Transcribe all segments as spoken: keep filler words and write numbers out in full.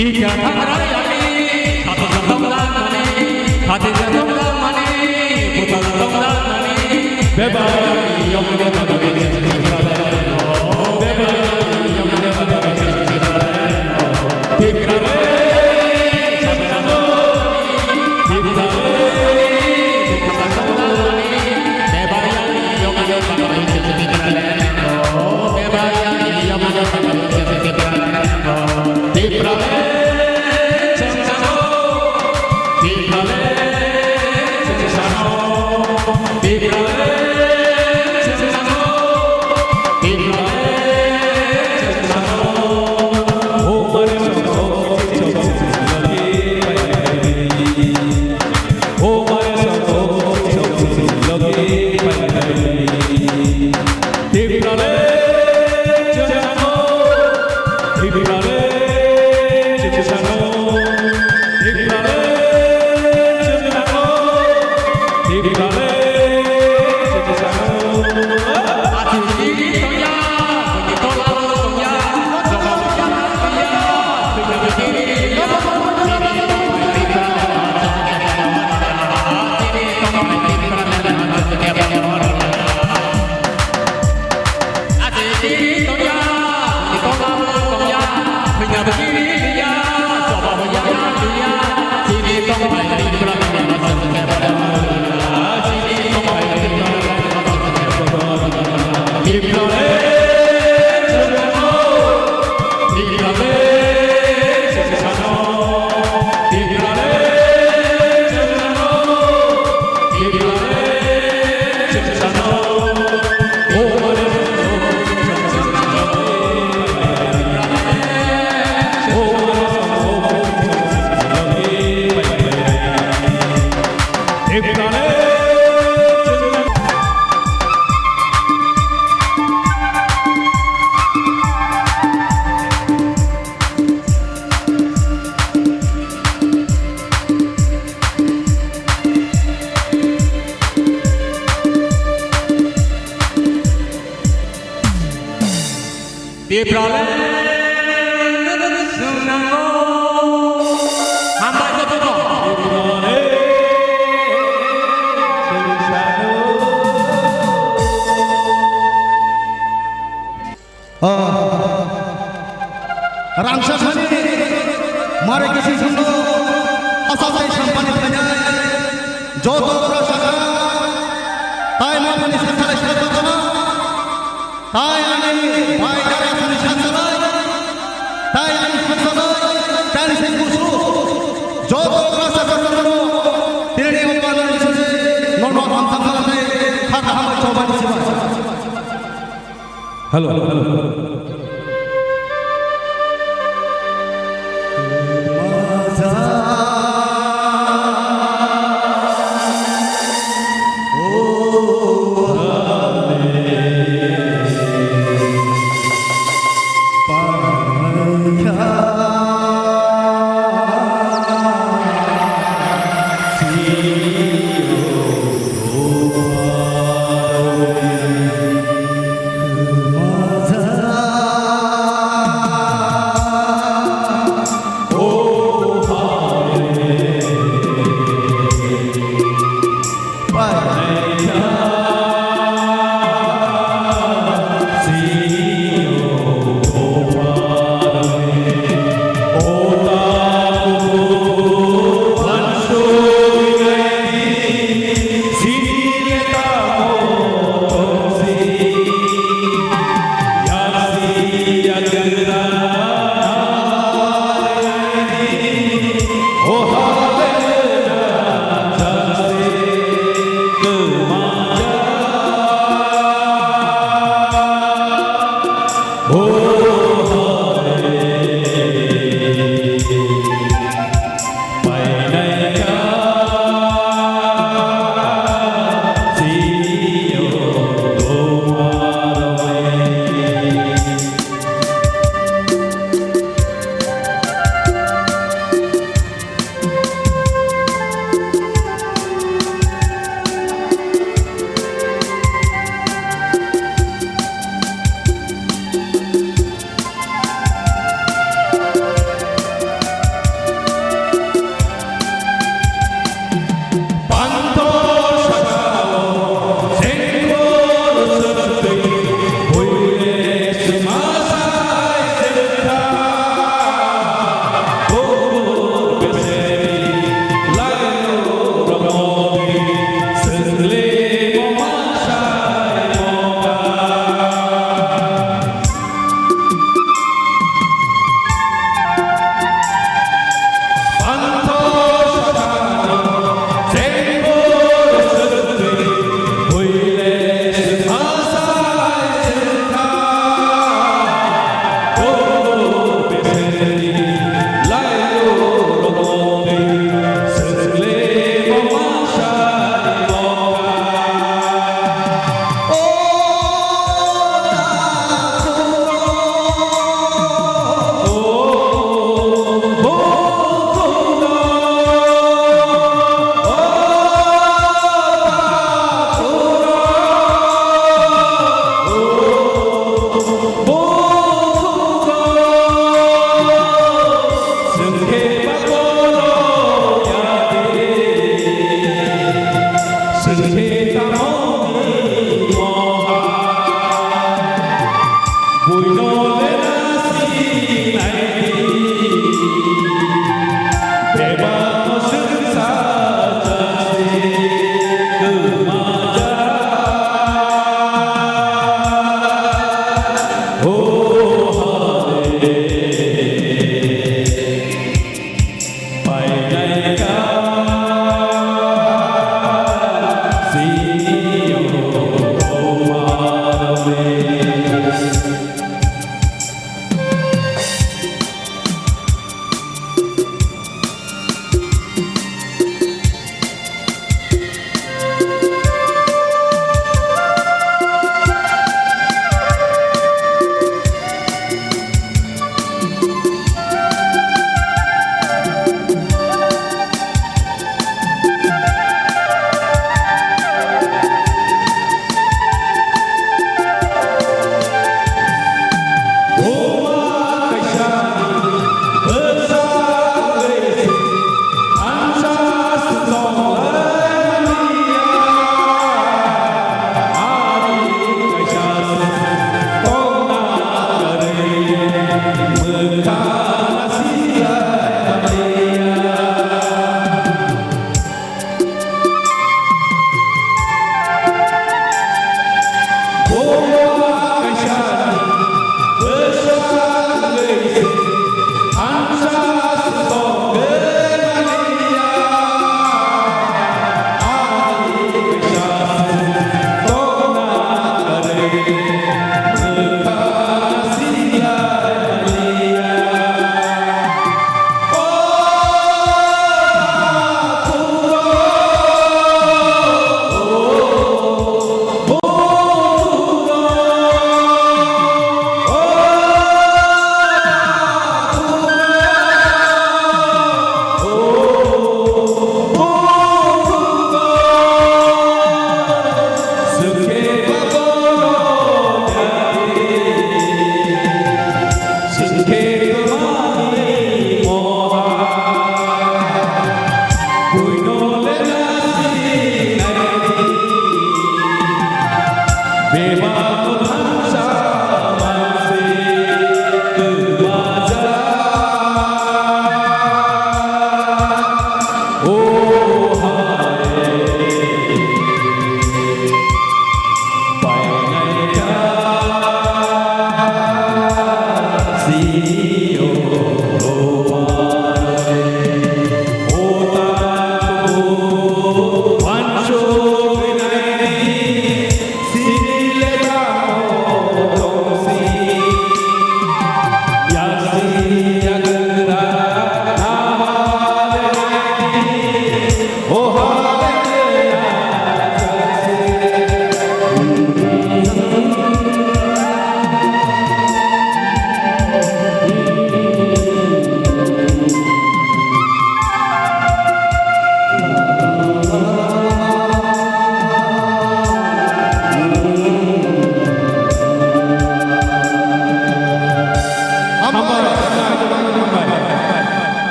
Ika thangrai ani, khatisa tongjakmani, khatisa tongjakmani, bwtala tongjakmani, bebak ani yokni bebak ani. Tipraland swngnango. Hambai jotono. Ah. Rangchakmani mare kisi songno asal tei sampani phainai joto rangchakha tai mapani sakhalai sakha. Tai ani bai dara sani saksalai, tai ani saksalai, tai ani sai kusu. Joto kasa kasa no, tini ni opa na ni sese, no no hamsa kala tai, hak hamai choba ni sibai. Hello, hello.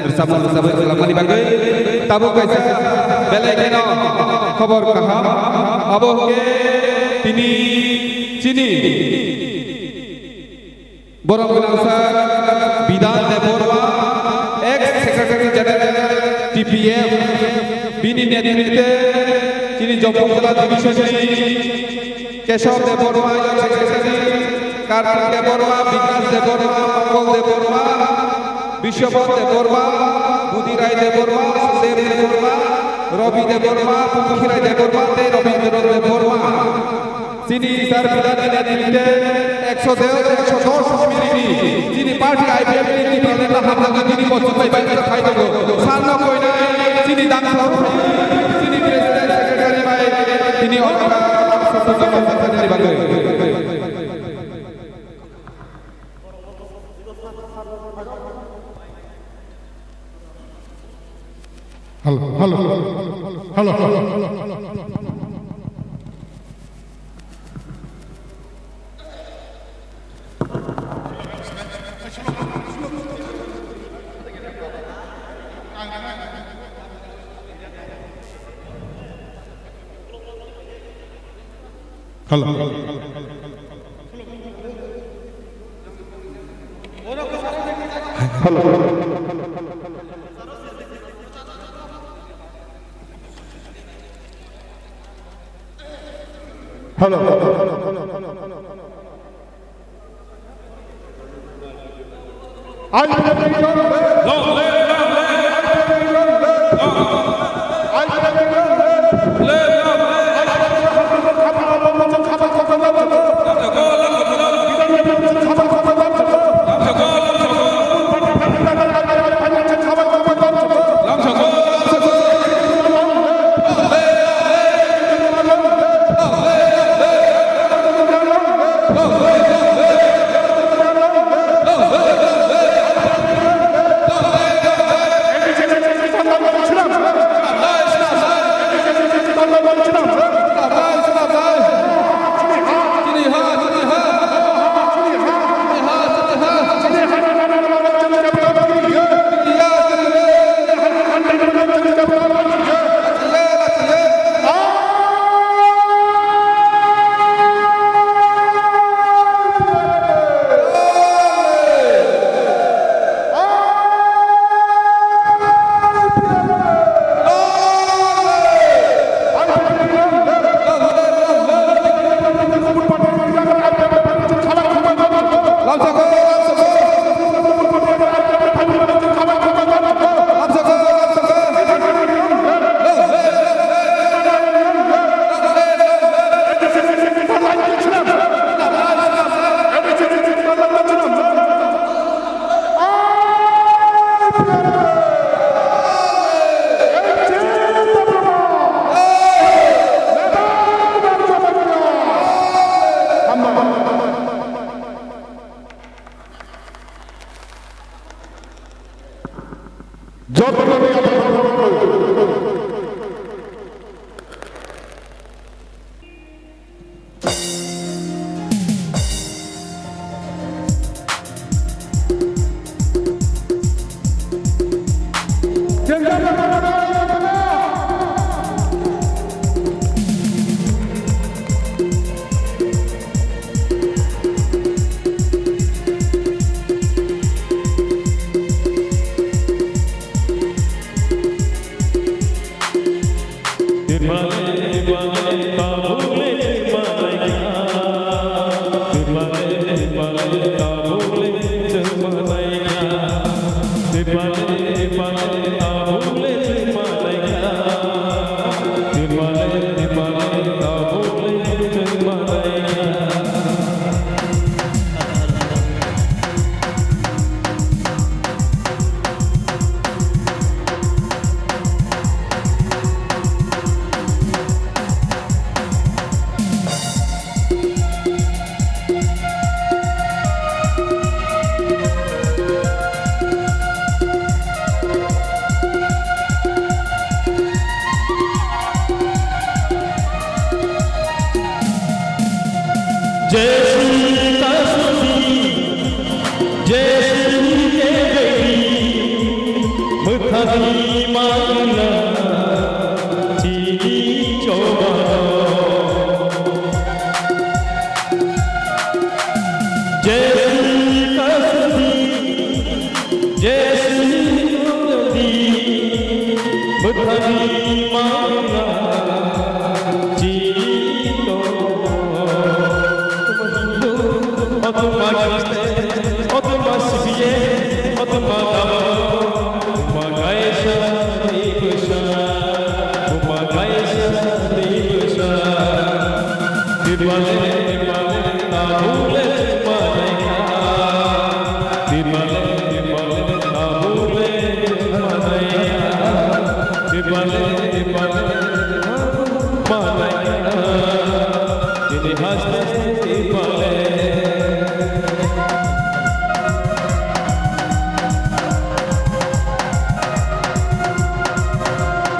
Rwchapmung rwchapwi khwlangmani bagwi tabuk kaisa belai kheno khobor kaham. Abo hwnkhe tini chini borok gwnangsa Bidhan Debbarma, ex Secretary General T P F, bini netritwe chini Jampui Jila Division ni Keshav Debbarma, Secretary, Kartik Debbarma, Bikash Debbarma, Mongol Debbarma, Bishwabhat Debbarma, Budhi Rai Debbarma, Sudev Debbarma, Ravi Debbarma, Pungkhi Rai Debbarma, tei Rabindra Debbarma. Chini sir Bidhan ni netritwe ekso dos, ekso dos minute ni chini party I P F T ni Tipra Motha hamjagwi tini mochuk bai bai khai tongo. Sir no koinai chini dangsa chini president secretary bai tini oka bagwi. Hello, hello, hello, hello. Hello. Hello. Hello. जय श्री काशी, जय श्री देवी।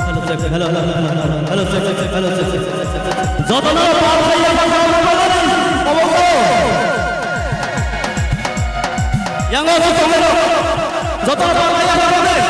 Hello, check. Hello, hello, hello, hello, hello. Hello, check, check, check. Hello, check, check, check, check, check. Jotono pal khaiya, pal khaiya, pal khaiya. Obo ko. Yang o, jotono pal khaiya, pal khaiya.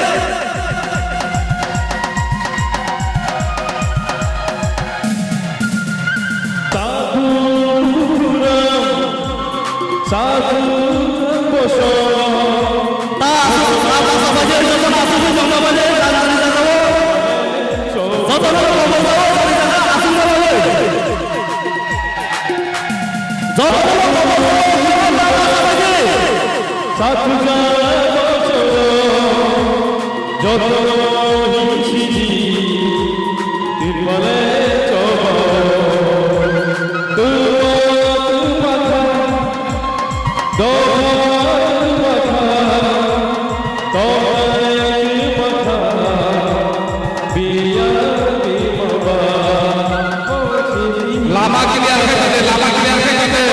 Lama clear khai tongde, lama clear khai tongde.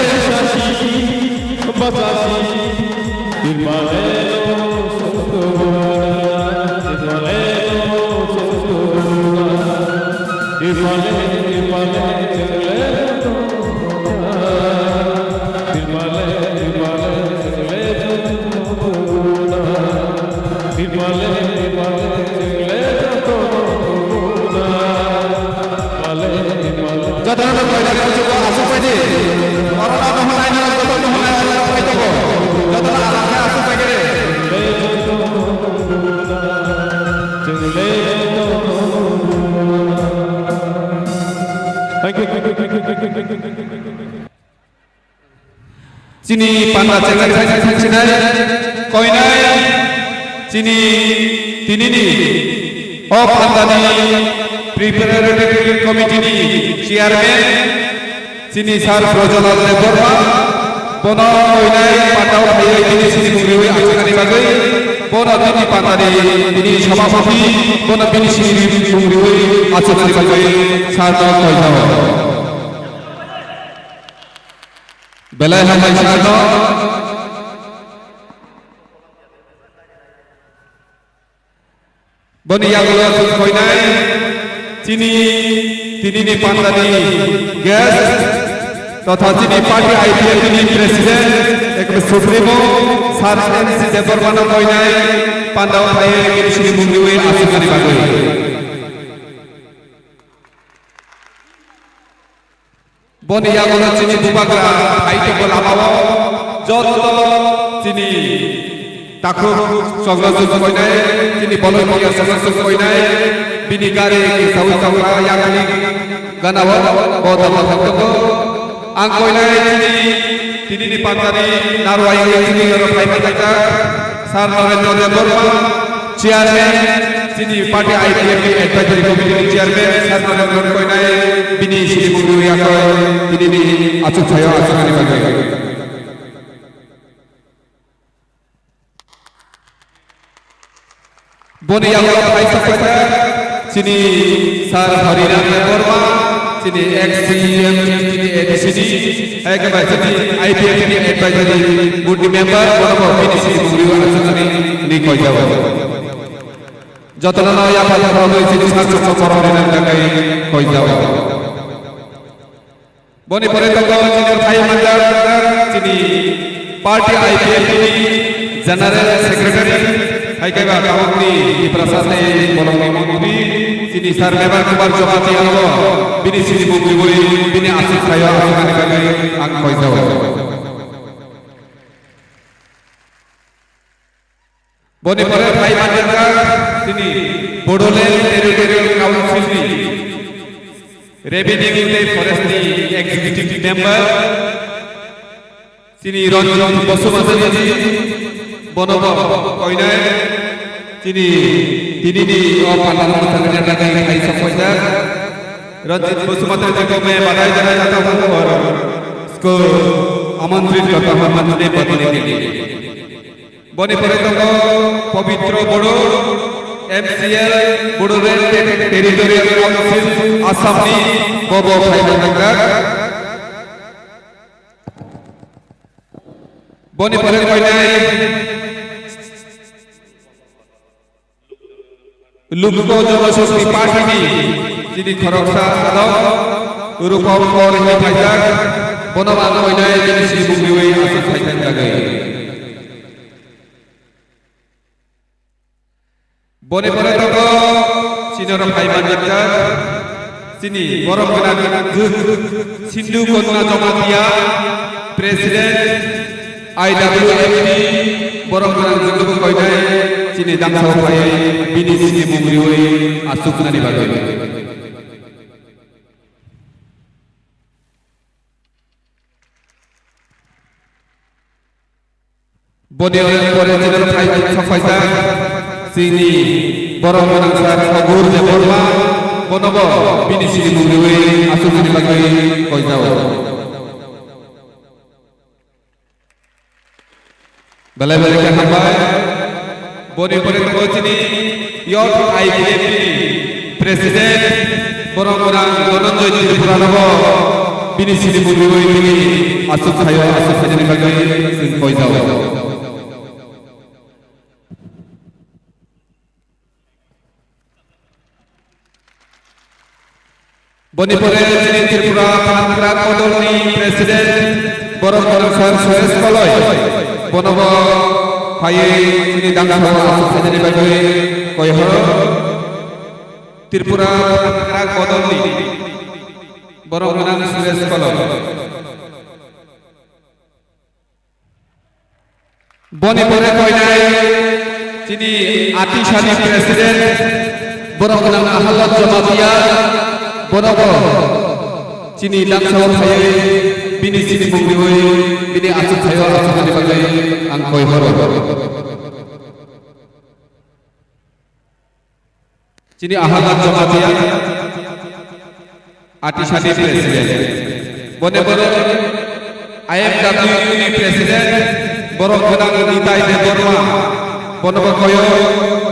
Jotono no koina kuchugo asuk paidi. Oro no no honai no joto no honai no pai tongo. Jotono alak khe asuk paidi. Thank you, thank you, thank you, thank you, thank you. Chini panda chenglai thangsinai koinai chini tinini o pandani preparatory committee ni chairman chini sir Brojolal Debbarma bono koinai panda o phaiwi bini sinimung riwi achuknani bagwi bono bini pandani bini sabhapati bono bini sinimung riwi achuknani bagwi sir no koinai. Belai hambai sir no. Boni yagulo chwng koinai chini tinini pandani guest totha chini party I P F T ni president ekbe supremo sir M C Debbarma no koinai panda o phaiwi bini sinimung riwi achuknani bagwi. Boni yagulo chini bubagra hai tongo lamao joto chini takhuk chokno chwng koinai, chini boloi pia chokno chwng koinai, bini gari kisaui chokra yakni ganao bo dama thang tongo. Ang koinai chini tinini pandani narwai chini oro phai manjak. Sir Narendra Debbarma, Chairman, chini party I P F T Advisory Committee ni Chairman, Sir Narendra Koinai, bini sinimung riwi yakoi, bini ni achuk thaio achuknani bagwi. Boni yagulo phai sakpaijak chini Sir Harirang Debbarma, chini ex C E M, chini A D C ni, hai khe bai chini I P F T Advisory Board ni member, bono bo bini sinimung riwi achuknani ni koijago. Jotono no yapha yapha bai chini sir chukno borok rina bagwi koijago. Boni pore tongo chini phai manjak chini party I P F T ni General Secretary, Hai kaiba tabukni Tiprasa tei bolongni montri chini Sir Mebar Kumar Jamatia no bini sini mung riwi bini aswk sayo aswk ani bagwi ang koijao. Boni pore phai manjak chini Bodoland Territorial Council ni Revenue tei Forest ni Executive Member chini Ranjit Basumatary ji, bono bo koinai chini tini ni o pandal mwthangna bagwi phai sokphaijak. Ranjit Basumatary ji ko main badai jana jata hung aur usko amontrit karta hoon manch mein baithne ke liye. Boni pore tongo Pabitra Boro, M C L, Bodoland Territorial Council, Assam ni bobo phai manjak. Boni pore koinai Lukto Janashakti Party ni chini khoroksa sadok Rupam Kaur hinwi phaijak, bono ang koinai bini sini mung riwi aswk phaijak bagwi. Boni pore tongo chini oro phai manjak chini borom gwnang jwk Sindhu Kanya Jamatia, President, I W F T, borom gwnang jwk bo koinai chini damsao phai bini sini mung riwi aswk nani bagwi. Boni pore chini phai sokphaijak chini borom gwnang sir Sagur Debbarma, bono bo bini sini mung riwi aswk nani bagwi koijao. Belai belai khe hambai. Boni pore tongo chini Youth I P F T ni President, borom gwnang Dhananjoy Tripura no bo bini sini mung riwi tini aswk sayo aswk sainani bagwi chwng koijao. Boni pore chini Tripura Phankrak Kodolni President, borom gwnang sir Suresh Koloi, bono bo phaiwi chini damsao aswk sainani bagwi koihoro. Tripura Phankrak Kodolni borom gwnang Suresh Koloi. Boni pore koinai chini Atisani President, borom gwnang Ahallat Jamatia, bono bo chini damsao phaiwi bini sini mung riwi bini aswk sayo aswk nani bagwi ang koihoro. Chini Ahallat Jamatia, Atisani President. Boni pore I M W ni President, borom gwnang Nitai Debbarma. Bono bo koyo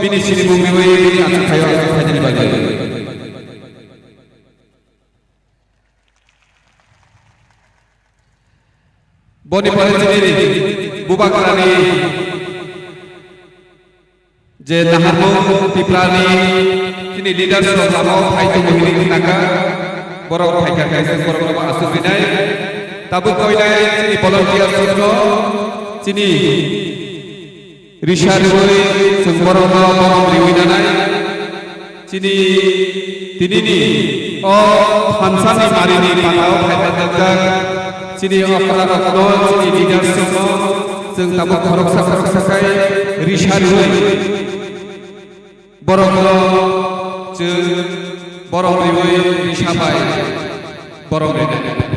bini sini mung riwi bini aswk sayo aswk sainani bagwi. Boni pore chini Bubagrani je naharmung Tiprani chini leaders rok lama o phai tongo hinwi khnakha, borok phaikha khe borok rok aswk rinai. Tabuk koinai chini volunteers rokno chini risa riwi chwng borokno borom riwi nanai. Chini tinini o thansani marini patao phai manjakjak chini okra rokno, chini leaders rokno chwng tabuk khoroksa khoroksa khai risa riwi borokno chwng borom riwi risa bai borom rinai.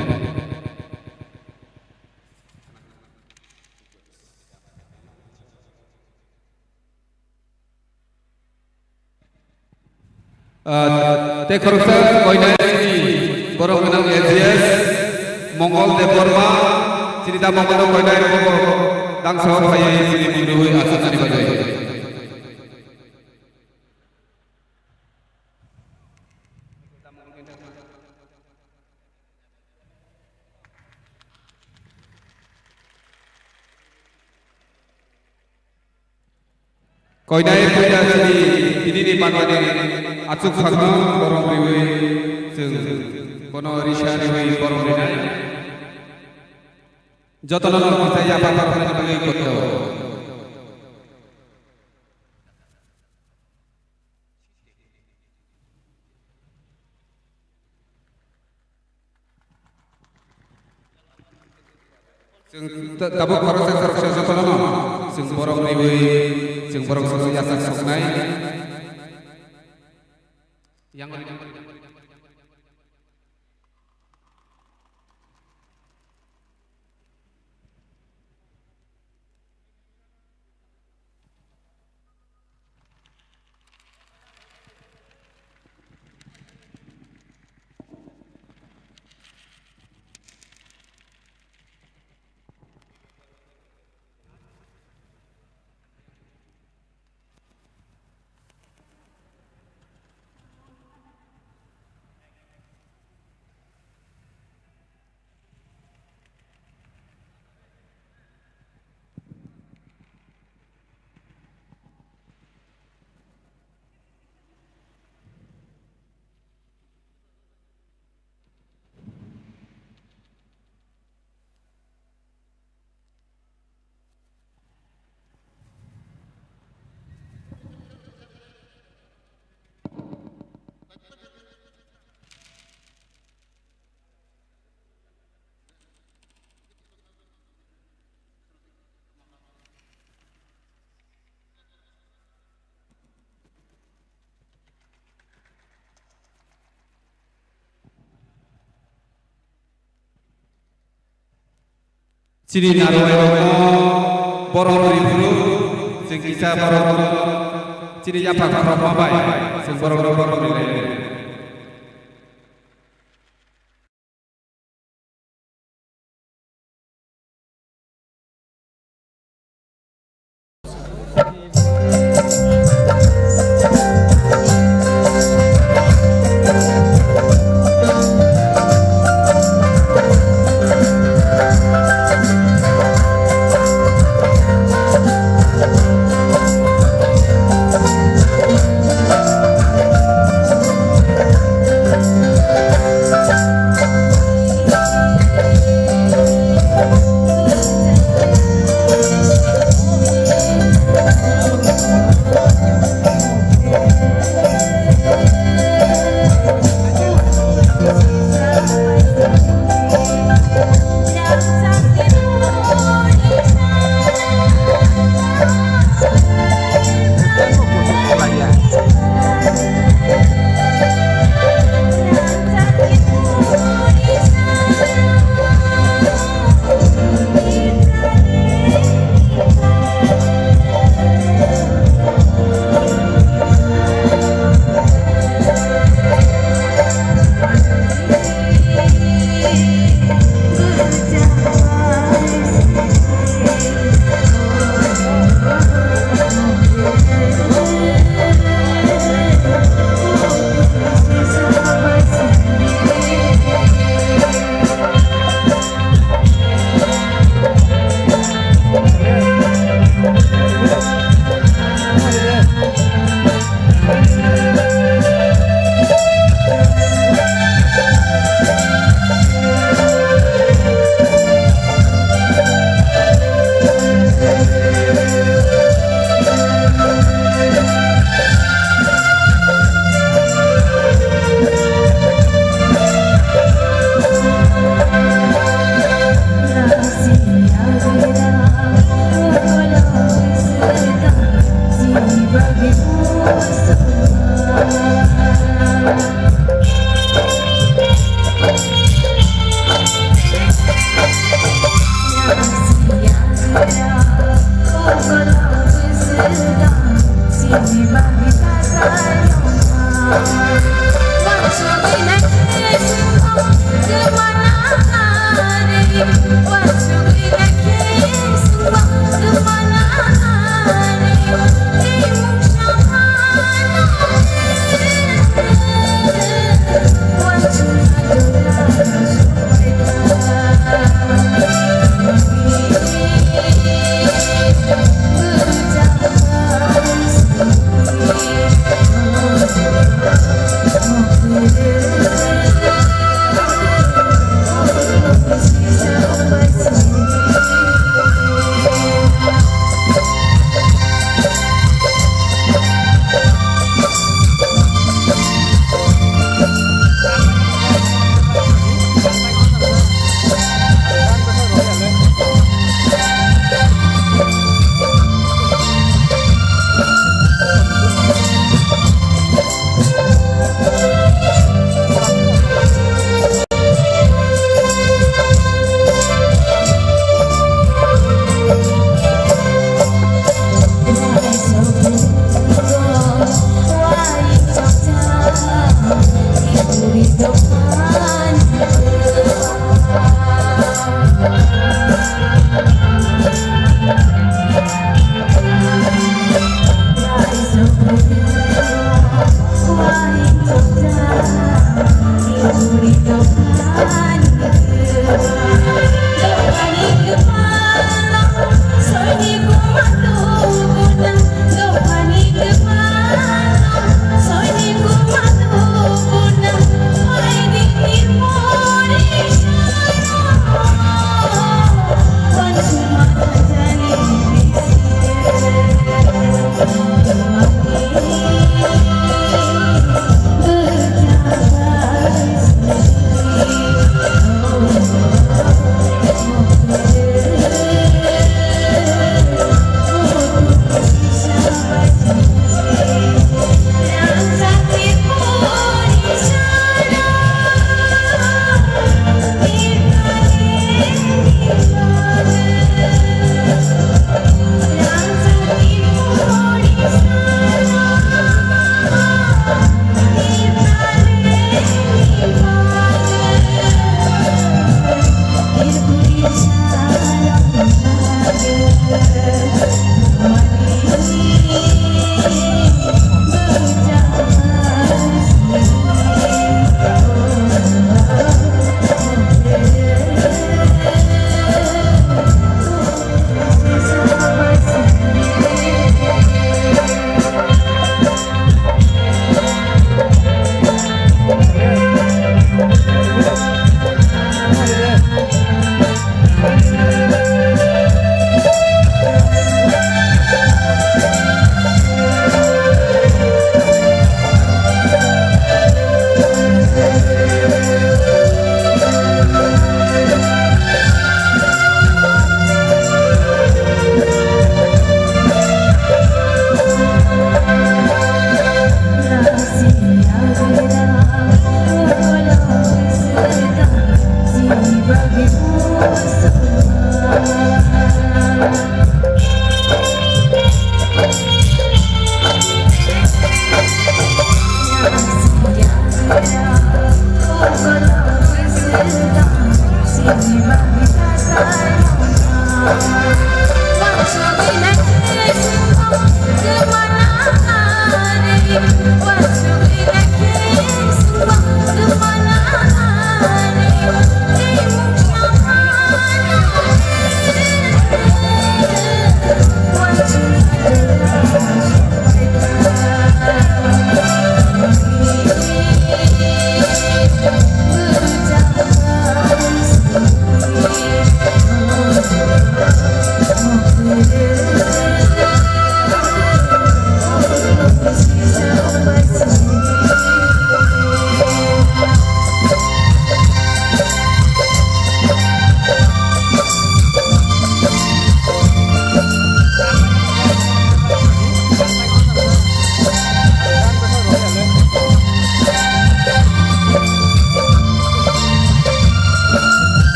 Ah, tei khoroksa koinai chini borok gwnang A G S Mongol Debbarma, chini da Mongol koinai rok bo damsao phaiwi chini mung riwi aswk nani bagwi. Koinai puila chini tinini pandani achuk sakno borom riwi chwng bono risa riwi borom rinai. Jotono no kisa yapha pathorna bagwi kotto. Chwng ta-, tabuk khoroksa khoroksa jotono chwng borok riwi, chwng borok joto yachak soknai. Yang Chini narwai rokno borok rwi phuru, chwng kisa borok chini yaphang khorokma bai chwng borokno borok rwi lai.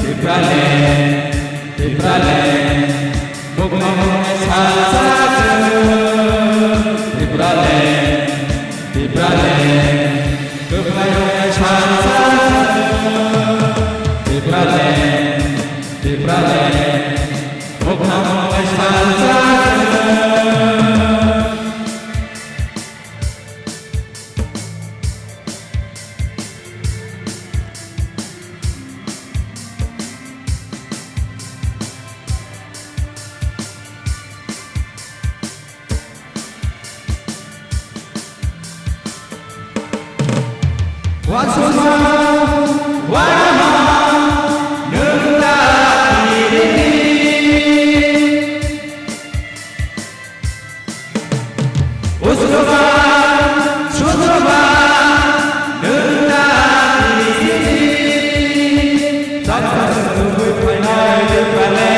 Tipraland, Tipraland, bukhumung salsa chwng. Tipraland, Tipraland, bukhumung salsa chwng. Tipraland, Tipraland, bukhumung salsa chwng. Uansukma, uanama, nwng ta tini. Usuba, susuba, nwng ta tini. Sal sal sal tubui phainai tubale.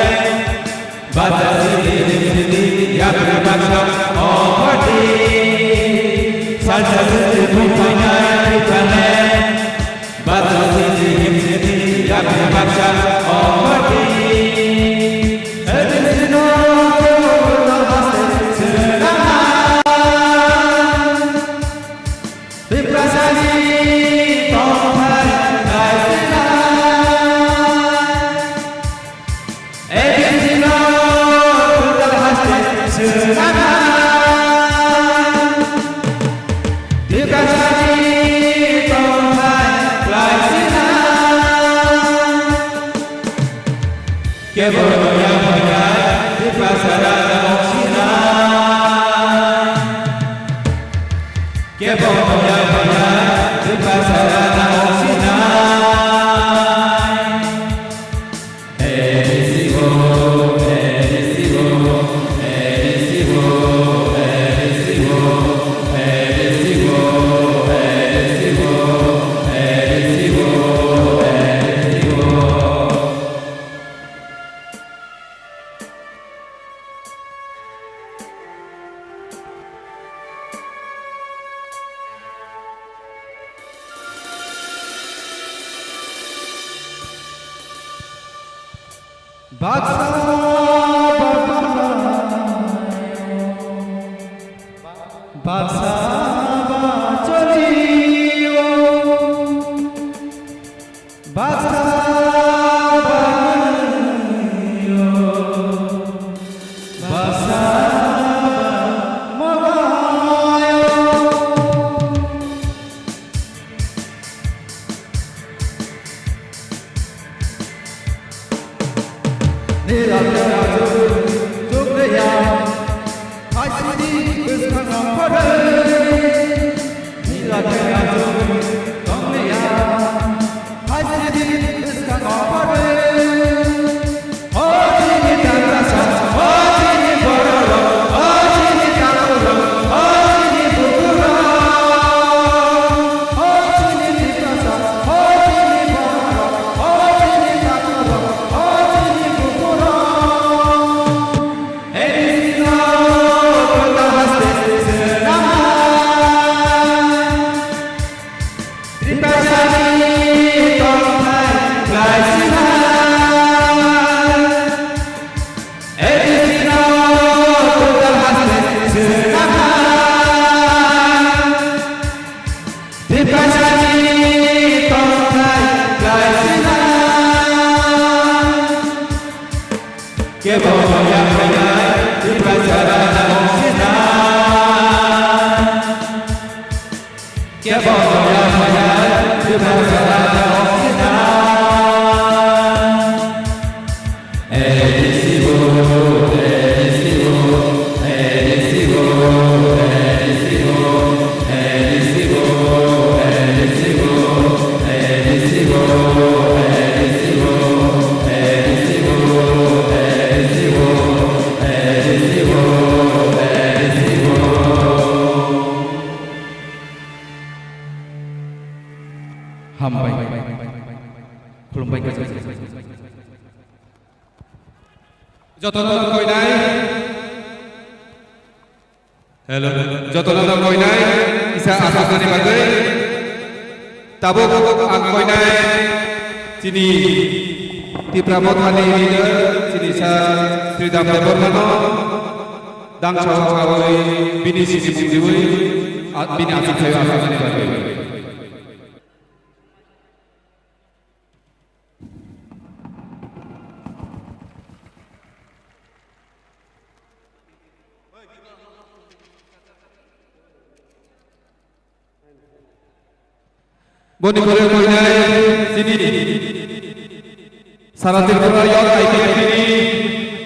Bacha sidi him sidi yapri baksa okhordi. Sal sal sal tubui phainai tubale. Bacha sidi him sidi yapri baksa okhordi. Traditional Tiprasani tongthai naisina. A D C no kutal haste swnama. Tiprasani tongthai naisina. Kebo no yaphaina Tiprasa rana oksina. Kebo no yaphaina Tiprasa rana oksina. Baksa, baksa, baksa, baksa, Baksa ba nwngo, baksa ba mogayo. Nira nira chuk chuk reya. Haisidi bwskango khoroi, nila khe achuk tongliya. Haisidi bwskango khoroi, o chini takrasa, o chini bororok, o chini takurok, o chini bukurok, o chini tiprasa, o chini bororok, o chini takurok, o chini bukurok. Hambai. Khulumbai kajak. Jotono koinai. Hello. Jotono koinai. Isa asoknani bagwi. Tabuk ang koinai. Chini Tipra Mothani leader, chini sa Sridham Debbarmano. Dang sawa sawi bini sini mungdiwi. Bini asok sayo asoknani bagwi. Boni pore koinai chini Sara Tripura Youth I P F T ni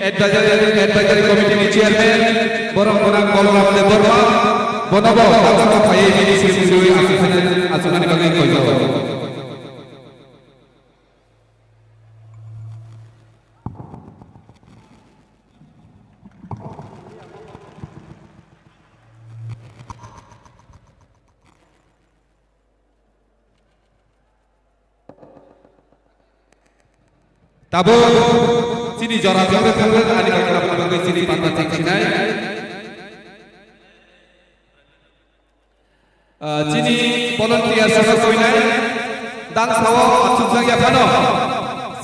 Advisory, Advisory Committee ni Chairman, borok gwnang Balaram Debbarma, bono bo tabuk phaiwi bini simi simi aswk aswk nani bagwi koijago. Tabuk chini jora jora thangwi ani bagwi chini panda thang sinai. Ah, chini volunteer sono koinai dang sao achukjak ya phano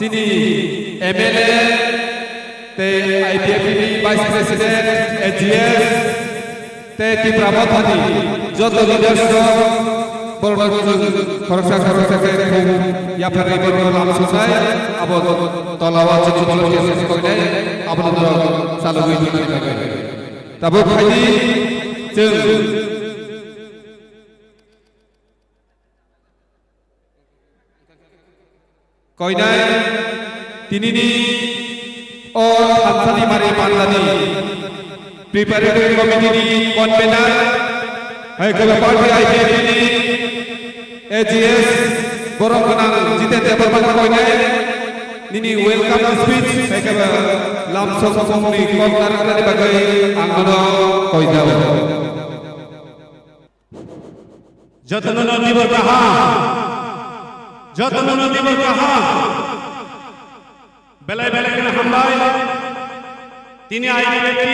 chini M L A tei I P F T ni Vice President, A G S, tei Tipra Mothani joto leaders rok borok rok khoroksa khoroksa khe khum yapharwi borok lam swnai abo tola o chini volunteer sono koinai abono norok chalogwi tongnani bagwi. Tabuk phaidi chwng koinai tinini o thansani mari pandani preparatory committee ni convener hai khe party I P F T ni A G S borok gwnang Jiten Debbarma koinai nini welcome speech hai khe lamsok songni kok narwknani bagwi ang bono koijao. Jotono no tibor kaham. Jotono no tibor kaham. Belai belai kheno hambai. Tini I P F T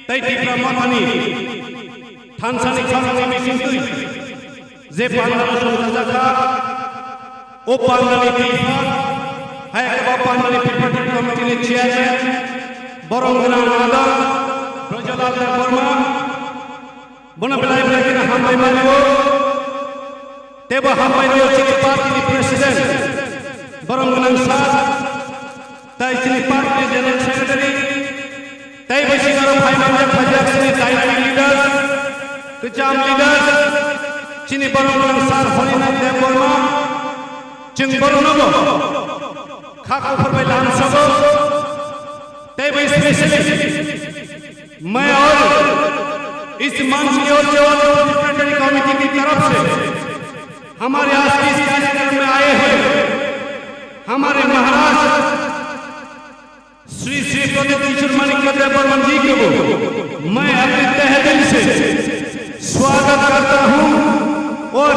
tei Tipra Mothani thansani khamani bisingtwi je pandal songchajakha, o pandalni Tipra, hai khe bo pandalni Preparatory Committee ni Chairman, borom gwnang adong Brojolal Debbarma, Bono belai belai kheno hambai mani o. Tebo hambai rw chini party ni president, borom gwnang sir, tai chini party ni general secretary, tai bai chini aro phai manjak phai jak chini dynamic leader, kwcham leader, chini borom gwnang sir Horinath Debbarma, chwng borom no bo kha kuphur bai lam sabo, tai bai specially मैं और इस मंच की ओर से और secretary committee की तरफ से हमारे आज के इस कार्यक्रम में आए हुए हमारे महाराज श्री श्री प्रदीप किशोर माणिक्य देव बर्मन जी को मैं अपने तहे दिल से स्वागत करता हूं और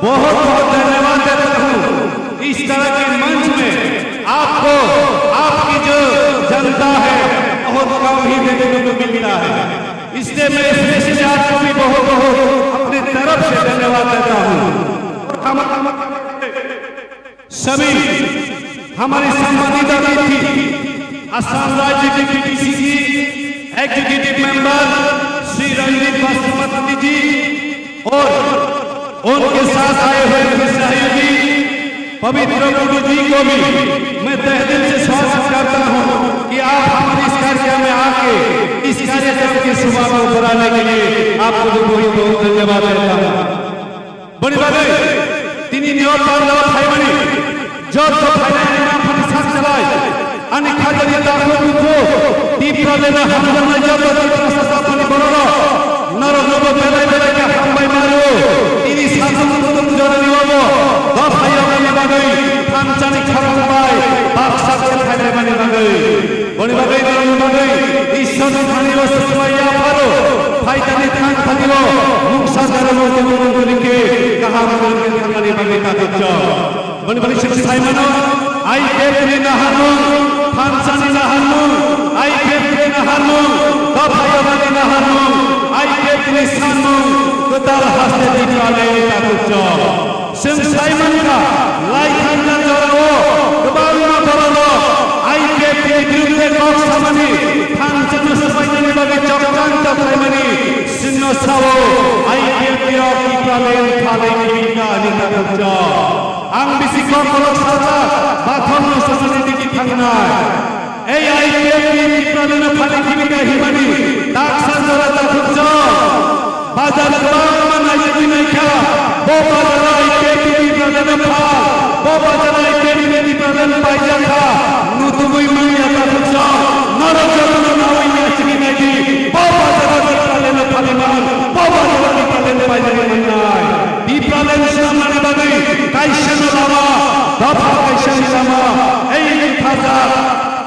बहुत बहुत धन्यवाद देता हूं। इस तरह के मंच में आपको आपकी जो जनता है, बहुत कम ही देखने को मिलता है, इसलिए मैं स्पेशली आपको भी बहुत बहुत अपनी तरफ से धन्यवाद देता हूं। और हम सभी हमारी सम्मानित अतिथि, असम राज्य की पीटीसी की एग्जीक्यूटिव मेंबर श्री रंजीत बासुमती जी और उनके साथ आए हुए सहयोगी पवित्र गुरु जी को भी मैं तहे दिल से स्वागत करता हूँ कि आप हमारे इस कार्यक्रम में आके इस कार्यक्रम की शुरुआत को बढ़ाने के लिए आपको भी बहुत बहुत धन्यवाद देता हूँ। Boni bagwi tini nio parlo phaimani joto phainai rima phani sak salai ani khajani takhuk dukhu Tipralandno hamjaknai joto Tiprasa japhani bororok noroknobo belai belai khe hambai mano. Tini satung kutung jorani obo dopha yoknani bagwi thansa ni khorang bai baksa khe phainaimani bagwi. Boni bagwi norokni bagwi Ishwarni thani o swmai yapharo phaitani thang thani o mungsa dharma tongmung tongmung khe kaham khe thangmani bagwi takhuk chwng. Boni bagwi chwng sai mano, I P F ni naharmung, thansa ni naharmung, I P F ni naharmung, dopha yoknani naharmung, I P F ni sanmung, kwtal haste Tipralandni takhuk chwng. Chwng sai mankha, lai thangna jorao kwbangma bororok I P F ni birudhe kok samani, thansa no swbainani bagwi chokchang chok khlaimani, chwngno sao, I P F ni rok Tipraland phalwi kibika ani takhuk chwng. Ang bisi kok borok sajak, bathang no swmani digi thangnai. Ei I P F ni Tipralandno phalwi kibika himani, taksa jora takhuk chwng. Bazar kwbangma naijagwi naikha, bo bazaro I P F ni Tipralandno phal, bo bazaro I P F ni Tipraland paijakha, nutugwi manya takhuk chwng. Norok jotono nawi naisingwi naidi, bo bazaro Tipralandno phalwi man, bo bazaro Tipraland paijagwi mannai. Tipraland swnamnani bagwi kaisano lama, dopha kaisani lama, ei thajak.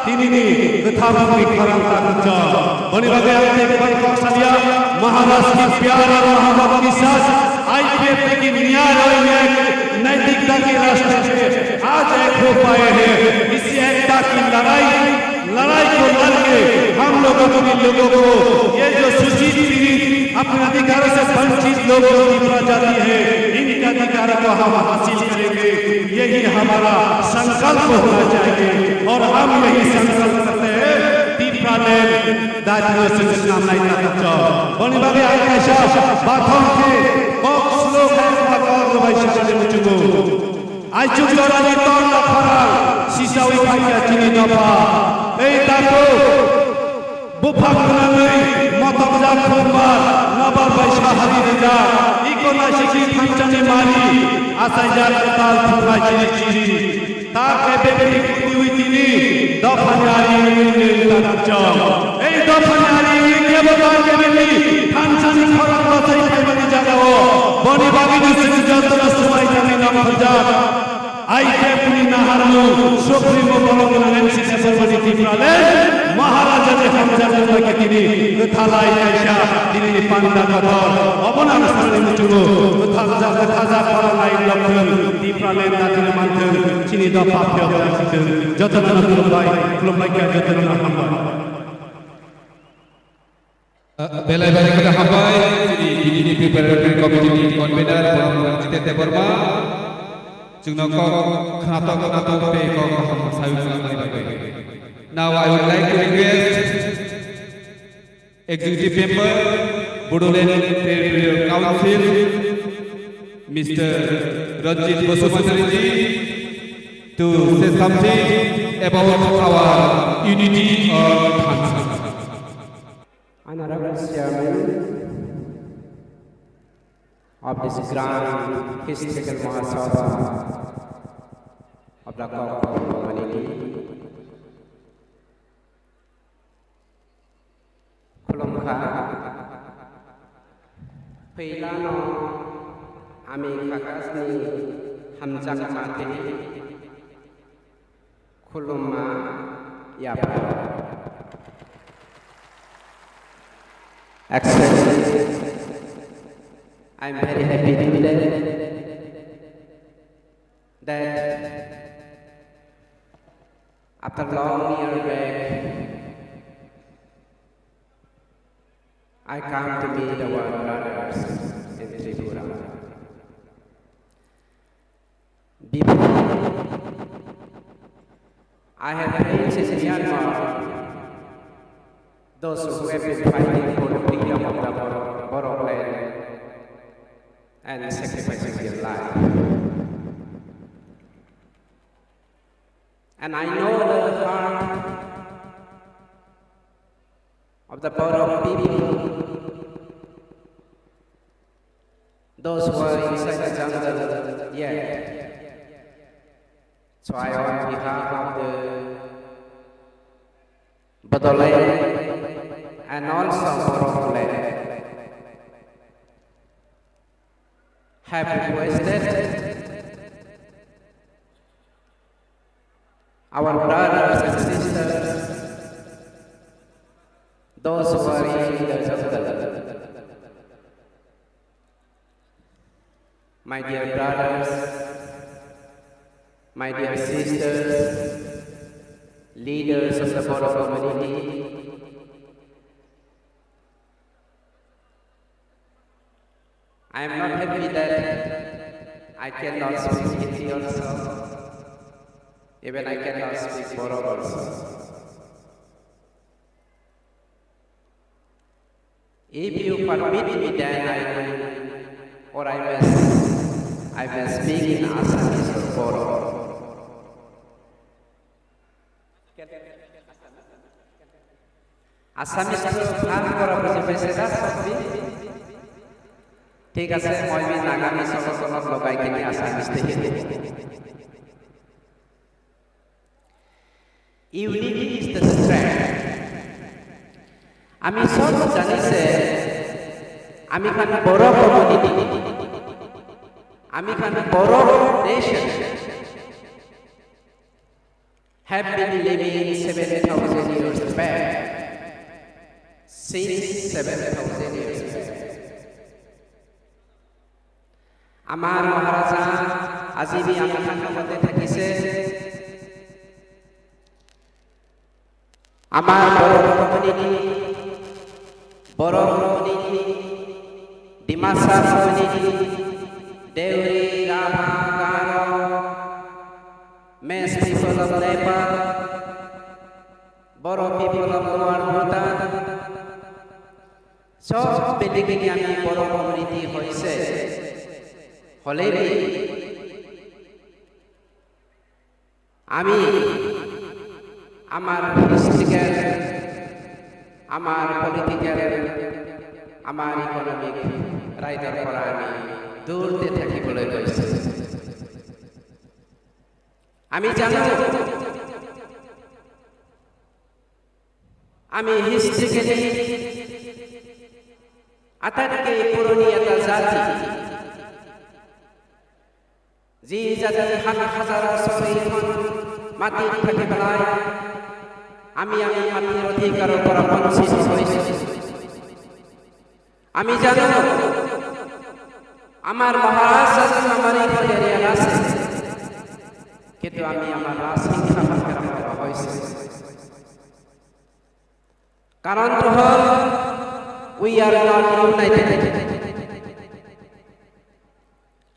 Tinini kwthar mungni khorang takhuk chwng. Boni bagwi ang tei kwbang kok salia, Maharaj ki pyar aur Mahabab ki sas, I P F ki nyay aur nyay, naikikta ki rasta se aaj ek ho paaye hain. Isi ekta ki ladai, ladai ko ladke hum log apne logon ko ye jo suchit pirit, apne adhikaron se vanchit log jo Tipra jati hai, inke adhikaron ko hum haasil karenge. यही हमारा संकल्प होना चाहिए और हम यही संकल्प करते हैं। Tipraland dati no sing sing amnai ta kachok. Boni bagwi ang kaisa bathang khe kok slow khe kok rwbai sasa de muchungo. Aichuk jorani ton la khara sisawi phaikha chini dopha. Ei takhuk. Buphang gwnangwi motokjak khumbar, nobar bai sahari rijak, iko naisiki thansani mari, achaijak kwtal thunglai chiri chiri. Ta kebengni kudiwi tini dophani ari wngwi nwng takhuk chwng. Ei dophani ari wngwi kebo ta kebengni thansani khorang bachai phaimani jagao, boni bagwino chwng jotono swmai thangwi nongkhorjak. I P F ni naharmung, supremo borok gwnang M C C Sarvani Tipraland, Maharaja ni hamjakmung bai khe tini kwthalai kaisa tinini panda kotor. Obono ang sanani muchungo, kwthaljak, kwthajak khorang ai lokthwng, Tipraland datino manthwng, chini dopha phiyok thang sitwng, jotono khulumbai, khulumbai khe jotono hambai. Belai belai khe hambai, chini B J P Preparatory Committee ni convener, Borok Rang Jiten Debbarma. Chwngno kok khnatok khnatok tei kok kaham sawi khlangmani bagwi. Now I would like to request Executive Member, Bodoland Territorial Council, Mister Ranjit Basumatary ji, to say something about our unity or concept. Honorable Chairman of this grand historical Mahasabha of the Kokborok community, khulumkha. Phailano ami kakasni hamjakma tei khulumma yapha. Actually, I am very happy today that after long year back, I come to meet our brothers in Tripura. Before, I have friends in Myanmar, those who have been fighting for the freedom of the Bor-, Borok land and sacrificing their life. And I know the heart of the Borok people, those who are inside the jungle yet. So I, on behalf of the Bodoland and also Borokland, have requested our brothers and sisters, those who are in the jungle. My dear brothers, my dear sisters, leaders of the Bodo community, I am not happy that I cannot speak Hindi also. Even I cannot speak Bodo also. If you permit me, then I will, or I may, I may speak in Assamese or Bodo. Assamese to bhal kora bujhi paise da, sabbi? Thik ase, moi bi Nagamese solo solo logai kini Assamese te hindi. Unity is the strength. Ami sob jani se, ami khan Boro community, ami khan Boro nation have been living seven thousand years back. Since seven thousand years back. Amar Maharaja aji bi ami khan logote thakise. Amar Borok community, Borok community, Dimasa community, Deuri, Rabha, Garo, Mech people of Nepal, Boro people of Lower Bhutan, sob miligini ami Boro community hoise. Holebi ami amar historical, amar political, amar economic raidor pora ami durte thaki boloi hoise. Ami jano, ami historically atatke puroni ekta jati. Ji jati hak hajaro sori khon mati thaki belai, ami ami mati odhikar pora bonchit hoise. Ami jano, amar Maharaj Raja Amari Koriya Rase, kintu ami amar Raj Singha Bhakra Baba hoise. Karon to hol, we are not united.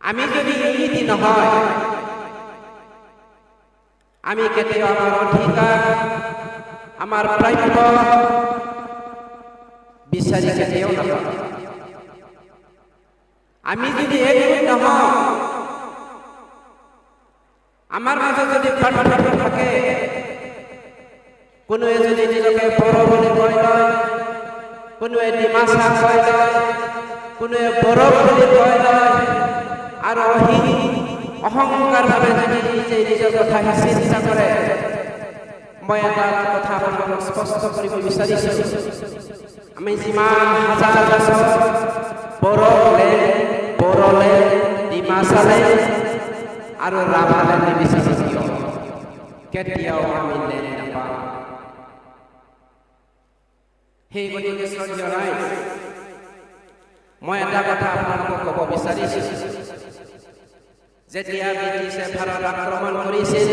Ami jodi unity no hoi, ami keteo amar odhikar, amar prapyo bisari keteo no pai. Ami jodi ek no hoi, amar majo jodi parthartho thake, kunuwe jodi nijoke Boro bole koi loi, kunuwe Dimasa koi loi, kunuwe Borok bole koi loi, aro hi ohongkar bhabe jodi nije nijor kotha hi chinta kore, moi eta kotha aphano sposto koribo bisariso. Ami jiman hajar bosor Borokland, Bodoland, Dimasaland, aro Rabhaland ni bising sio. Ketiao ami land napa. He gotike sroddheyo raij, moi eta kotha aphano kobo bisariso. Jetia British-e Bharat akromon korisil,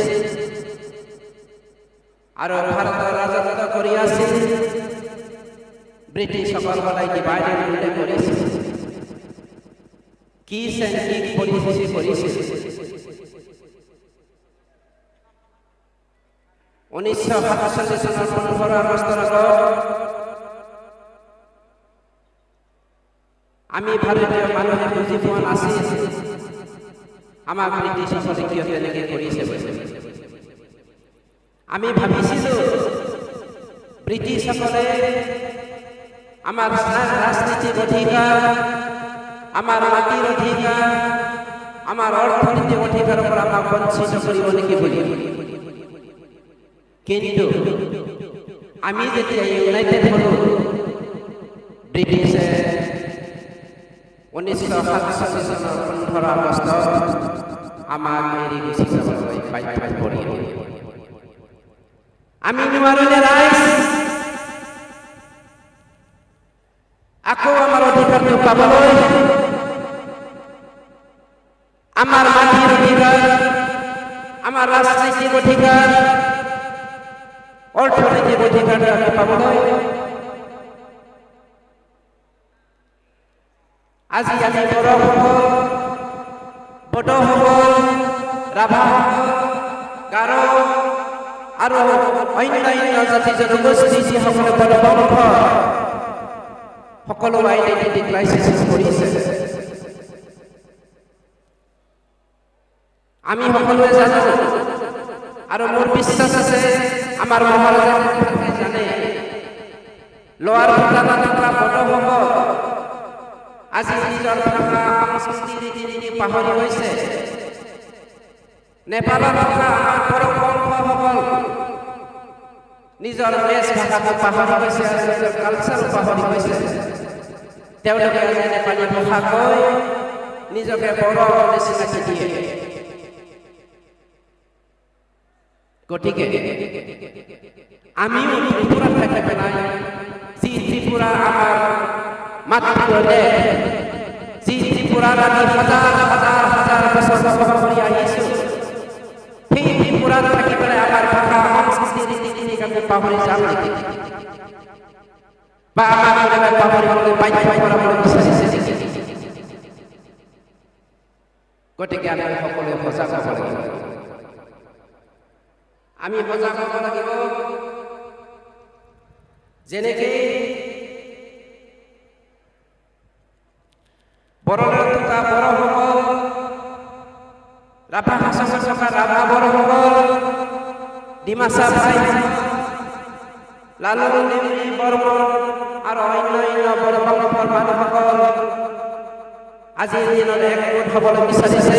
aro Bharat rajotto koriasil, British okol hodai divide and rule korisil, kiss and kick policy korisil. Unisho satsattallish sonor pondro August-o আমি ভারতীয় মানুহে বুজি পোৱা নাছিল, আমাক ব্ৰিটিছসকলে কিয় তেনেকে কৰিছে বুলি। আমি ভাবিছিলো ব্ৰিটিছসকলে আমাৰ ৰা-, ৰাজনীতিৰ অধিকাৰ, আমাৰ মাটিৰ অধিকাৰ, আমাৰ অৰ্থনৈতিক অধিকাৰৰ পৰা আমাক বঞ্চিত কৰিব নেকি বুলি। কিন্তু আমি যেতিয়া ইউনাইটেড হ'লো, ব্ৰিটিছে ঊনৈছশ সাতচল্লিছ চনৰ পোন্ধৰ আগষ্টত আমাক এৰি গুচি যাবলৈ বাধ্য পৰিল। আমি নোৱাৰিলে ৰাইজ, আকৌ আমাৰ অধিকাৰটো পাবলৈ, আমাৰ মাটিৰ অধিকাৰ, আমাৰ ৰাজনৈতিক অধিকাৰ, অৰ্থনৈতিক অধিকাৰটো আমি পাবলৈ আজি আমি বড়োসকল, বড়োসকল, ৰাভাসকল, গাৰো আৰু অন্যান্য জাতি জনগোষ্ঠী যিসকলে বড়ো বংশ, সকলো আইডেণ্টিটি ক্ৰাইচিছ কৰিছে। আমি সকলোৱে জানো আৰু মোৰ বিশ্বাস আছে আমাৰ মহাৰাজাসকলে জানে। লোৱাৰ ভূটানত থকা বড়োসকল আজি নিজৰ ভাষা, সংস্কৃতি, ৰীতি নীতি পাহৰি গৈছে। নেপালত থকা আমাৰ বড়ো বংশসকল নিজৰ দেশ ভাষাটো পাহৰি গৈছে আৰু নিজৰ কালচাৰ পাহৰি গৈছে। তেওঁলোকে আজি নেপালী ভাষা কৈ নিজকে বড়ো বুলি চিনাকি দিয়ে। গতিকে আমিও ত্ৰিপুৰাত থাকি পেলাই যি ত্ৰিপুৰা আমাৰ মাতৃ দেশ, যি ত্ৰিপুৰাত আমি হাজাৰ হাজাৰ হাজাৰ বছৰ বসবাস কৰি আহিছো, সেই ত্ৰিপুৰাত থাকি পেলাই আমাৰ ভাষা, সংস্কৃতি, ৰীতি নীতিক আমি পাহৰি যাম নেকি? বা আমাৰ কোনোবাই পাহৰিবলৈ বাধ্য কৰাবলৈ বিচাৰিছে নেকি? গতিকে আমি সকলোৱে সজাগ হ'ব লাগিব। আমি সজাগ হ'ব লাগিব। যেনেকে বড়োলেণ্ডত থকা বড়োসকল, ৰাভা হাছঙত থকা ৰাভা বড়োসকল, ডিমাচা ভাই, লালুং, দেউৰী, বৰ্মন আৰু অন্যান্য বড়ো বংশৰ মানুহসকল আজিৰ দিনত একগোট হ'বলৈ বিচাৰিছে।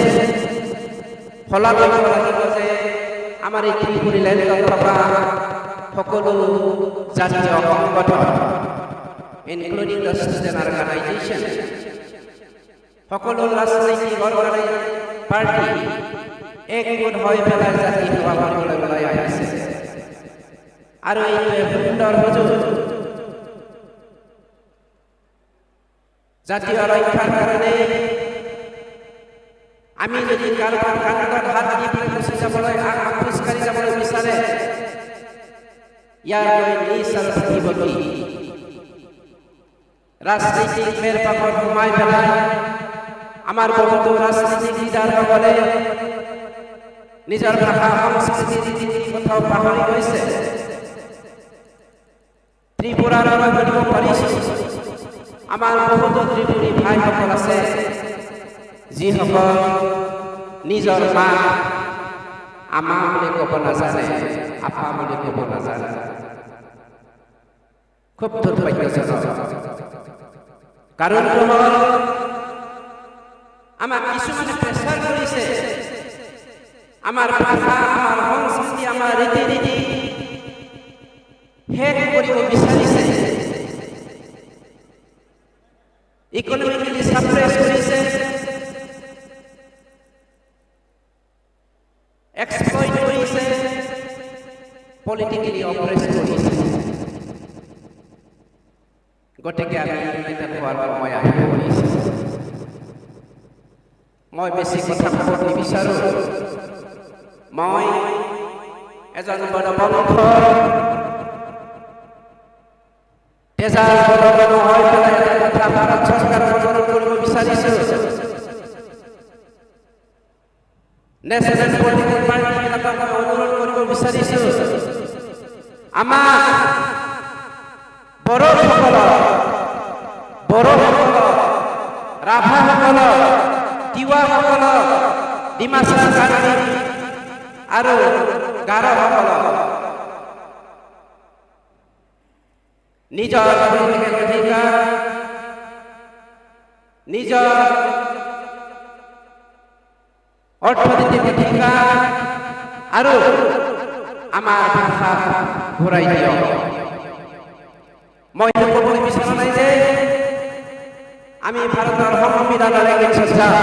ফলাফল হ'ব লাগিব যে আমাৰ এই ত্ৰিপুৰী লেণ্ডত থকা সকলো জাতীয় সংগঠন, including the student organization, সকলো ৰাজনৈতিক অৰ্গেনাইজ পাৰ্টি একগোট হৈ পেলাই জাতি সেৱা কৰিবলৈ ওলাই আহিছে। আৰু এইটোৱে সুন্দৰ সুযোগ। জাতীয় ৰক্ষাৰ কাৰণে আমি যদি কাৰোবাৰ কান্ধত হাত দি পেলাই গুচি যাবলৈ, আ-, আ-, খোজকাঢ়ি যাবলৈ বিচাৰে, ইয়াৰ লৈ নিজ আৰু থাকিব কি? ৰাজনৈতিক মেৰপাকত সোমাই পেলাই আমাৰ বহুতো ৰাজনৈতিক লিডাৰসকলে নিজৰ ভাষা, সংস্কৃতি, ৰীতি নীতি কথাও পাহৰি গৈছে। ত্ৰিপুৰাৰ মই বুলিব পাৰিছো, আমাৰ বহুতো ত্ৰিপুৰী ভাইসকল আছে, যিসকল নিজৰ মা আমা বুলি ক'ব নাজানে, আপা বুলি ক'ব নাজানে। খুব দুৰ্ভাগ্যজনক। কাৰণটো হ'ল, আমাক কিছুমানে প্ৰেছাৰ কৰিছে, আমাৰ ভাষা, আমাৰ সংস্কৃতি, আমাৰ ৰীতি নীতি শেষ কৰিব বিচাৰিছে, ইকনমিকেলি ছাপ্ৰেছ কৰিছে, এক্সপ্লইট কৰিছে, পলিটিকেলি অপ্ৰেছ কৰিছে। গতিকে আমি ইউনাইটেড হোৱাৰ সময় আহি পৰিছে। মই বেছি কথা ক'ব নিবিচাৰো। মই এজন বড়ো বংশৰ তেজা বড়ো মানুহ হৈ পেলাই এটা কথা ভাৰত চৰকাৰক অনুৰোধ কৰিব বিচাৰিছো। নেশ্যনেল পলিটিকেল পাৰ্টি বিলাকক মই অনুৰোধ কৰিব বিচাৰিছো, আমাৰ বড়োসকলক, বড়োসকলক, ৰাভাসকলক, তিৱাসকলক, ডিমাচা, কাৰ্বি আৰু গাৰোসকলক Nijor political adhikar, nijor orthonitik adhikar, aro amar bhasha ghurai diyo. Moi nokbo boni bisalo nai je, ami Bharotor Songbidanor ekjon sojak.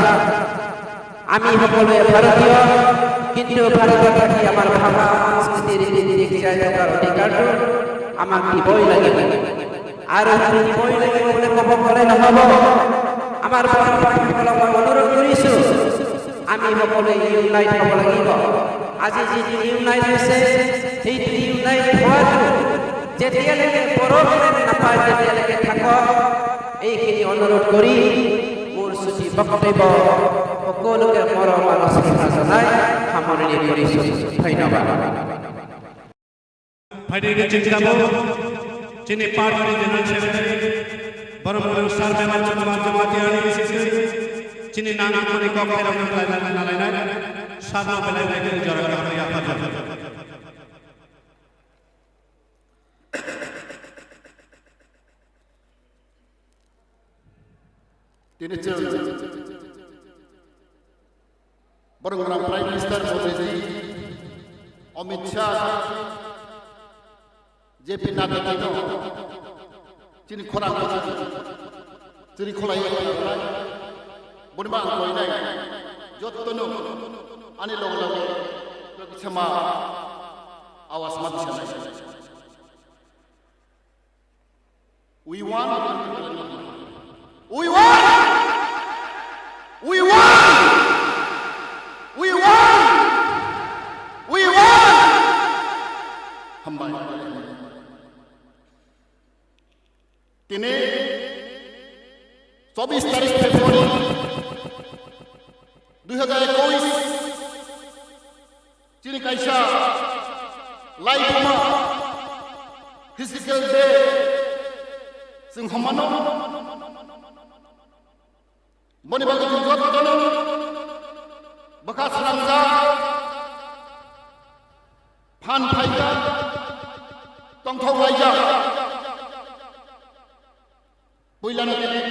Ami hokole Bharotiyo, kintu Bharotor thani amar bhasha, sanskriti, riti niti, kisa adhikar, adhikar tu amak diboi lage. Aro jodi diboi lage bole kobok kore no hobo. Amar bhasha, bhasha, bhasha, onurodh korisu. Ami hokole unite hobo lagibo. Aji jodi unite hoise, ei unite howa tu. Jetia lage borok napai, jetia lage thako, ei khini onurodh kori, mor suti boktobyo, hokoloke moro mano singha janai, hamoni kori sut, dhonnobad. Phaidi ke chini tabo, chini party ni general secretary, Boromoni sir member Chakma Jamatia ni bisisi, chini nang mani kok khe rok nalai nalai nalai nai, sir no belai belai khe jora khe ya pa jora. Tini chwng borok rang Prime Minister Modi ji, Amit Shah, J P Nadda tino chini khorang chini kholai boni ma ang koinai jotto no ani loge loge sama awas ma bisa nai. We want. We want. We want. We want. We want. Hambai. Tini chobbish tarik February dui hajar ekush. Chini kaisa laibuma physical day chwng hwnmano. Boni bagwi chwng jotono bwkha swnamjak, phan phaijak, tongthok laijak. Puilano tini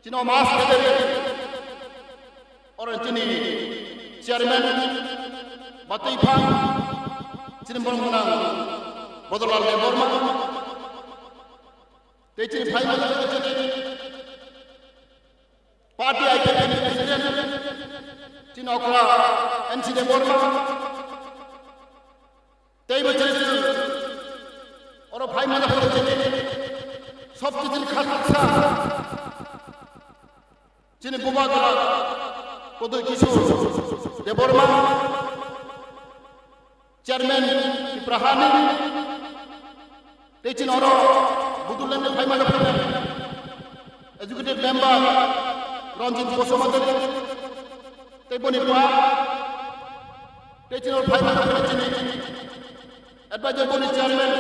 chini o mas kete oro chini chairman batwi phang chini borok gwnang Bodolal Debbarma tei chini phai mani chini party I P F T ni president chini okra N C Debbarma. Tei bo chwng oro phai mano hwnwi chini sob chini khaksa chini bubagra Kodoi Kishore Debbarma, chairman Tipra Hani, tei chini oro Bodoland ni phai mano phai executive member Ranjit Basumatary, tei boni pa, tei chini oro phai mano phai chini advisor boni chairman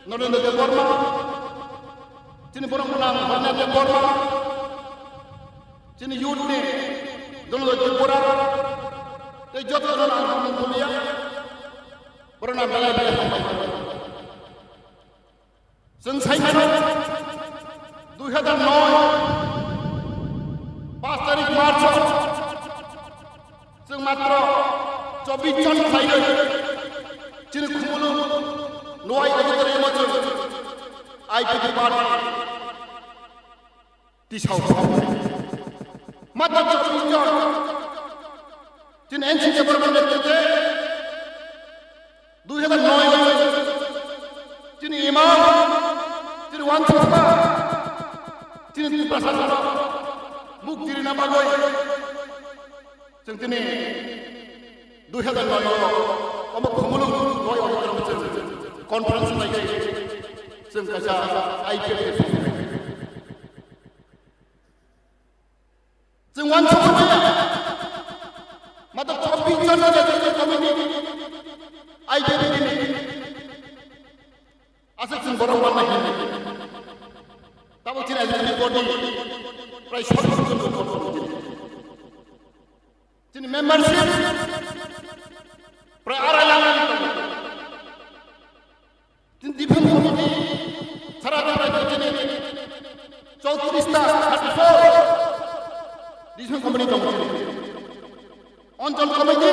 Narendra Debbarma, chini borok gwnang Narendra Debbarma, chini youth ni Dhananjay Tripura, tei joto jono ang mung kuliya, borok nang belai belai hambai. Chwng sai mano, dui hajar noi, paanch tarik March o, chwng matro chobbish jon khlaiwi, chini Khumulwng Nuwai Auditorium o chwng I P F T party tisao. Matro chobbish jon, chini N C Debbarma ni netrite, dui hajar noi o chini imam, chini uansukma, chini Tiprasa mukti rina bagwi chwng tini dui hajar noi o omo Khumulwng Nuwai Auditorium o chwng conference khlai khe chwng kaisa I P F T. Chwng uansukma maya. Matro chobbish jon no jati committee I P F T ni. Aswk chwng borok uanma himdi. Tabuk chini executive body prai sotto jon no. Chini membership prai arai lakh ni tongo. Chini defense committee Regional committee tongo chini. Onchol committee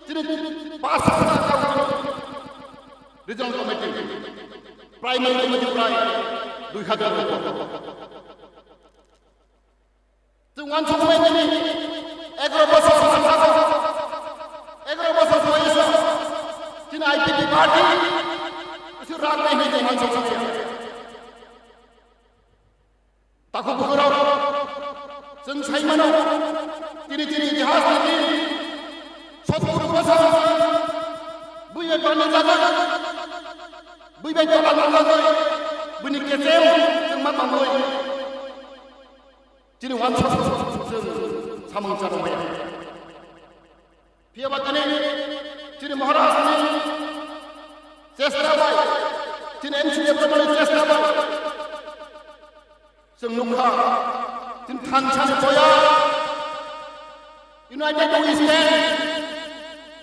chini pas hajar tongo. Regional committee, primary committee prai dui hajar. Chwng uansukmani nini egaro bosor, egaro bosor boyes o chini I P P party kisi rak nai hinwi chwng uansukmani. Takhuk bukhurok, chwng sai mano, tini chini itihas ni din, sottur bosor bui bai bani jagwi, bui bai tola nang jagwi, buini kechem chwng ma tongwi. Chini uansuk chwng samung charo maya. Phiya ba tini chini Maharaj ni chesta bai, chini M C A ni chesta bai chwng nukha, chini thansa ni boya, united we stand,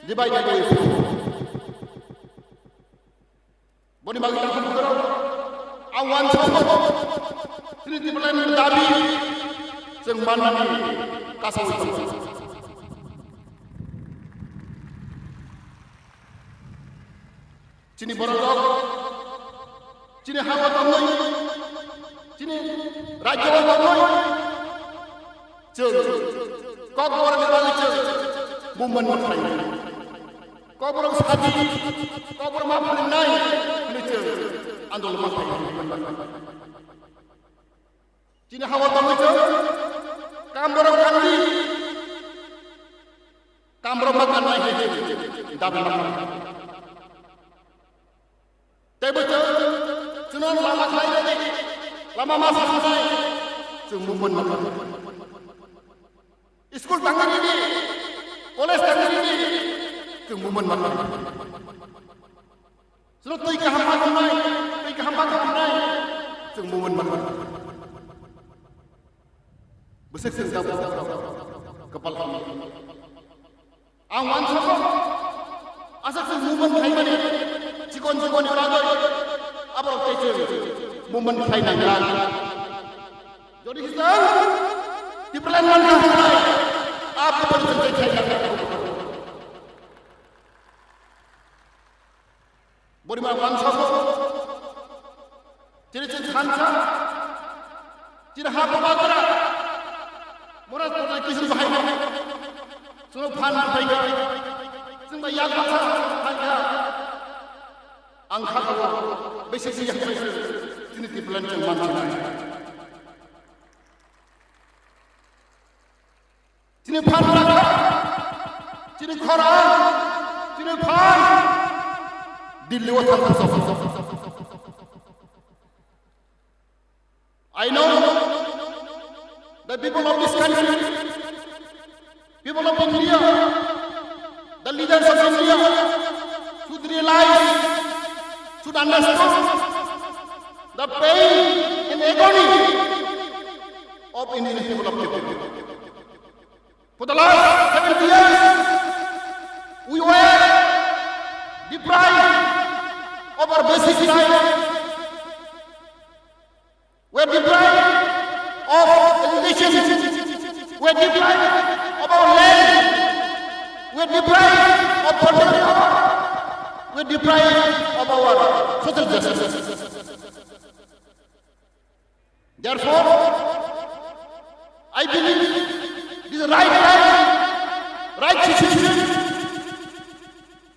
divided we fall. Boni bagwi takhuk bukhurok, ang uansukgo, chini Tipraland ni dabi chwng mannani kasawi tongo. Chini borok rok, chini ha o tongwi, chini rajyo o tongwi, chwng kokborok ni bagwi chwng movement ma khlai nai. Kokborok sadi, kokborok ma phwrwng nai hinwi chwng andolon ma khlai nai. Chini ha o tongwi chwng kam borok kandi, kam borok ma kannai hinwi chwng dabi ma khlai. Teibo chwng chwngno lama khlai rwdi, lama ma saknai, chwng movement ma khlai. School tangwi rwdi, college tangwi rwdi, chwng movement ma khlai. Chwngno twi kaham ma khlai, twi kaham ma khlai, chwng movement ma khlai. Bwswk chwng tabuk kwpal hamya. Ang uansukgo, aswk chwng movement khlaimani chikon chikon ni bagwi aborok tei chwng movement khlai nangya. Jodi hwnjak Tipraland mankha hwnwi, a movement chwng tei khlai nangya. Boni ma uansukgo, chini chini thansa, chini ha bubagra, mora mora kisi bahai no, chwngno phan phaikha, chwng ba yak baksa phaikha, ang kha kabo, besi si yak besi, chini Tipraland chwng mansinai. Chini phan rakha, chini khorang, chini phan Delhi o thang thang sok sok sok sok sok sok. I know the people of this country, people of India, the leaders of India should realize, should understand the pain and agony of Indian people of Tibet. For the last seventy years, we were deprived of our basic rights. We are deprived of education. We are deprived of our land. We are deprived of political power. We are deprived of our social justice. Therefore, I believe this is right time, right situation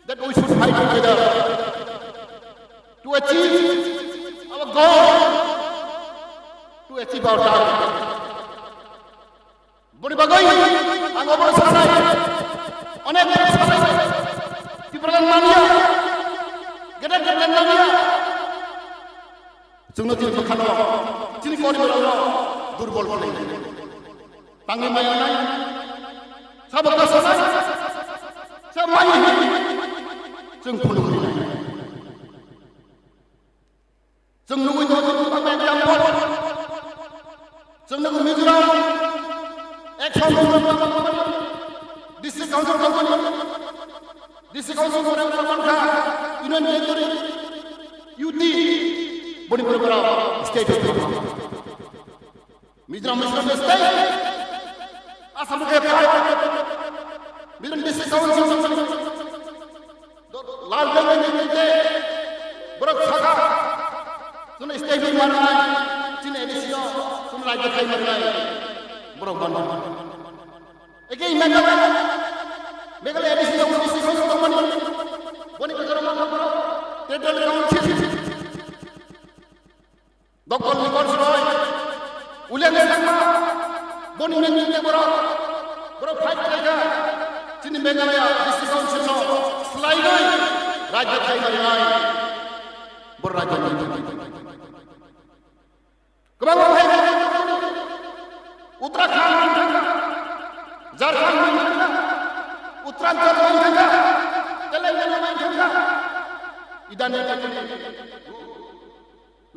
that we should fight together to achieve our goal, to achieve our target. Boni bagwi ang obo sanai, onek sanai, Tipraland manya, gedek gedek manya. Chwngno chini bwkhano, chini koriborokno durbol khlai nai. Tangwi maya nai, sabo kasanai, sa maya hinwi chwng phunuknai. Chwng nugwi tongo, chini bwkhano example. Chwng nugwi Mizoram, action, district council company. District Council ni borok wngkha Union Territory, U T, boni borok state. Mizoram, Mizoram state, Assam ke five, Mizoram district council, lal jai ni te, borok saka, chini state ni manai, chini A D C no, chini rajya khai manai, borok ban. Eke Meghalaya, Meghalaya A D C no, district council tongmani, boni kotor ma borok, territorial council. Dokol ni kor sroi, uliang sangma, boni nengni borok, borok fight khlaikha, chini Meghalaya district council no swlaigwi rajya khai manai, borok rajya ni. Kwbangma phai, Uttarakhand man thangkha, Jharkhand man thangkha, Uttaranchal man thangkha, Telangana man thangkha, idani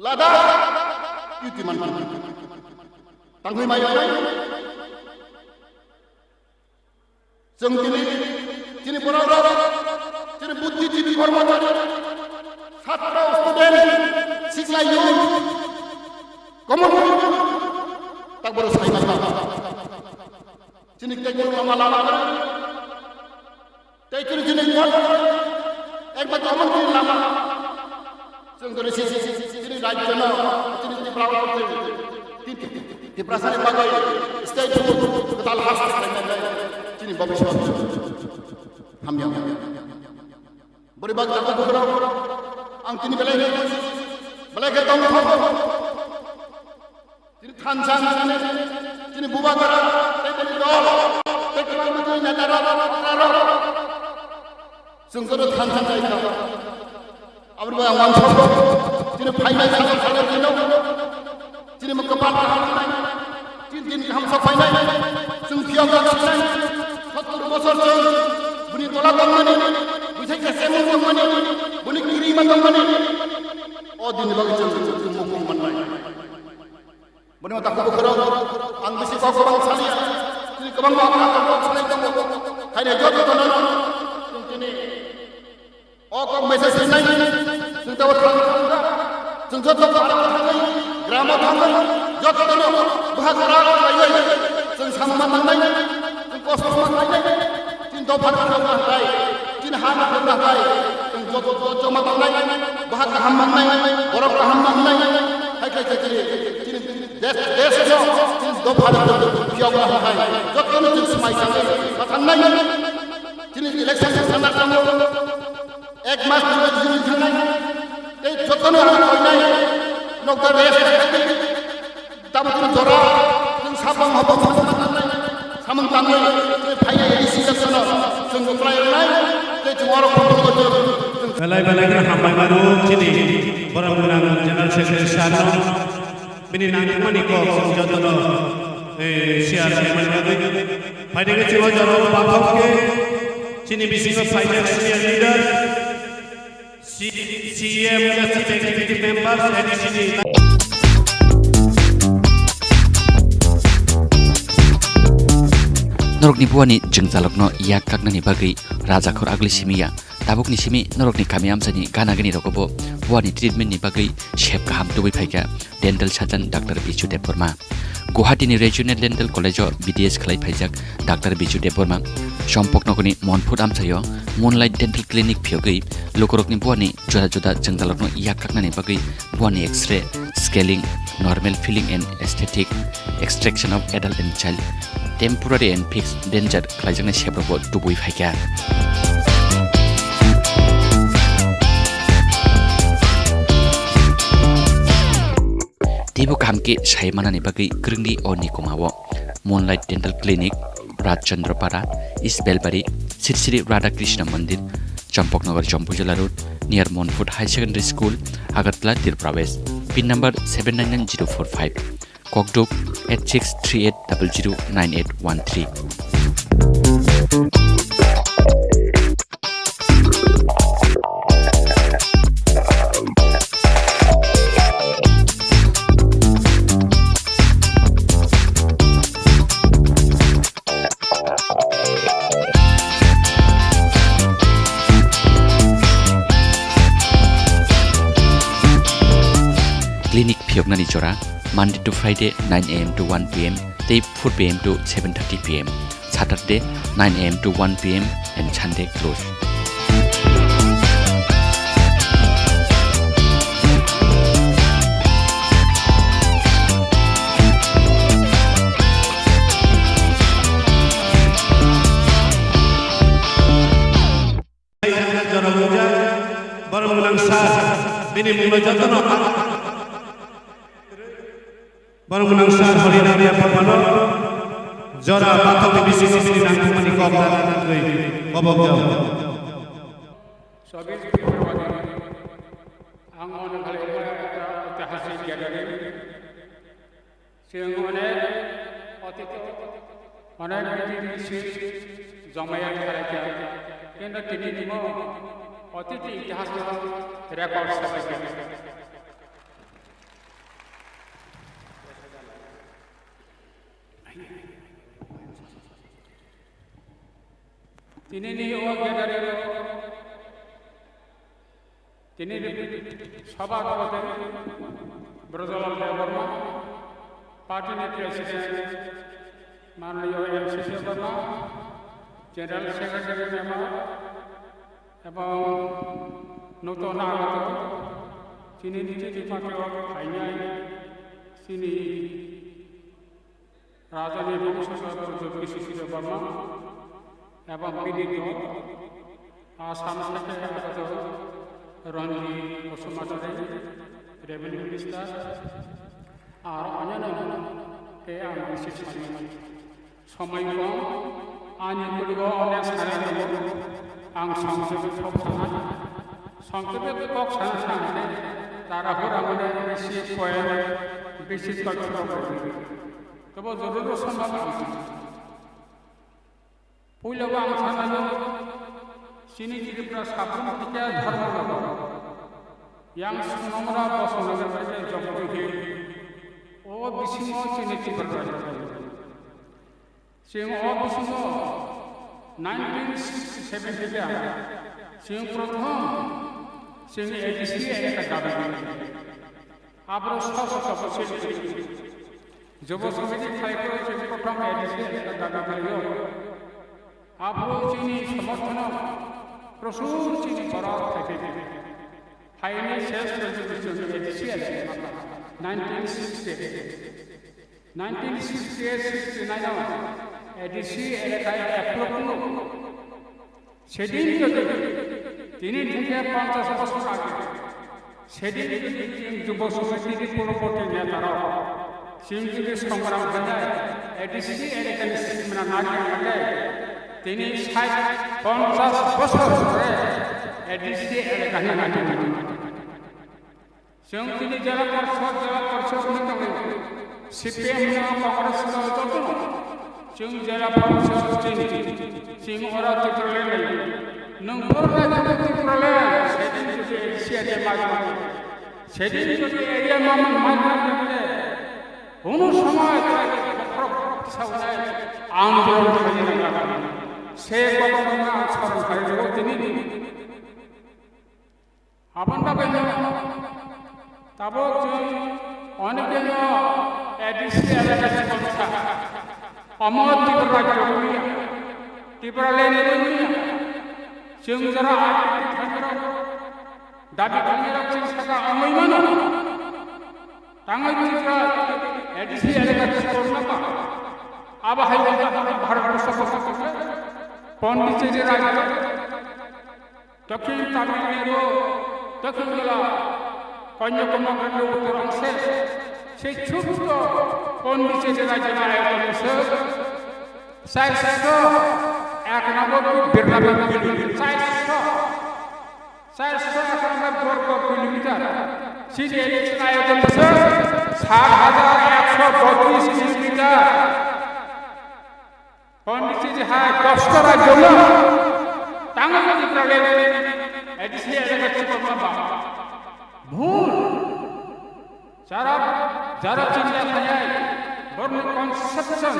Ladakh, U T man thangkha. Tangwi mai mai. Chwng tini, chini borok rok, chini buddhijibi kormochari, satro, student, sikla, youth, common people, tak borok sai masa. Chini tei borok lama lama. Tei chini chini kon, ekbar common people lama. Chwng tini si, si, si, si, chini rajyo no, chini Tripura o, chini Tiprasa ni bagwi state food kwtal hasteo khlainai chini bobiswt. Hamya. Bori bag jaga bukrok, ang tini belai, belai khe tong thok. Chini thansa, chini bubagra, tei bini dol, tei kwbangma chini neta rok, rok, rok. Chwng joto thansa khai kha. Aboni bagwi ang uansukgo, chini phainai sajak sajak dino, chini mwkhang kaham wngnai, chini din kaham sok phainai, chwng phiyok jak sinai, sottor bosor chwng bini tola tongmani, buisai khe chemung tongmani, bini kirima tongmani, o dinni bagwi chwng, chwng mukhung mannai. Boni mata khubu khorok, ang bisi kok kwbang saliya, chini kwbangma ang kok salai tongo, haino joto tono, chwng chini o kok message sinai, chwng tabo thang thang, chwng joto para thangwi, gramo thangwi, joto tono, bwha kwrak khlaiwi, chwng samung ma tangnai, chwng kosto ma khlainai. Chini dopha rok wngkha hai, chini ha rok wngkha hai, chwng joto joto joma tongnai, bwha kaham mangnai, borok kaham mangnai, hai khe chini, chini desh, desh no, chini dopha rok phiyok wngkha hai, joto no chwng swmai tangwi ma thangnai, chini election sana tamo, ek mas dui mas juni thangnai, tei joto no ang koinai, nokta rest khai. Tabuk chwng jora, chwng sabang habo samung tangnai, samung tangnai, chwng phainai A D C election-o, chwng kwplai rwnai, tei chwng oro control khe chwng. Belai belai kheno hambai mano chini borok gwnang General Secretary sir-no. Bini nangkukmani kok chwng jotono, eh, share khaimani bagwi. Phaidi khe chwng o jorao pathok khe chini bisingo phaijak senior leader. C-, C E M, Chief Executive Members, A D C ni. Norokni buani jwngjalokno yak kaknani bagwi rajakhor agli simi ya. Tabukni simi norokni kami amchaini gana gani rogobo buani treatment ni bagwi sep kaham tubui phaikha. Dental surgeon Doctor Bichu Debbarma. Guwahati ni Regional Dental College o B D S khlai phaijak Doctor Bichu Debbarma Champaknagar ni Monfut amchaio Moonlight Dental Clinic phiyogwi lukurokni buani juda juda jwngjalokno yak kaknani bagwi buani X-ray, scaling, normal filling and aesthetic, extraction of adult and child, temporary and fixed denture khlaijaknai seprokbo tubui phaikha. Teibo kaham khe sai manani bagwi kwrwngdi o Nikoma o Moonlight Dental Clinic, Rajchandra Para, East Belbari, Sri Sri Radha Krishna Mandir, Champaknagar, Jampuijala Road, near Monfut High Secondary School, Agartala, Tripura West. Pin number seven nine nine zero four five. Kokduk eight six three eight double zero nine eight one three. Clinic Thiyoknani jora, Monday to Friday, nine a m to one p m, tei four p m to seven thirty p m, Saturday, nine a m to one p m, and Sunday close. Borok gwnang sir, bini mungno jotono Borok gwnang sir Horinam Debbarmano jora bathokni bisingo bini nangkukmani kok dana nangwi kobok jao. Chobbish February ang mone khalai ekta oitihasik gathering. Chwng onek otito, onek meeting misil jomaya khalai kha. Kintu tini timo otiti itihas record sabai kha. Tinini o gathering o tini sabha sabhapati Brajalal Debbarma, party ni president mananiya M C Debbarma, general secretary member, Ebong noto nago chini chini party o phainai chini rajani bongso Jogdishwar Debbarma ebong bini dol Assam theke Ranjit Basumatary, Revenue Minister, aro onyanno tei ang bisi sanai. Somoi kong, ani kwrwio onek sanai tongo. Ang songkhepe kok sana, songkhepe kok sana sanai, tarahura mane bisi point, bisi tochok rok rwdi. Tebo joruro sombhob ang sana. Puila o ang sana, chini Tripura sabrum theke dhormo logo. Yang swnamra bosong logo theke jokti he. O bisingo chini Tripura. Chwng o bisingo nineteen sixty-seven theke chwng prothom chwng A D C elaka dabi khlai. Abro soso soso sel khlai. Jobo somiti khlai khe chwng prothom A D C elaka dabi khlaio. Abro chini somorthono prosur chini borok khlai khe. Phaini ses resolution A D C elaka nineteen sixty-eight. Nineteen sixty-eight sixty-nine o A D C elaka approve wngkha. Sedin jodi tini theke ponchash bosor age, sedin jodi chwng Jubo Somitini purborti netarok chwng jodi songram khainai A D C elakani sima nagwi mate tini sait ponchash bosor pore A D C elakani nagwi mate. Chwng tini jela parishad, jela parishad hwnwi tongo. C P M no, Congress no, joto no. Chwng jela parishad chini. Chwng ora Tipraland nai. Nwng bor lai jodi Tipraland, sedin jodi A D C area mai mai. Sedin jodi area mamang mai mai jodi. Hunu samay tai bokhorok saunai andolon khaina nangkha. Se kotor na saran khai jodi tini. Aboni bagwi no tabuk chwng onekeno A D C elaka chikon kha. Omo Tripura rajyo wngya, Tipraland wngya. Chwng jora identity khairok, dabi khairok chwng saka wngwi mano. Tangwi Tripura A D C elaka chikon kha. Abo hai wngkha Bharat Borso Pondicherry rajyo. Dokhin Tamil Nadu, Dokhin Goa, Kanyakumari Uttor ongse, se chutto Pondicherry rajyoni ayoton se chairso ekanoboi birnaboi kilometer, chairso, chairso ekanoboi borgo kilometer. Chini ayoton se sat hajar ekso botris kilometer. Pondicherry hai dosta rajyo no tangwi Tipraland A D C elaka chikon ma ba. Bhul. Jara, jara chinta khainai, borni conception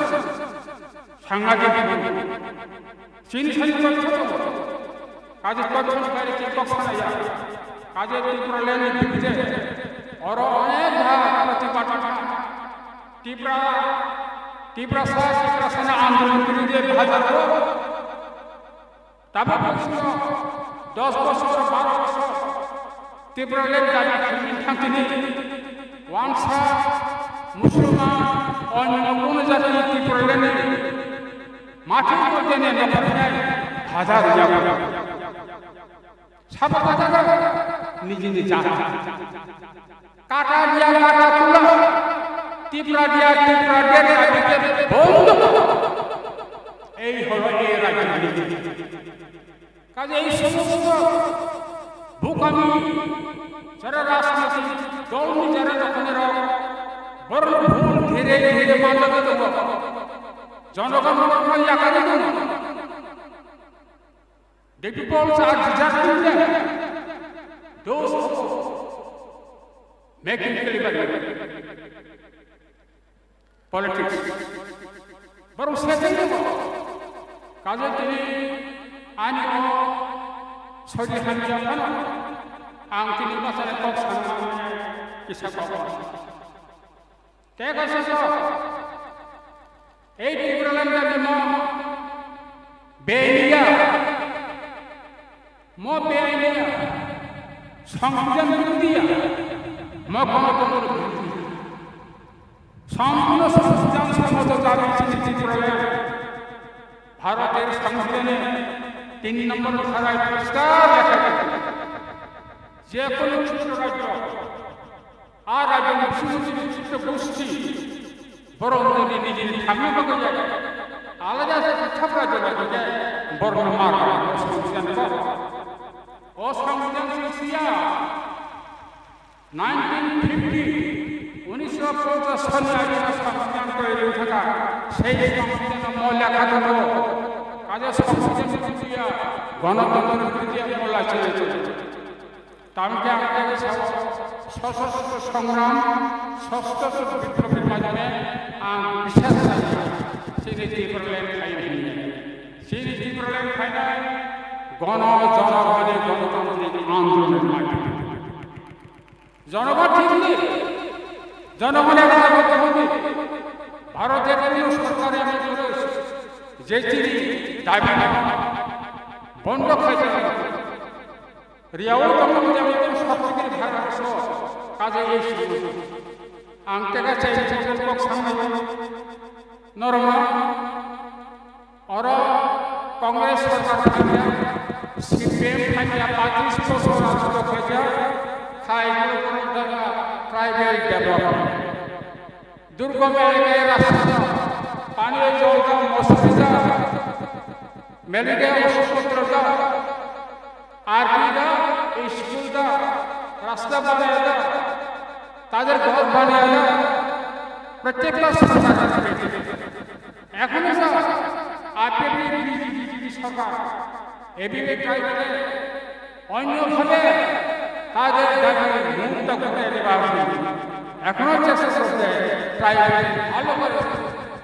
sangadik bhul. Chini sani totho. Kaje totho ni bari chini kok sanaya. Kaje Tipraland ni bidire. Oro onek bhag protibad Tipra, Tiprasa, Tiprasani andolon kwrwi de bhajar o. Tabuk bosor, dos bosor, baro bosor Tipraland dabi khwlwi thangtini wansa, musulman, onyo kono jati Tipraland ni mathai mojani nokharnai bhajar yago. Sabo kata niji ni jat. Kata dia kata tula. Tipra dia Tipra dia kata dia bondo. Ei holo ei rajniti. Kaje ei somosto bukani jara rajniti dolni jara dokhonero borno bhul ghere ghere mandago tongo. Jonogon borno yakari tongo. The people are deserting them. Those who making clever politics. Borok setting them. Kaje tini ani o sodi hamya phano ang tini masale kok sanmani kisa kok. Tei kaisa kok. Ei Tipraland ni mo beniya, mo beniya, Songbidan birudiya, mo Gonotantro birudiya. Sompurno Songbidan sommoto dabi chini Tipraland. Bharoter Songbidan e tin nombor dharao poriskar lekha thangkha, je kono chhotro rajyo, a rajyoni bisingtwi chhotro gosti borok nini nijini thamni bagwi alada thap rajyoni hwnkhe borokno mar rw songbidan kok. O songbidan songsiya nineteen fifty, unisho ponchas sani age songbidan toiri wngkha, sei songbidan mo lekha tongo, kaje songbidan songsiya gonotantro birudiya mo lachi lachi. Tamokhe ang tei sao sosostro songram, sosostro biplobni majone ang bisas khlaikha, chini Tipraland phainai hinwi. Chini Tipraland phainai gono jonogoni gonotantrik andolonni majone. Jonogon thik hwnwi, jonogoni raja hwnwi, Bharoter kono sorkar emon kore je chini dabi bondo khlai. Riyao tongmani jemon tong sabjigiri bharokso kaje ei simi. Ang tega chai chai kok sangnai norokno oro Congress sorkar phaikha, C P M phaikha, pachis bosor rajotw khaikha, khai tribal development. Durgom elakaya rasta, pani jol da, mosri da, malaria osukpotro da, R P da, school da, rasta banaya da, tader ghor banaya da, prottekta sorkar ekhono sa A P F ni B J P sorkar, A P F ni sorkar. Onyo bhabe tader dabi mukta kore dibar jogyo. Ekhono chesta chole, tribal bhalo kore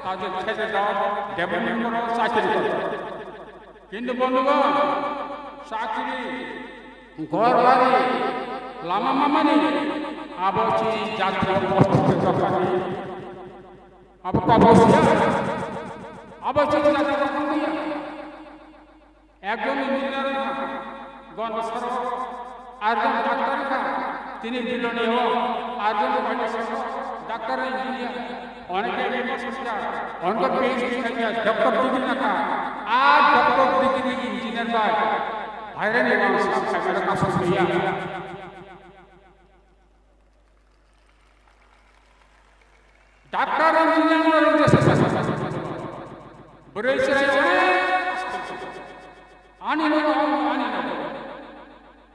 tader khete dao, development koro, chakri koro. Kintu bondhugon, chakri, ghor bari, lama mamani, abo chini jatiyo kosto khe dophani, abo kobo siya, abo chini jatiyo kosto khe. Ekjon engineer wngkha, Gonbasaro, arjon doctor wngkha, tini Biloni o, arjon Kailasoro, doctor engineer, oneke M S wngkha, oneke P H D khaikha, doctor degree nakha, a doctor degree engineer bai, bhairani wangsa khaimano kasu thaiya. Doctor engineer no rwngya se sasa. Bwrwi chwrai ani no, ani no.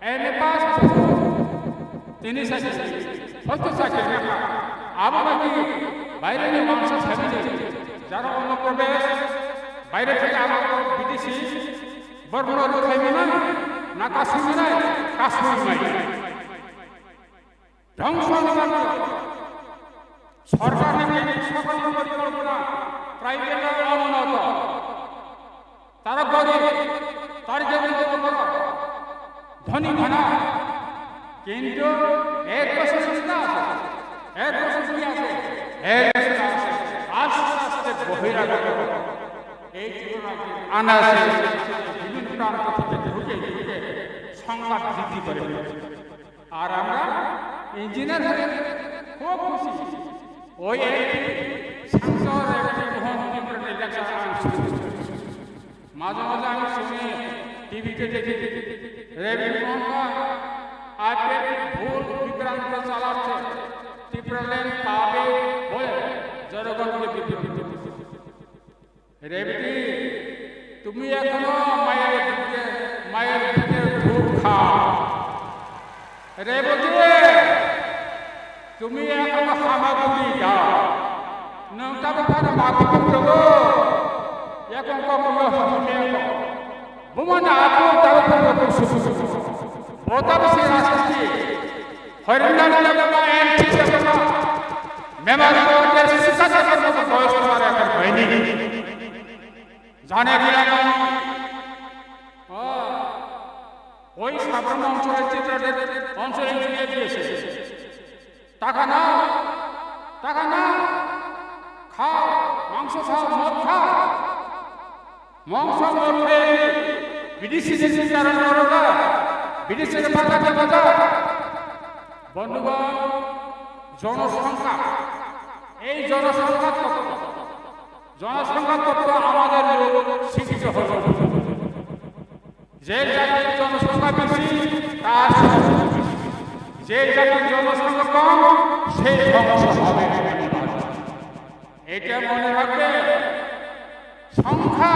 M A pass. Tini sasa. Hoito chakri nakha. Abo bai baire ni wangsa sabi de. Jaro Onno Pradesh, baire theke abo bidesi, borno rwkhai manai, na kasui manai, kasui mai. Dhwngso wngkha sorkarni kaisa sakni porikolpona, tribal lai unnot, tara gorib, tara jebon jebon koro, dhoni khana, কিন্তু এক বছর না আছে, এক বছর কি আছে? এক বছর আছে। আস্তে আস্তে বহিরাগত এই ত্রিপুরা রাজ্যে আনাচে বিভিন্ন প্রান্ত থেকে ঢুকে ঢুকে সংখ্যা বৃদ্ধি করে ফেলেছে। আর আমরা ইঞ্জিনিয়ার হয়ে খুব খুশি। ওই একটি সাংসদ একটি মোহন ত্রিপুরা নির্বাচন আনছে। মাঝে মাঝে আমি শুনি, টিভিতে দেখি, রেভিনিউ মন্ত্রী আজকে ভুল বিভ্রান্ত চালাচ্ছে, টিপ্রাল্যান্ড পাবে বলে জনগণকে বিভ্রান্ত করছে। রেবতী, তুমি এখনো মায়ের বুকে, মায়ের বুকের দুধ খাও। রেবতী, তুমি এখনো হামাগুড়ি দাও। Nung tabuk phano ma kutung tongo. Yakung kok yo hamya. Bumana aku tabuk phano kutung susu. Bo tabuk si rasa si. Horinani tabuk ma M P tabuk ma. Memang ko ke sisa tabuk ma boyos ko mare akan hoini. Jane dia kan. Oh. Oi sabra mongso chitra de, mongso engineer diye se. Taka nao, taka nao, khao, mangso khao, mod khao. Mangso mod khe, bidesi je se karon koroga, bidesi je baka de baka. বন্ধুগণ, জনসংখ্যা, এই জনসংখ্যা তত্ত্ব, জনসংখ্যা তত্ত্ব আমাদের লোক শিক্ষিত হতে হবে। যে জাতির জনসংখ্যা বেশি, তার সমস্যা বেশি। যে জাতির জনসংখ্যা কম, সে ধ্বংস হবে। এটা মনে রাখবে, সংখ্যা,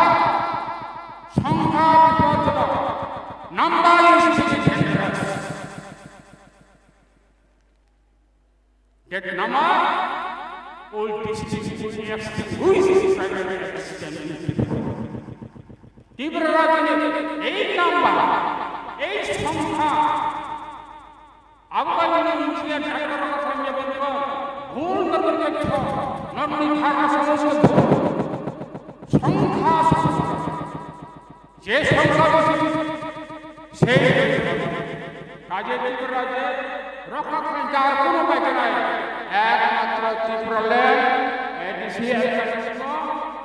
সংখ্যা বিপজ্জনক। Number is dangerous. That number will distinguish, will extinguish tribal existence in Tripura. Tripura রাজ্যের এই নাম্বার, এই সংখ্যা, আবগামী ইঞ্জিনিয়ার ডাক্তার কথা নিয়ে বলবো, ভুল নম্বর তথ্য, নম্বর ধারণা সমস্ত ভুল। সংখ্যা, সংখ্যা। যে সংখ্যা বেশি, সেই কাজে ত্রিপুরা রাজ্যে রক্ষা করার যার কোনো উপায় নাই। একমাত্র ত্রিপুরাল্যান্ড, এডিসি,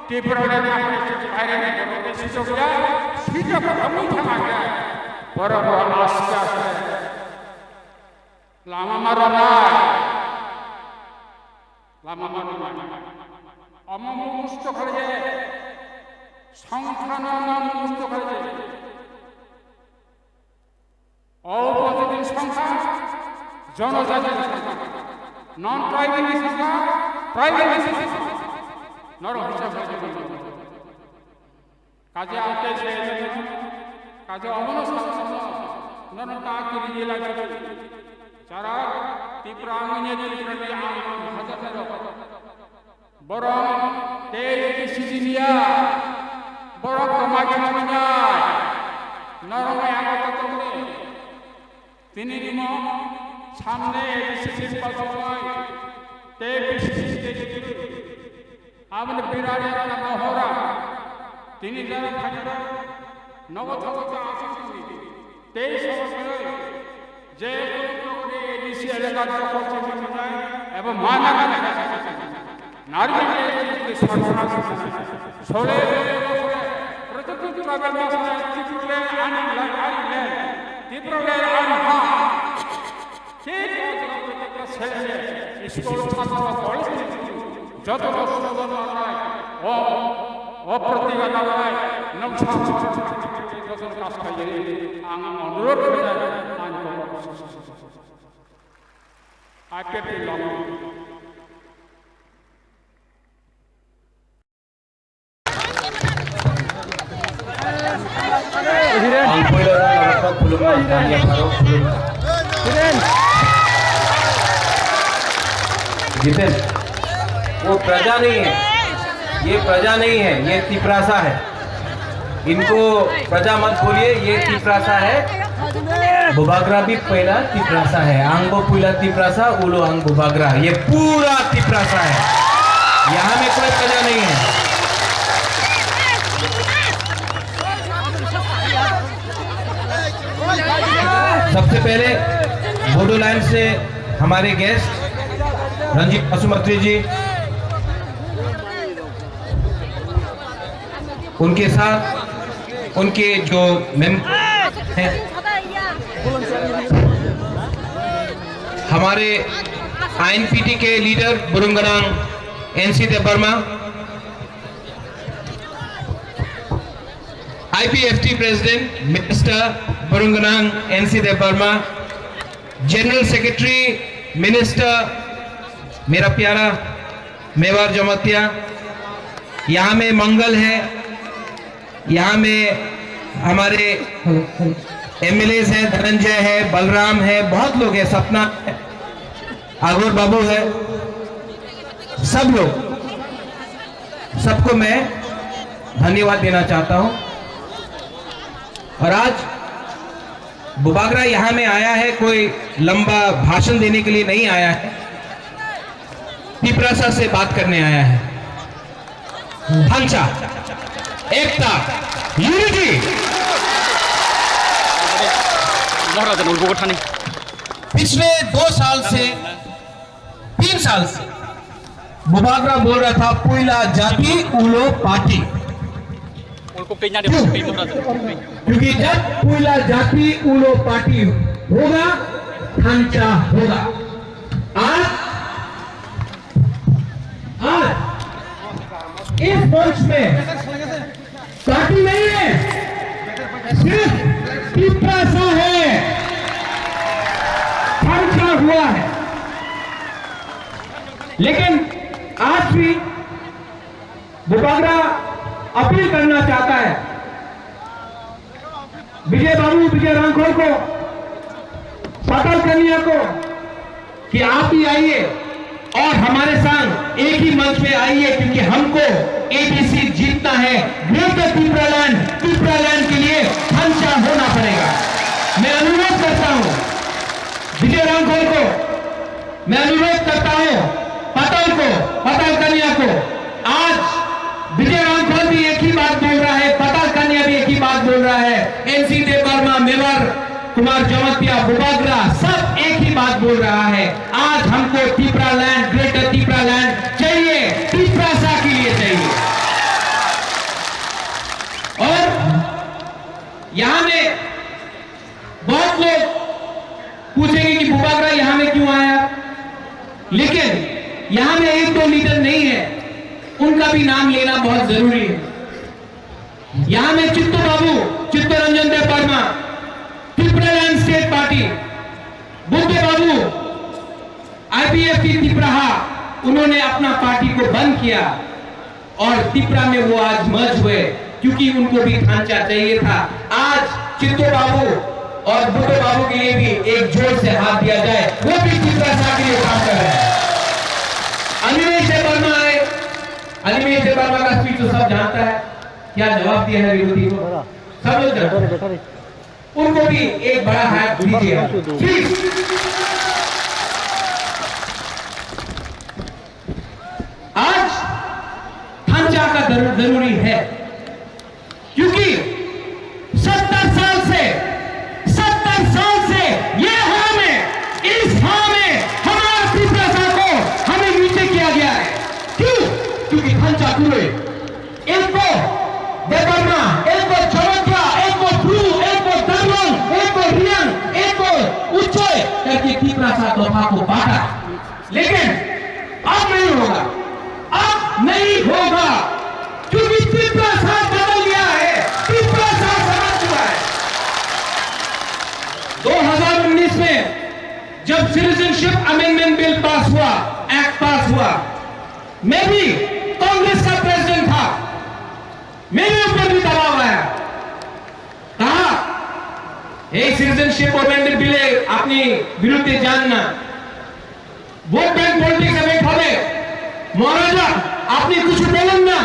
ত্রিপুরাল্যান্ড আপনি বাইরে নিয়ে কোনো দেশে চলে যায়, সেটা কখনোই থাকা যায়। বরং আস্তে আস্তে লামা মারা নাই। Lama mano mano. Omo musto khalai je. Songkhano omo musto khalai je. O positive songkha, jonojati songkha. Non tribal songkha, tribal songkha. Norok hisab khalai je. Kaje ang tei se, kaje omono sa, nono ta kiri ila kiri. Chara, Tipra ang ne Tipra ni ang hajar na rok. Borok tei kisi diya, borok tomai chumai nai. Norok ang ta tongni. Tini rimo samne A D C nirbachon bai tei B C C tei aboni birani mohora tini jara thangkhe nogo thogo ta aswk tei sobo swrwi je A D C elaka doko chini mwnai ebo mana gana gana. Narwini sorkar sole Protected Tribal National Tipraland ani land, ani land, Tipraland ani ha. Thik o jaga protected sele school, chhatro, college ni joto joto slogan manai, o, o protiga manai, noksa joto kas khaye, ang onurodh khaye, ang ko. I P F ni logo. Ang puila rok narwkha khulumma, ang yapharok khulumma. Jiten, wo praja nahi hai, ye praja nahi hai, ye Tiprasa hai. इनको प्रजा मत बोलिए, ये तिपरासा है। बुबाग्रा भी पहला तिपरासा है। आंगो पुला तिपरासा, उलो आंग बुबाग्रा। ये पूरा तिपरासा है। यहाँ में कोई प्रजा नहीं है। सबसे पहले बोडोलैंड से हमारे गेस्ट रंजीत बासुमती जी, उनके साथ उनके जो मेंबर हैं, हमारे आईएनपीटी के लीडर बुरुंगनांग एनसी देबबर्मा, आईपीएफटी प्रेसिडेंट मिनिस्टर बुरुंगनांग एनसी देबबर्मा, जनरल सेक्रेटरी मिनिस्टर मेरा प्यारा मेवार जमातिया, यहाँ में मंगल है, यहाँ में हमारे एमएलए हैं, धनंजय है, बलराम है, बहुत लोग हैं, सपना है, आगोर बाबू है, सब लोग, सबको मैं धन्यवाद देना चाहता हूँ। और आज बुबागरा यहाँ में आया है, कोई लंबा भाषण देने के लिए नहीं आया है, तिपरासा से बात करने आया है। भांचा, एकता, यूनिटी। महाराज ने उनको उठाने। पिछले दो साल से, तीन साल से बुबागरा बोल रहा था, पुइला जाति उलो पार्टी। उनको पेज ना दे, क्यों? पेज महाराज ने। क्योंकि जब पुइला जाति उलो पार्टी होगा, भांचा होगा। आज, आज इस मंच में पार्टी नहीं है, सिर्फ तिपरासा है, भांचा हुआ है। लेकिन आज भी बुबागरा अपील करना चाहता है विजय बाबू, विजय रांखल को, पाताल कन्या को, कि आप भी आइए और हमारे संग एक ही मंच पे आइए, क्योंकि हमको एबीसी जीतना है। ग्रेटर तिपरालैंड, तिपरालैंड के लिए भांचा होना पड़ेगा। मैं अनुरोध करता हूँ विजय रांखल को, मैं अनुरोध करता हूँ पाताल को, पाताल कन्या को, आज विजय रांखल भी एक ही बात बोल रहा है, पाताल कन्या भी एक ही बात बोल रहा है, एनसी देबबर्मा, मेवार कुमार जमातिया, बुबागरा, सब एक ही बात बोल रहा है। आज हमको तिपरालैंड, ग्रेटर तिपरालैंड चाहिए, तिपरासा के लिए चाहिए। और यहाँ में बहुत लोग पूछेंगे कि बुबागरा यहाँ में क्यों आया, लेकिन यहाँ में एक दो लीडर नहीं है, उनका भी नाम लेना बहुत जरूरी है। यहाँ में चित्तू बाबू, चित्तरंजन देबबर्मा, तिपरालैंड स्टेट पार्टी, बुद्ध बाबू, आईपीएफटी तिपराहा, उन्होंने अपना पार्टी को बंद किया और तिपरा में वो आज मर्ज हुए, क्योंकि उनको भी भांचा चाहिए था। आज चित्तो बाबू और बुद्धो बाबू के लिए भी एक जोर से हाथ दिया जाए, वो भी तिपरासा के लिए काम कर रहे हैं। अनिमेष देबबर्मा आए, अनिमेष देबबर्मा का स्पीच तो सब जानता है, क्या जवाब दिया है विरोधी को, सब लोग जानते हैं। उनको भी एक बड़ा हाथ दीजिए आप। प्लीज। आज भांचा का जरू-, जरूरी है, क्योंकि सत्तर साल से, सत्तर साल से ये हां में, इस हां में हमारा तिपरासा को हमें नीचे किया गया है। क्यों? क्योंकि भांचा कुरे एक को देबबर्मा, एक को जमातिया, एक को ब्रू, एक को दारलोंग, एक को रियांग, एक को उच्चय करके तिपरासा दोफा को बांटा। लेकिन अब नहीं होगा, अब नहीं होगा, क्योंकि तिपरासा बदल गया है, तिपरासा समझ चुका है। दो हज़ार उन्नीस में जब सिटीजनशिप अमेंडमेंट बिल पास हुआ, एक्ट पास हुआ, मैं भी कांग्रेस का प्रेसिडेंट था, मेरे ऊपर भी दबाव आया, कहा, "এই সিটিজেনশিপ অ্যামেন্ডমেন্ট বিলে আপনি বিরুদ্ধে যান না, ভোট ব্যাংক পলিটিক্স এফেক্ট হবে, মহারাজা আপনি কিছু বলেন না।"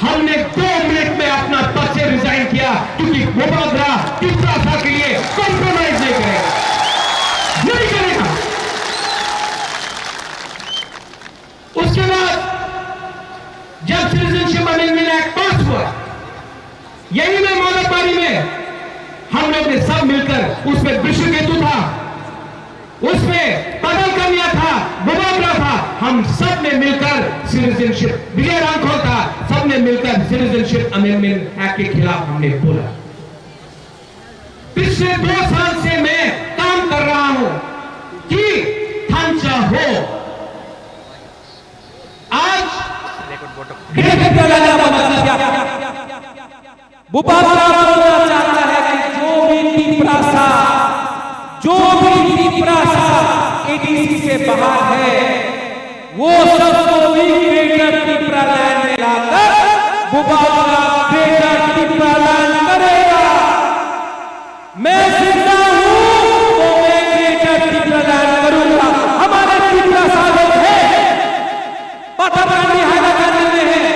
हमने दो मिनट में अपना पद से रिजाइन किया, क्योंकि बुबागरा तिपरासा के लिए कॉम्प्रोमाइज नहीं करेगा, नहीं करेगा। उसके बाद जब सिटीजनशिप अमेंडमेंट एक्ट पास हुआ, यही में माधवबाड़ी में हम लोग ने सब मिलकर, उसमें विश्वकेतु था, उसमें पदल कन्या था, बुबाग्रा था, हम सब ने मिलकर सिटीजनशिप, विजय रांखल था, सबने मिलकर सिटीजनशिप अमेंडमेंट एक्ट के खिलाफ हमने बोला। पिछले दो साल से मैं काम कर रहा हूं कि थांचा हो। आज बुबाग्रा बोलना चाहता है कि जो भी तिपरासा, जो भी तिपरासा एडीसी से बाहर है, वो सबको भी ग्रेटर तिपरालैंड में लाकर बुबाग्रा ग्रेटर तिपरालैंड करेगा। मैं जिंदा हूं तो मैं ग्रेटर तिपरालैंड करूंगा। हमारे तिपरासा लोग हैं, पाथरकांडी, हैलाकांडी में हैं,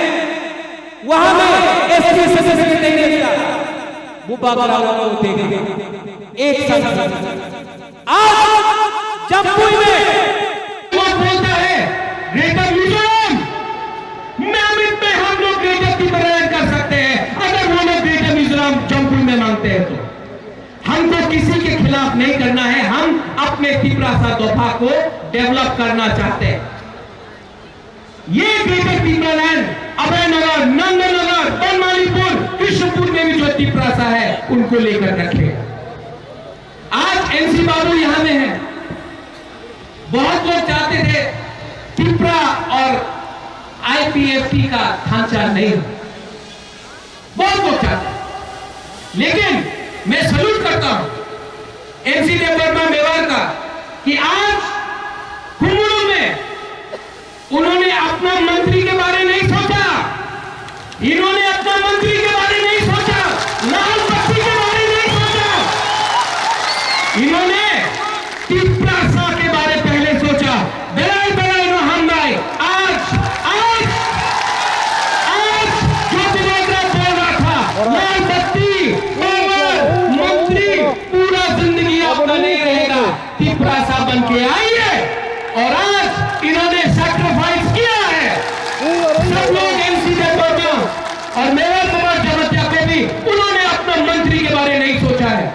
वहां में एसटी सर्टिफिकेट नहीं मिलता, वो बाबा राव को देगा। एक साथ आज जम्पुई में वो बोलता है, ग्रेटर मिजोरम, मामित में हम लोग ग्रेटर तिपरालैंड कर सकते हैं, अगर वो लोग ग्रेटर मिजोरम जम्पुई में मांगते हैं तो। हमको किसी के खिलाफ नहीं करना है, हम अपने तिपरासा दोफा को डेवलप करना चाहते हैं। ये ग्रेटर तिपरालैंड, अभयनगर, नंदनगर, बनमालीपुर, कृष्णपुर में भी जो तिपरासा है, उनको लेकर रखे। आज एनसी बाबू यहाँ में है। बहुत लोग चाहते थे तिपरा और आईपीएफटी का थांचा नहीं हो। बहुत लोग चाहते हैं, लेकिन मैं सल्यूट करता हूं एनसी देववर्मा मेवाड़ का कि आज कुमकुम में उन्होंने अपना मंत्री के बारे नहीं सोचा, इन्होंने अपना मंत्री के बारे नहीं सोचा, लाल बत्ती के बारे नहीं सोचा, इन्होंने तिपरासा के बारे पहले सोचा। बेलाय बेलाय नो हामबाय। आज, आज, आज जो बुबाग्रा बोल रहा था, लाल बत्ती, पावर, मंत्री, पूरा जिंदगी आपका नहीं रहेगा। तिपरासा बन के आइए। और आज इन्होंने सैक्रिफाइस किया है। सब लोग एनसी देववर्मा और मेवाड़ कुमार जमातिया को भी उन्होंने अपना मंत्री के बारे नहीं सोचा है।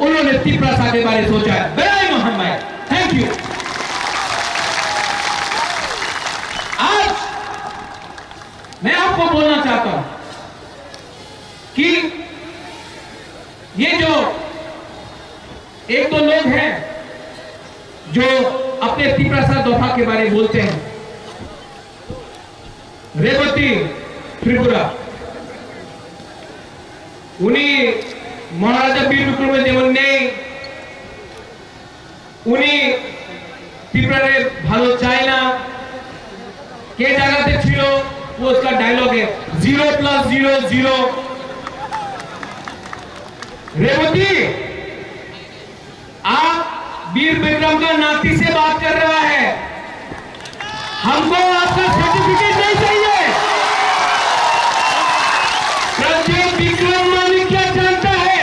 उन्होंने तिपरासा के बारे सोचा है। बेलाय नो हामबाय। Thank you. आज मैं आपको बोलना चाहता हूं कि ये जो एक दो लोग हैं जो अपने तिपरासा दोफा के बारे में बोलते हैं, রেবতী ত্রিপুরা, উনি মহারাজা বীর বিক্রমে যেমন নেই, উনি ত্রিপুরারে ভালো চায় না। কে জায়গাতে ছিল, वो उसका डायलॉग है, zero plus zero zero. Revati, आप वीर विक्रम का नाती से बात कर रहा है, हमको आपका सर्टिफिकेट नहीं चाहिए। प्रद्युत विक्रम मानिक क्या जानता है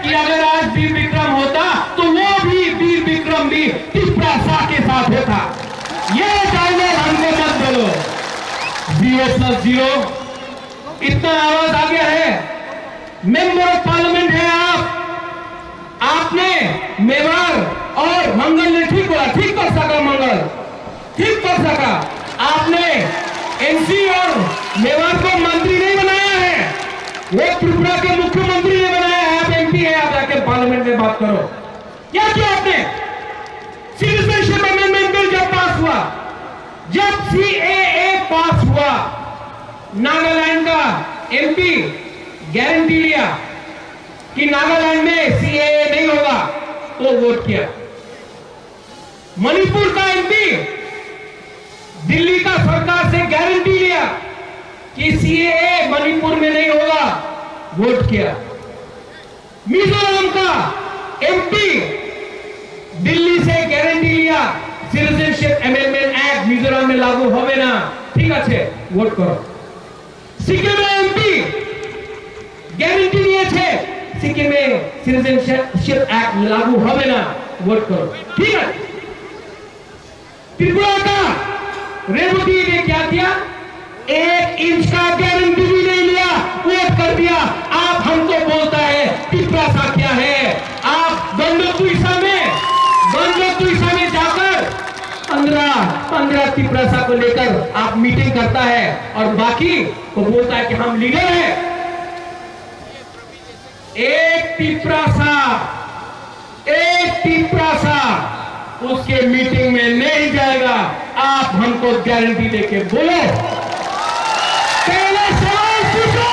कि अगर आज वीर विक्रम होता तो वो भी वीर विक्रम भी तिपरासा के साथ होता। ये डायलॉग हमको मत बोलो। जीरो प्लस जीरो, इतना आवाज आ गया है। मेंबर ऑफ पार्लियामेंट है आप, आपने मेवाड़ और मंगल ने ठीक बोला, ठीक कर सका मंगल, ठीक कर सका। आपने एनसी और मेवाड़ को मंत्री नहीं बनाया है, वो त्रिपुरा के मुख्यमंत्री ने बनाया है। आप एमपी है, आप जाके पार्लियामेंट में बात करो। क्या किया आपने? सिटीजनशिप अमेंडमेंट बिल जब पास हुआ, जब सीएए पास हुआ, नागालैंड का एमपी गारंटी लिया कि नागालैंड में सीएए नहीं होगा, तो वोट किया। मणिपुर का एमपी दिल्ली का सरकार से गारंटी लिया कि सीएए मणिपुर में नहीं होगा, वोट किया। मिजोरम का एमपी दिल्ली से गारंटी लिया, সিটিজেনশিপ অ্যামেন্ডমেন্ট অ্যাক্ট মিজোরামে লাগু হবে না, ঠিক আছে, ভোট করো। সিকিমের এমপি গ্যারান্টি নিয়েছে, সিকিমে সিটিজেনশিপ অ্যাক্ট লাগু হবে না, ভোট করো, ঠিক আছে। त्रिपुरा का रेवती ने क्या किया? एक इंच का गारंटी भी नहीं लिया, वोट कर दिया। आप हमको बोलता है तिपरासा क्या है? आप गंडोतुइसा में, गंडोतुइसा पंद्रह तिपरासा को लेकर आप मीटिंग करता है और बाकी को बोलता है कि हम लीडर हैं। एक तिपरासा, एक तिपरासा उसके मीटिंग में नहीं जाएगा। आप हमको गारंटी देके बोलो। पहले सवाल पूछो,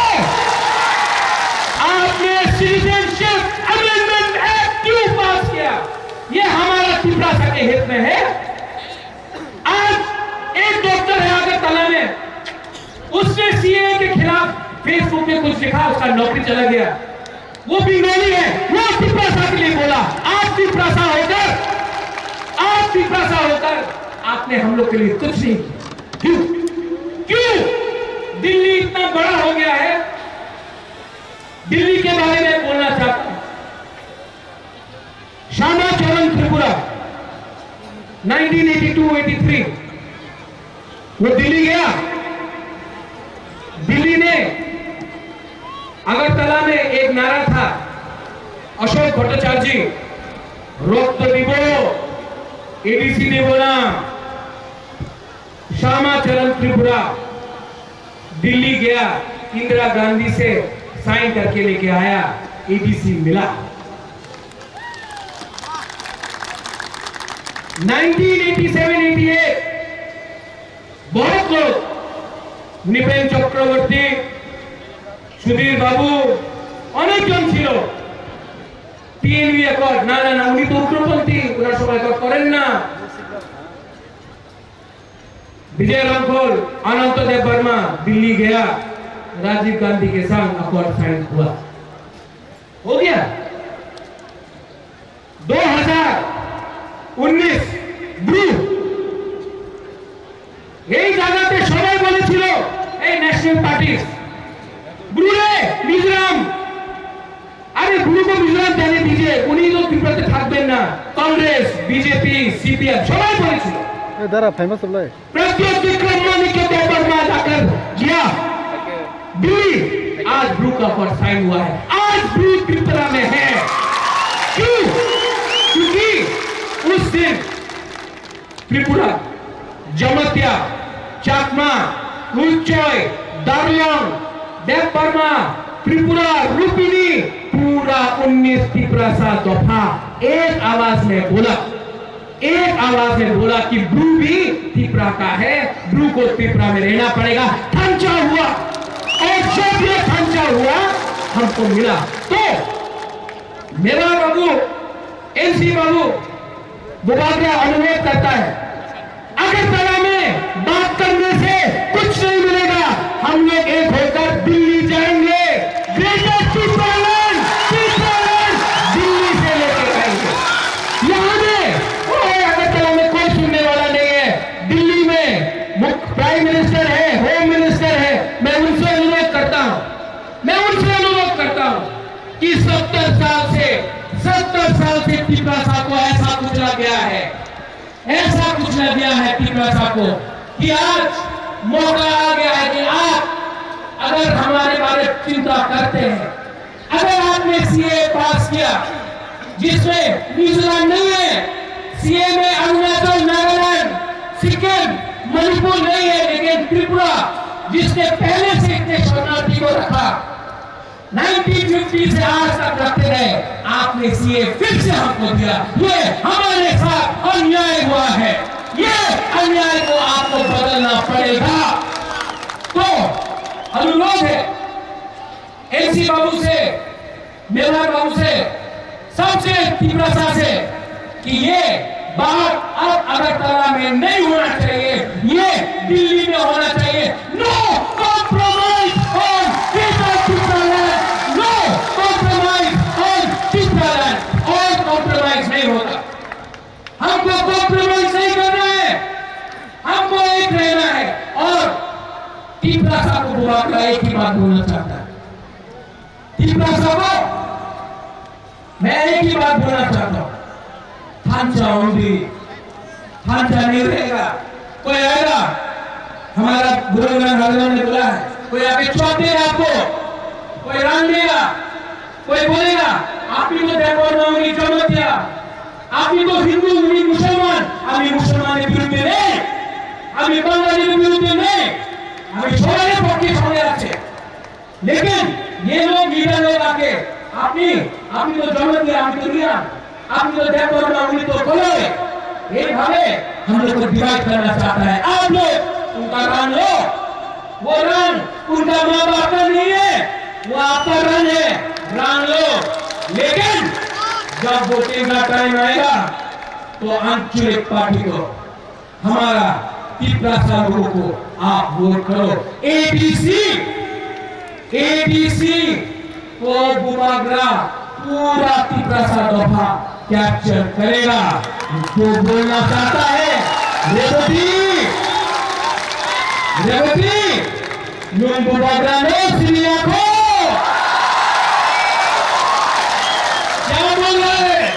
आपने सिटीजनशिप अमेंडमेंट एक्ट क्यों पास किया? ये हमारा तिपरासा के हित में है? आज एक डॉक्टर है अगरतला में, उसने सीएए के खिलाफ फेसबुक पे कुछ लिखा, उसका नौकरी चला गया। वो बंगाली है, वो तिपरासा के लिए बोला। आप तिपरासा होकर, आप तिपरासा होकर आपने हम लोग के लिए कुछ नहीं किया। क्यों? क्यों? दिल्ली इतना बड़ा हो गया है, दिल्ली के बारे में बोलना चाहता हूं। श्यामा चरण Tripura, nineteen eighty two eighty three, वो दिल्ली गया। दिल्ली में अगरतला में एक नारा था, अशोक भट्टाचार्य जी, রক্ত দিব, এডিসি দেব না। श्यामा चरण त्रिपुरा दिल्ली गया, इंदिरा गांधी से साइन करके लेके आया, एडीसी मिला। Nineteen eighty seven eighty eight बहुत लोग, নৃপেন চক্রবর্তী, সুধীর বাবু, অনেকজন ছিল। টিএনভি অ্যাকর্ড, না, না, না, উনি তো উগ্রপন্থী, ওনার সঙ্গে অ্যাকর্ড করেন না। विजय रामफल, अनंत देव वर्मा दिल्ली गया, राजीव गांधी के संग अकॉर्ड साइन हुआ, हो गया। दो हज़ार उन्नीस ब्रू, এই জায়গাতে সবাই বলেছিল, এই ন্যাশনাল পার্টি, ব্রুরে মিজোরাম, আরে, ব্রুকে মিজোরাম জানিয়ে দিয়েছে, উনি তো ত্রিপুরাতে থাকবেন না। কংগ্রেস, বিজেপি, সিপিএম সবাই বলেছিল। এ, দাঁড়া, ফেমাস হলো। प्रद्योत विक्रम मणि के देवबर्मा जाकर गया दिल्ली, आज ब्रू का अकॉर्ड साइन हुआ है, आज ब्रू त्रिपुरा में है। क्यों? क्योंकि उस दिन त्रिपुरा, जमतिया, चाकमा, उच्चय, दारलोंग, देवबर्मा, त्रिपुरा, रूपिनी, पूरा उन्नीस तिपरासा दफा एक आवाज में बोला, एक आवाज में बोला कि ब्रू भी त्रिपुरा का है, ब्रू को त्रिपुरा में रहना पड़ेगा। थांचा हुआ, और जब ये थांचा हुआ, हमको मिला। तो मेवा बाबू, एनसी बाबू, बुबागरा अनुरोध करता है, अगरतला में बात करने से कुछ नहीं मिलेगा। हम लोग एक होकर दिल्ली जाएंगे। ग्रेटर टिप्रालैंड, टिप्रालैंड दिल्ली से लेके आएंगे। यहाँ में, ओए, अगरतला में कोई सुनने वाला नहीं है। दिल्ली में मुख्य प्राइम मिनिस्टर है, होम मिनिस्टर है, मैं उनसे अनुरोध करता हूँ, मैं उनसे अनुरोध करता हूँ कि सत्तर साल से, सत्तर साल से तिपरासा को ऐसा कुचला गया है, ऐसा कुचला गया है तिपरासा को कि आज मौका आ गया है कि आप अगर हमारे बारे में चिंता करते हैं, अगर आपने सीएए पास किया, जिसमें मिजोरम नहीं है, सीएए में अरुणाचल, नागालैंड, सिक्किम, मणिपुर नहीं है, लेकिन त्रिपुरा, जिसने पहले से इतने शरणार्थी को रखा, नाइनटीन फिफ्टी से आज तक रखते रहे, आपने सीएए फिर से हमको दिया। ये हमारे साथ अन्याय हुआ है, ये अन्याय को आपको बदलना पड़ेगा। तो अनुरोध है एनसी बाबू से, मेवार बाबू से, सबसे तिपरासा से कि ये बात अब अगरतला में नहीं होना चाहिए, ये दिल्ली में होना चाहिए। No compromise on Greater Tipraland, no compromise on Tipraland, और कॉम्प्रोमाइज नहीं होगा। हमको कॉम्प्रोमाइज नहीं करना है, हमको एक रहना है। और तिपरासा को बुलाकर एक ही बात बोलना चाहता है, तिपरासा को मैं एक ही बात बोलना चाहता हूँ, थांचा होंगी, थांचा नहीं रहेगा। कोई आएगा, हमारा गुरु नानक हरिजन ने बोला है, कोई आके चौथ देगा आपको, कोई रान देगा, कोई बोलेगा, আপনি তো দেববর্মা, উনি জমাতিয়া, আপনি তো হিন্দু, উনি মুসলমান। আমি মুসলমানের বিরুদ্ধে নেই, আমি বাঙালির বিরুদ্ধে নেই, আমি সবারই পক্ষে সঙ্গে আছে। लेकिन ये लोग लीडर लोग आके, আপনি, আপনি তো জনপ্রিয়, আমি তো রিয়ান, আপনি তো দেববর্মা, উনি তো কলয়, এইভাবে हम लोग को डिवाइड करना चाहता है। आप लोग उनका रन लो, वो रन उनका माँ बाप का नहीं है, वो आपका रन है, रन लो। लेकिन जब वोटिंग का टाइम आएगा तो आंचलिक पार्टी को, हमारा तिपरासा लोगों को आप वोट करो। एडीसी, एडीसी को बुबाग्रा पूरा तिपरासा दफा कैप्चर करेगा। जो बोलना चाहता है, रेवती, Revati, Nwng bubagrano sini ya kho? क्या बोल रहे हैं?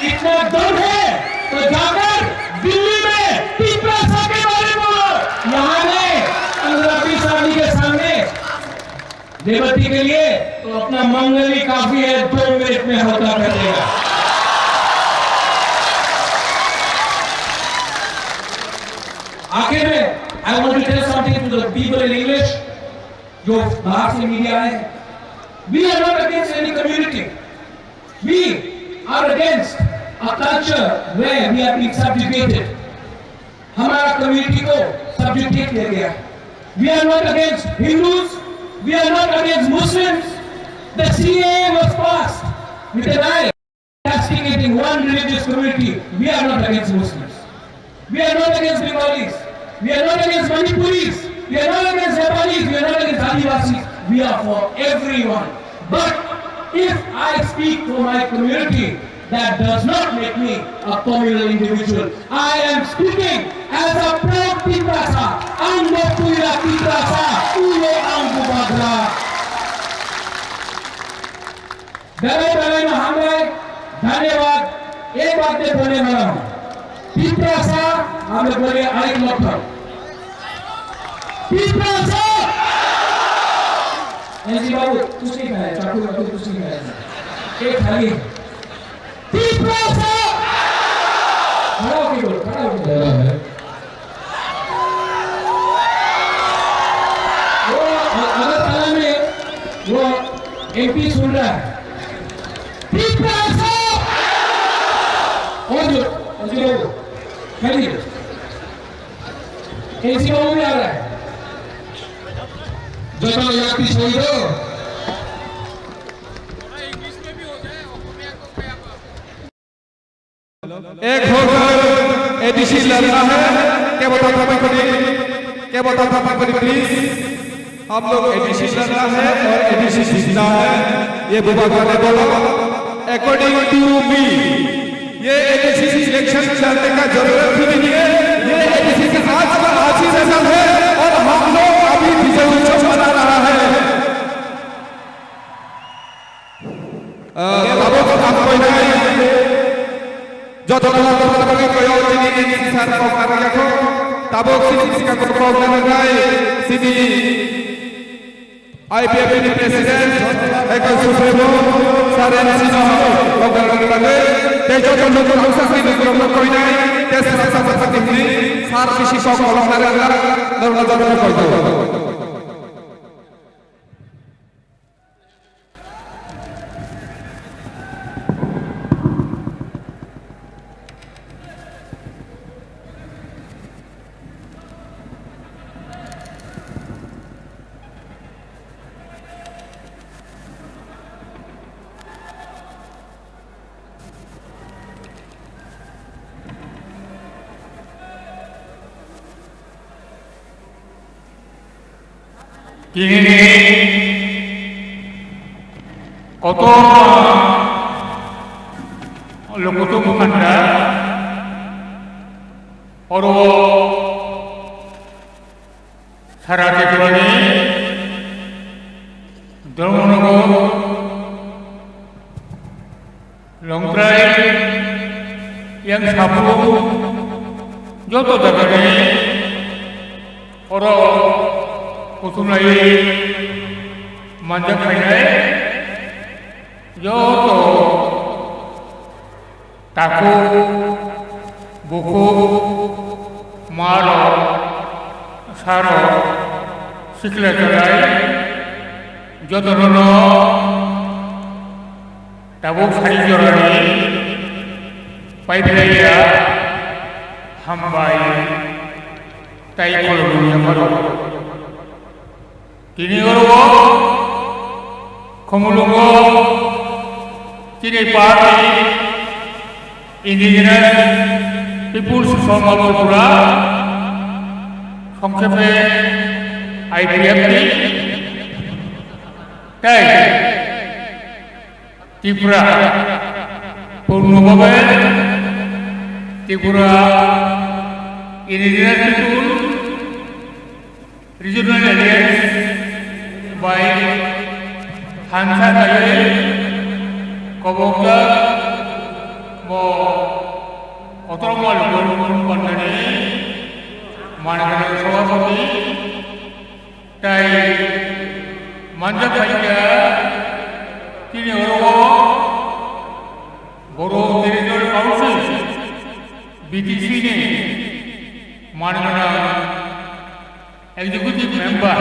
इतना दम है तो जाकर दिल्ली में तिपरासा के बारे में बोलो। यहाँ नहीं, पंद्रह बीस आदमी के सामने रेवती के लिए तो अपना मंगली काफी है, दो मिनट में हल्का कर देगा। आखिर में, I want to tell something to the people in English. जो बाहर से मीडिया आए, we are not against any community. We are against a culture where we are being subjugated. हमारा कम्युनिटी को सब्जुगेट किया गया है। We are not against Hindus. We are not against Muslims. The CAA was passed with an eye castigating one religious community. We are not against Muslims. We are not against Bengalis. We are not against Manipuris. We are not against Nepalis. We are not against Adivasis. We are for everyone. But if I speak for my community, that does not make me a communal individual. I am speaking as a proud Tiprasa, ang Boktuila Tiprasa, ulo ang bubagra. Belai belai no hambai, dhanyabad, ek baat de bole mano. Tiprasa, hame bole arik lokha. Tiprasa! एनजी बाबू, कुछ नहीं खाया, चाकू वाकू कुछ नहीं खाया। एक थाली। Tiprasa! खड़ा होके बोलो, खड़ा होके बोलो। वो अ-, अगरतला में वो एमपी सुन रहा है। Tiprasa! और जो, और जो, खाली। एनसी बाबू भी आ रहा है। जब यात्री छोड़ दो। एक होकर एडीसी लड़ना है, क्या बता था भाई करीब, क्या बता था भाई करीब, प्लीज। हम लोग एडीसी लड़ना है और एडीसी जीतना है, ये बुबाग्रा ने बोला। According to me, ये एडीसी इलेक्शन लड़ने का जरूरत ही नहीं है, ये एडीसी का आज का आज ही रिजल्ट है और हम लोग अभी विजय उत्सव मना रहा है। Tabuk ang koinai joto no bagwi koyo chini sir kok ang yakho. Tabuk sini sika kok ang nai sini IPFT ni president, Michael Supremo, sir and sino kok ang nai te joto no kok ang sa sini kok koinai te sir sa sa sa sini sir bisi kok ang nai nai joto no kok. Tini ni kotor lokutu mukanda oro sara Tripura ni Dharmanagar Longtrai yang sabu joto jagani oro kuthumlai manjak khainai joto takhuk bukhuk marok Saro sikla chalai jotono no tabuk sari jorani paiphilaiya hambai tai khulumya pharo. Tini oro Khumulwngo chini party Indigenous People's Forum of Tripura, songkhepe I P F T, tei Tripura, purno babe Tripura Indigenous People Regional Alliance bai thansa kaiwi kobokjak bo Kotorma Lukurmung Pandani manwi sabhapati tai manjak khaikha. Chini oro Bodo Territorial Council, B T C ni manwi Executive Member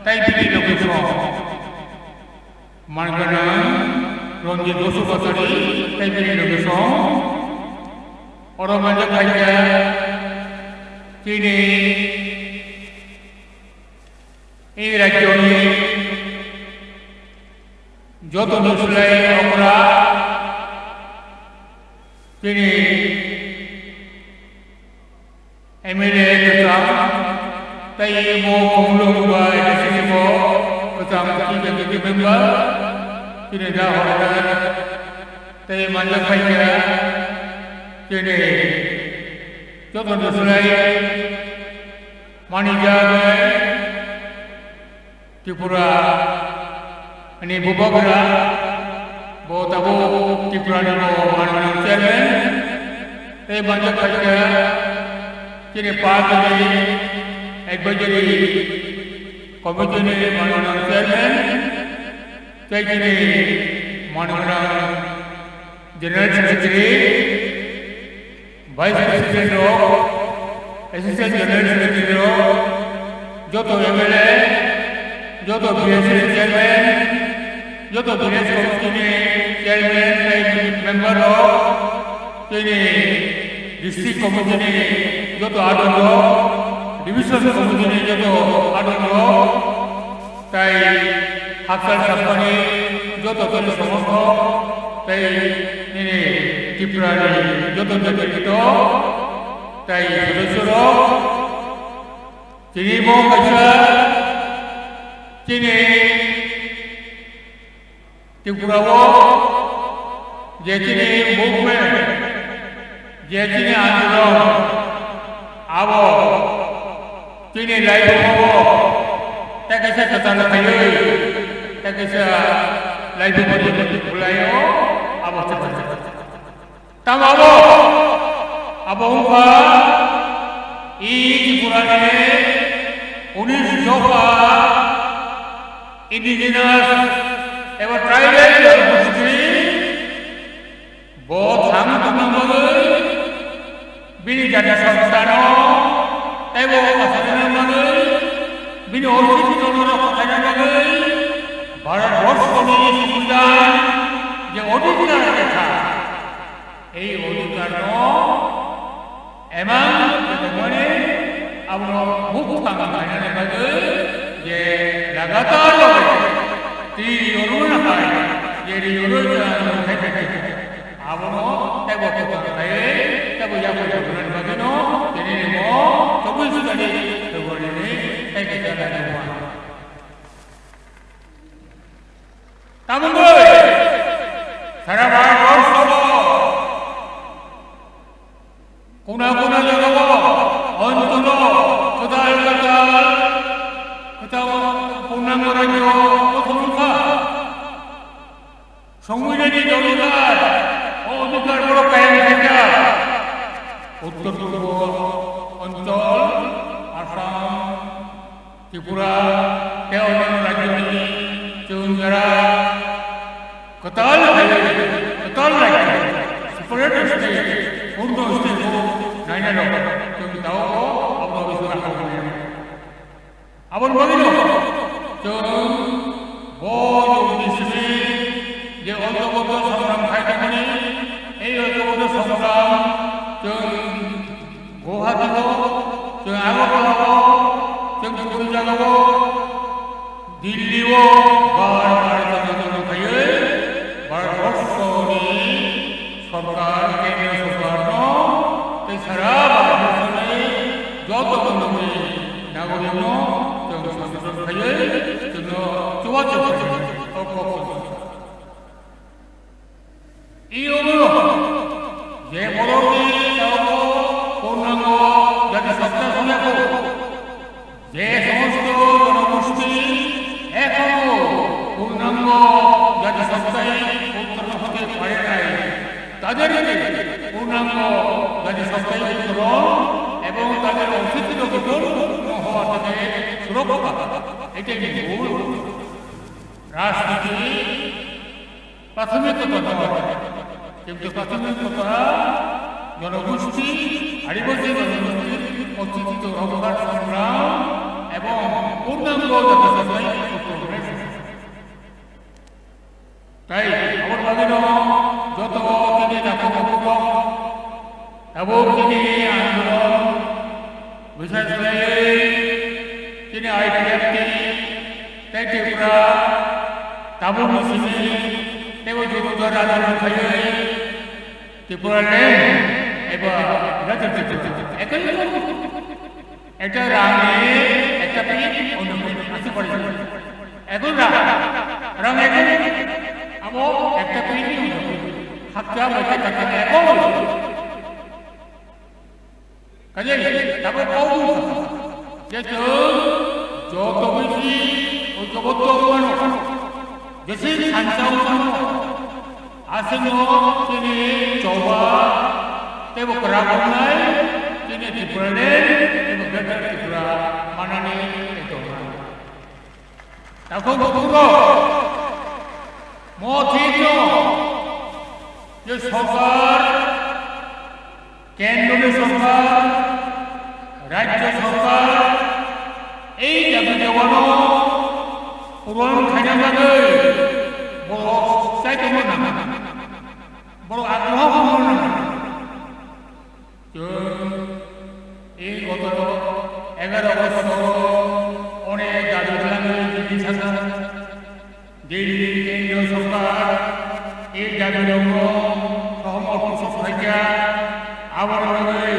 tei bini location manganang Ranjit Basumatary tei bini location oro manjak khaikha chini e rajyoni joto ni slai okra chini M L A kwcham tei bo Khumulwng ba A D C bo kwcham tei executive member chini da hor tei manjak khaikha chini joto ni slai manijak Tripura ni bubagra, bo tabuk Tripura ni bo manwi chairman, tei manjak khaikha chini party ni advisory committee ni manwi chairman, tei chini manwi general secretary, Vice President rok, Assistant General Secretary rok, joto M L A, joto V S A chairman, joto village committee ni chairman tei member rok, chini district committee ni joto adong rok, division committee ni joto adong rok, Tai hakchal saphani joto toni somorthok, tai nini Tripura ni joto netrito, tai sodosyo rok, tini bo kaisa chini Tripura o je chini movement, je chini andolon, abo chini laibuma o tei kaisa kwtal khaiwi, tei kaisa laibuma ni bwlaio abo chwng. Tamo abo? Abo wngkha e Tripura ni unis dopha indigenous eba tribal gosti bo thang tongna bagwi, bini jati songstano tei bo asarina bagwi, bini ostitwno rokha khaina bagwi Bharat borshoni songbidhan je odhikar lekha, ei odhikarno emang tongmani abono buphang khainani bagwi je lagatar loge twi ri oruna hai je ri oroi jana khai khai abono teibo kotor khai teibo yakho yakho bagwino tini rimo chobbish tarik February ni tei kisa lai rimo. Tamungwi sara Bharat borso o kona kona jagao ontono kwtal kwtal kwtal purnango rajyo kothom wngkha. Songwidani odhikar, o odhikar borok kayam khaikha. Uttor Purbo Anchol, Assam, Tripura tei onno rajyoni chwng jora kwtal hai, kwtal rajyo, separate state, purno state o nainai rok chwng tabuk o abo bising rok. Aboni bagwino chwng bo chwng ni simi je ongkobodho songram khai tongmani, ei ongkobodho songram chwng Guwahati o, chwng Agartala o, chwng Tripura jaga o, Delhi o bar bar jagao khaiwi Bharatborsho ni sorkar, kendriya sorkar no tei sara Bharatborsho ni joto nogni nagorik no chwng sanjorok khaiwi chwngno chubachu khaio. O kok Iyungno je borokni tabuk purnango jati sabta songya kho, je somosto jonogosti ekhono purnango jati sabtai uttoron hote pare nai, taderke purnango jati sabtai uttoron ebong tader ostitto gopon no howa theke surokha, etai mul rajniti. Prathomikota no aro. Kintu prathomikota jonogosti, adibasi jonogosti, ostitto rokkhar songram ebong purnango jati sabtai uttoron. Tai aboni bagwino joto chini takhuk bukhuk rok, tabuk chini andolon, bisas khlaiwi chini I P F T tei Tripura tabukni simi teibo juru jora andolon khaiwi Tripura land eba Greater Tripura ekoi ekta rangni ekta pin, ono pin, aswk pori. Ekon rang, rang ekon, amo ekta pin, hakcha mote kaka ekon. Kaje, tabo kau, je chwng joto bisi, o jogot to mano, jesi khansa mano. Aswkno chini choba teibo kwrak wngnai, chini Tipraland teibo Greater Tripura manani tei tongnai. Takhuk bukhuk rok, mo thikno je sorkar, kendroni sorkar, rajyo sorkar, ei dabi dawano puron khaina bagwi borok chai tongma nang, borok agroho khaima nang. Chwng ei goto egaro bosor onek dabi twlangwi tini saka. Delhi kendriya sorkar ei dabi rokno sohomortho sok khaikha. Aboni bagwi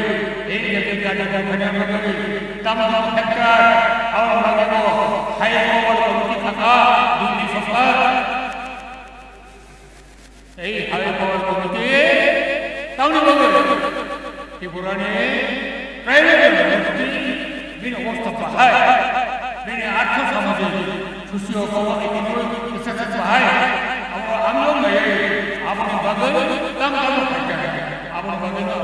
ei dabi dabi khaina bagwi tamo tamo hektar aboni bagwi bo high power committee khakha Delhi sorkar. Ei high power committee tamni bagwi Tripurani tribal community bini obostha bahai, bini artho samajik socio economic status bahai, abo hamjak nai, aboni bagwi tam tam khaikha, aboni bagwi no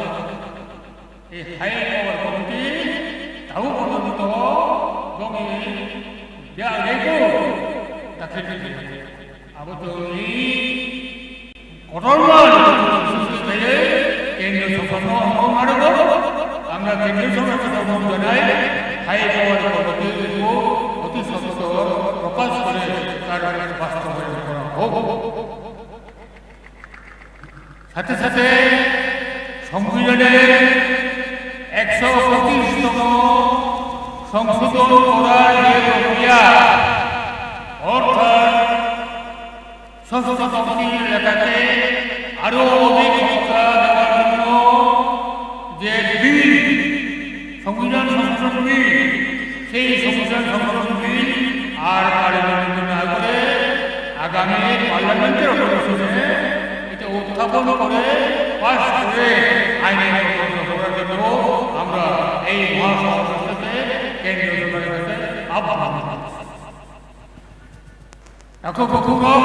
ei high power committee tabuk porjonto bongni ya naiku dakhil khaikha. Abo chwngni kotorma srishti khlaiwi kendriya sorkarno hambai mano. Amra kendriya sorkarno hambai janai, high power committee-o oti sottor prokash kore tar bastobayon kora hok. সাথে সাথে সংবিধানের একশো পঁচিশতম সংশোধন করার যে প্রক্রিয়া, অর্থাৎ ষষ্ঠ তফসিল এলাকাকে আরো অধিক সুরক্ষা দেওয়ার জন্য যে বিল, সংবিধান সংশোধন বিল, সেই সংবিধান সংশোধন বিল আর কার্যকর না করে আগামী পার্লামেন্টের অধিবেশনে এটা উত্থাপন করে পাস করে আইনে পরিণত করার জন্য আমরা এই মহাসমাবেশ থেকে কেন্দ্রীয় সরকারের কাছে আহ্বান জানাচ্ছি। Takhuk bukhuk rok,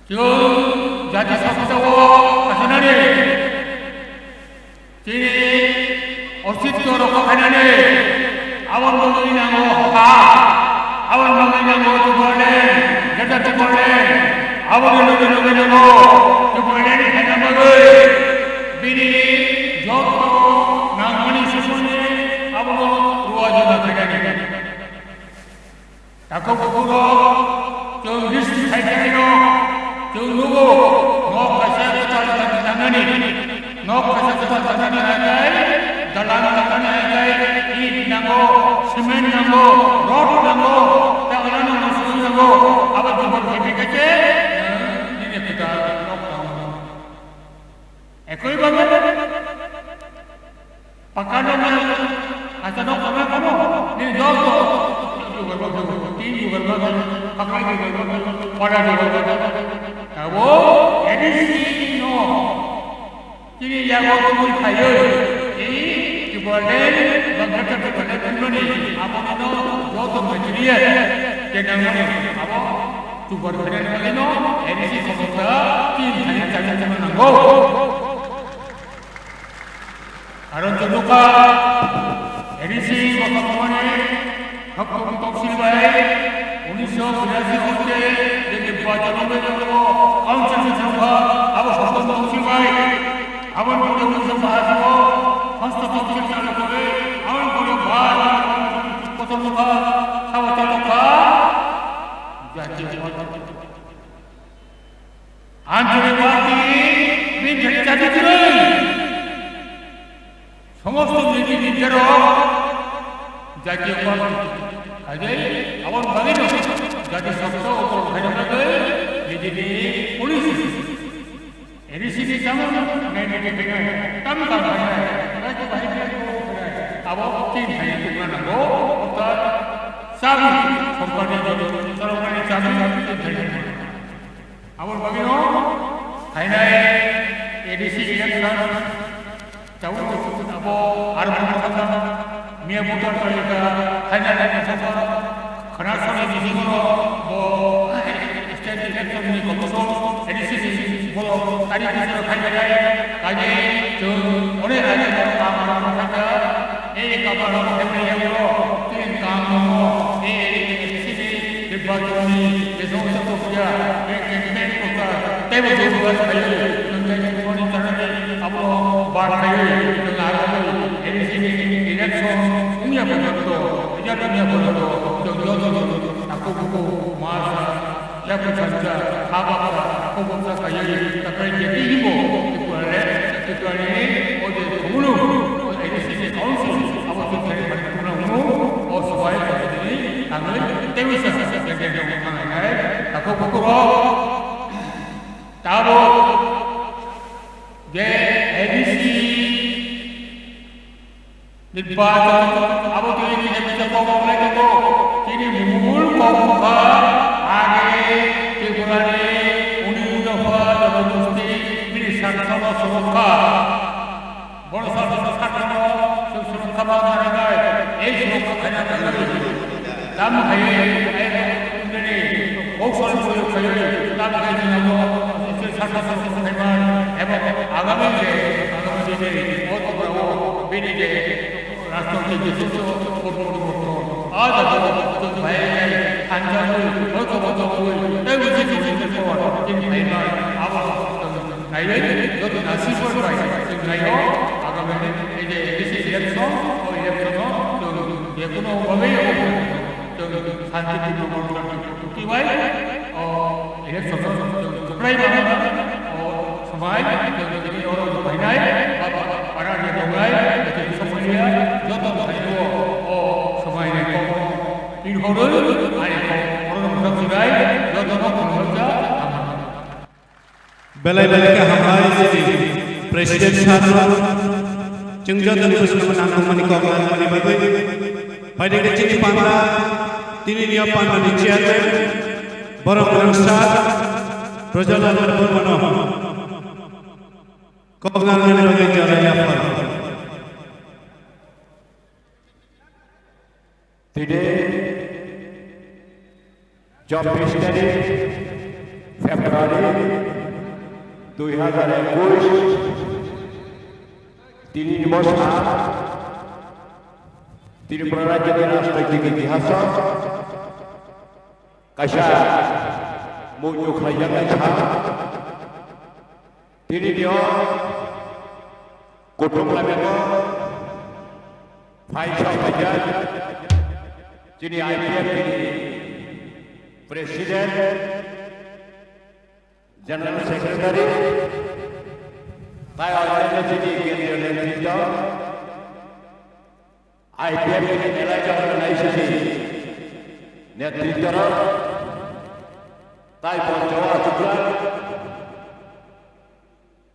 chwng jati sabta o asinani, chini ostitto rokha khainani, aboni bagwi nango ha, aboni bagwi nango Tipraland, Greater Tipraland, aboni loge loge nango Tipraland khaina bagwi. Joto nangmani sumuni abono ruwa jona khainani. Takhuk bukhuk rok chwng history khai khai no chwng nugo, nok kaisa kwtal tangnani, nok kaisa kwtal tangnani hai khai, dalan tangnani hai khai, it nango, cement nango, rod nango, ta ola nango, sui nango, abo jubor khe khe khe, nini kwtal nok nango. Ekoi bhabe, pakano na, asa no kama kamo, ni dog do, tin yugar bhabe, tin yugar bhabe, pakano yugar bhabe, pada yugar bhabe. Tabo, A D C no, kini yago tumui khayo, i, Tipraland, Bangladesh, Tipraland, Timoni, abo no, joto material, kenang mani, abo, Chubar khainani bagwino A D C khoroksa tin khaina chajak chajak nango. Aro chwng nukha A D C bokha bumani Haktung Toksil bai unisho birasi hoite je nirbachon wngwi tongo, council ni thangkha abo Haktung Toksil bai. Aboni pore unisho bahai o Haktung Toksil chalu kore, aboni pore bai kotor nukha, sabo chalokha. Jatiyo Party. Anjali Party, Binjali Jati Kwrwi. Somosto niji nijero Jatiyo Party. Ajai, aboni bagwino Jati Sabta Uttor khaina bagwi nijini policy. A D C ni tamo nai nai nai nai, tam tam nai nai, nai ko bahai nai ko nai. Abo tin hai ko na nango, ta sabi, sorkar ni, sorkar ni sabi, tin hai nai. Abo bagwino, hai nai, A D C election, Chawui abo aro bo thangkha, miya voter talika, haina haina thangkha, khana soni bisingo bo state election ni commission, A D C ni bolo tari bising khaina lai, kaji chwng onek age bo kaam aro thangkha, ei kaam aro thangkha yago, tin kaam aro, ei A D C ni Nirbachonni jesong jesong tongya, beng beng beng tongkha, teibo jotoni khayo, nwng tei nwng boni charani abo bar khayo, nwng aro A D C ni election wngya phaikha to, result wngya phaikha to, chwng joto joto takhuk bukhuk masa, yaku chansa, ha baksa, takhuk baksa khayo, takhai jeti himbo, Tripura le, Tripura ni o je thumulu, A D C ni council, abo chwng khayo, o swbai khayo. Tangwi teibo sa sa sa sa sa sa sa sa. Takhuk bukhuk rok. Tabo je A D C nirbachon abo twi kisa kisa kok kok lai tongo. Chini mul kok wngkha age Tripura ni uni dopha jonogosti bini saksono sorokha. Borok sa borok sa borok sa borok kama kama bai, ei borok khaina khaina. Tam khai, ei borok khaina. Kok sal borok khaina. Tam khai jina borok, ei sa sa borok khaina. Ebo agami je, agami je, o to bro, bini je, rastro je, je, je, je, borok, borok, borok. Ada borok, borok, bai, bai, hanja borok, borok, borok, borok. Ei borok, borok, borok, borok. Tin khaina, abo. Naiwi, joto nasibor bai, chwng naio, agami ni, ei je, A D C election, o election o, chwng jekunu bagwi, o, chwng shanti purno gothono twi bai, o, election o, chwng kwplai mano, o, swmai, chwng tini oro phainai, ba, ba, para ni tongnai, joto ni somaliya, joto ni saibo, o, swmai ni kok, tin horwi, ani kok, oro no mwthang sinai, joto no khulumjak, hambai. Belai belai khe hambai chini President sir no. Chwng joto ni bwskango nangmani kok nangmani bagwi. Phaidi khe chini panda, tini ni panda ni chairman, borok rang sir, Prajalal Debbarma no. Kok nangmani bagwi jora yapha. Today, chobbish tarik February dui hajar ekush, tini ni bosor, Tripura rajyoni rajnoitik itihaso kaisa muitu khlaijaknai sak. Tini ni o Khumlaimango phai sabaijak chini I P F T ni President, General Secretary, tai onyaino chini kendriyo netritto, I P F T ni Elai Jahar Organization ni netritto rok, tai moncho o achukjak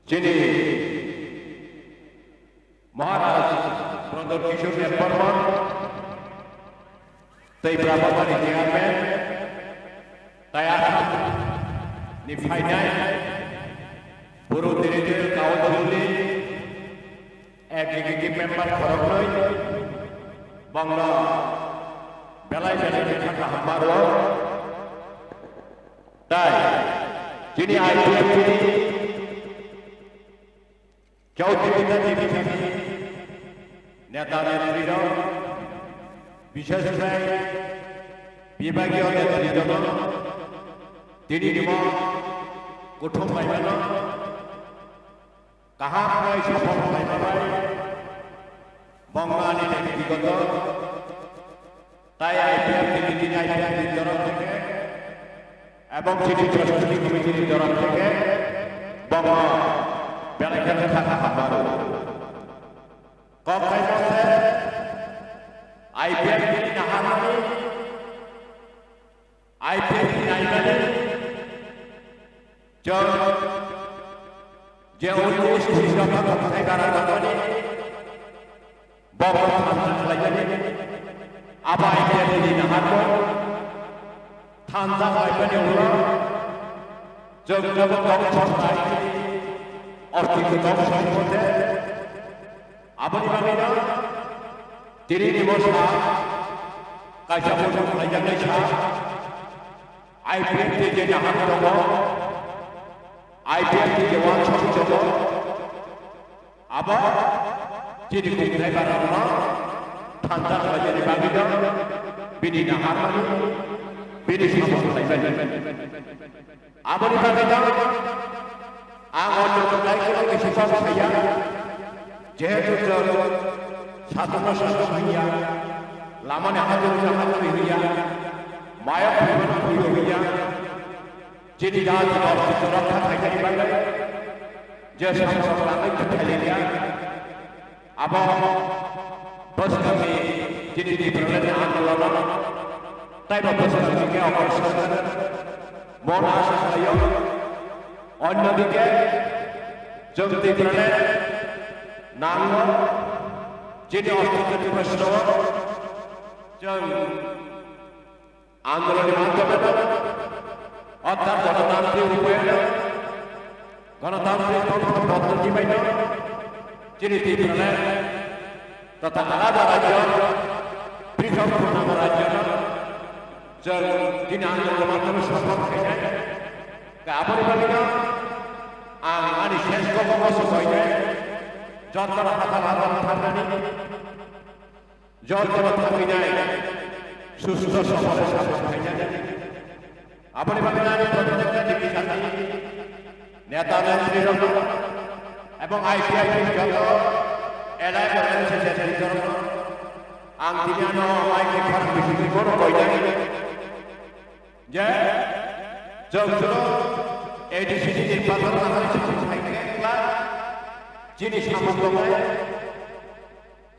chini Maharaj Pradot Kishore Debbarman, tei Brahmabari Chairman, tai Assam ni phainai Bru Territorial Council ni Executive Member khoroknwi bongno belai belai khe kha kaham ma rwo. Tai chini I P F T ni Chaudhary Bidya Devi Sani neta netrirok, bishesh khe bibagiyo netrirokno tini nimo kuthum laimano kaham khlai sophol khlaima bai bongno ani bektigoto tai I P F T ni tini I P F T ni torok theke ebong chini Trustee Committee ni torok theke bongno belai khe kha kaham ma rwo. Kok khaima se I P F T ni naharmani, I P F T ni naimani, chwng je unnish December thai bara tongmani, borok thansa khlaimani, abo I P F T ni naharmung thansa khlaimani ulo chwng jobo tong song lai, ortho tong song mothe, aboni bagwino tini ni bo sa kaisa mothok khlaijaknai sa, I P F T je nahar tongo, I P F T je uansuk tongo, abo chini kungthai barokno thansa khlainani bagwino bini naharmani, bini samung khlaimani. Aboni bagwi no ang o noknai khe kisi kok saya, jehetu chwng satung no satung hiya, lama ni hatung no hatung hiya, maya phuibo no phuibo hiya, chini jati no chwng rokha khainani bagwi je samung rok langwi khailaiya. Abo bwskangni chini Tipraland ni andolon taibo bwskangni khe okor sokha. Mon asa khlaio. Onyodike chwng Tipraland nango chini ostitwni proshno chwng Andolonni madhyome orthat gonotantrik upayono, gonotantrik tongthok poddhoti baino chini Tipraland totha alada rajyo, prithok purnama rajyono chwng tini andolonni madhyome sophol khainai. Tei aboni bagwino ang ani ses kokno se koinai, jotono hathal hathal thangnani. Jotono thangwi nai, susto sophole samung khainani. Aboni bagwi nani protector ni bisati neta netrirokno ebong I P F T ni joto allied organization ni joto ang tini ano mic ni khorang bisingtwi bono koinani je chwng chwng A D C ni nirbachon nahari samung khaikhe wngkha chini samung tongnai.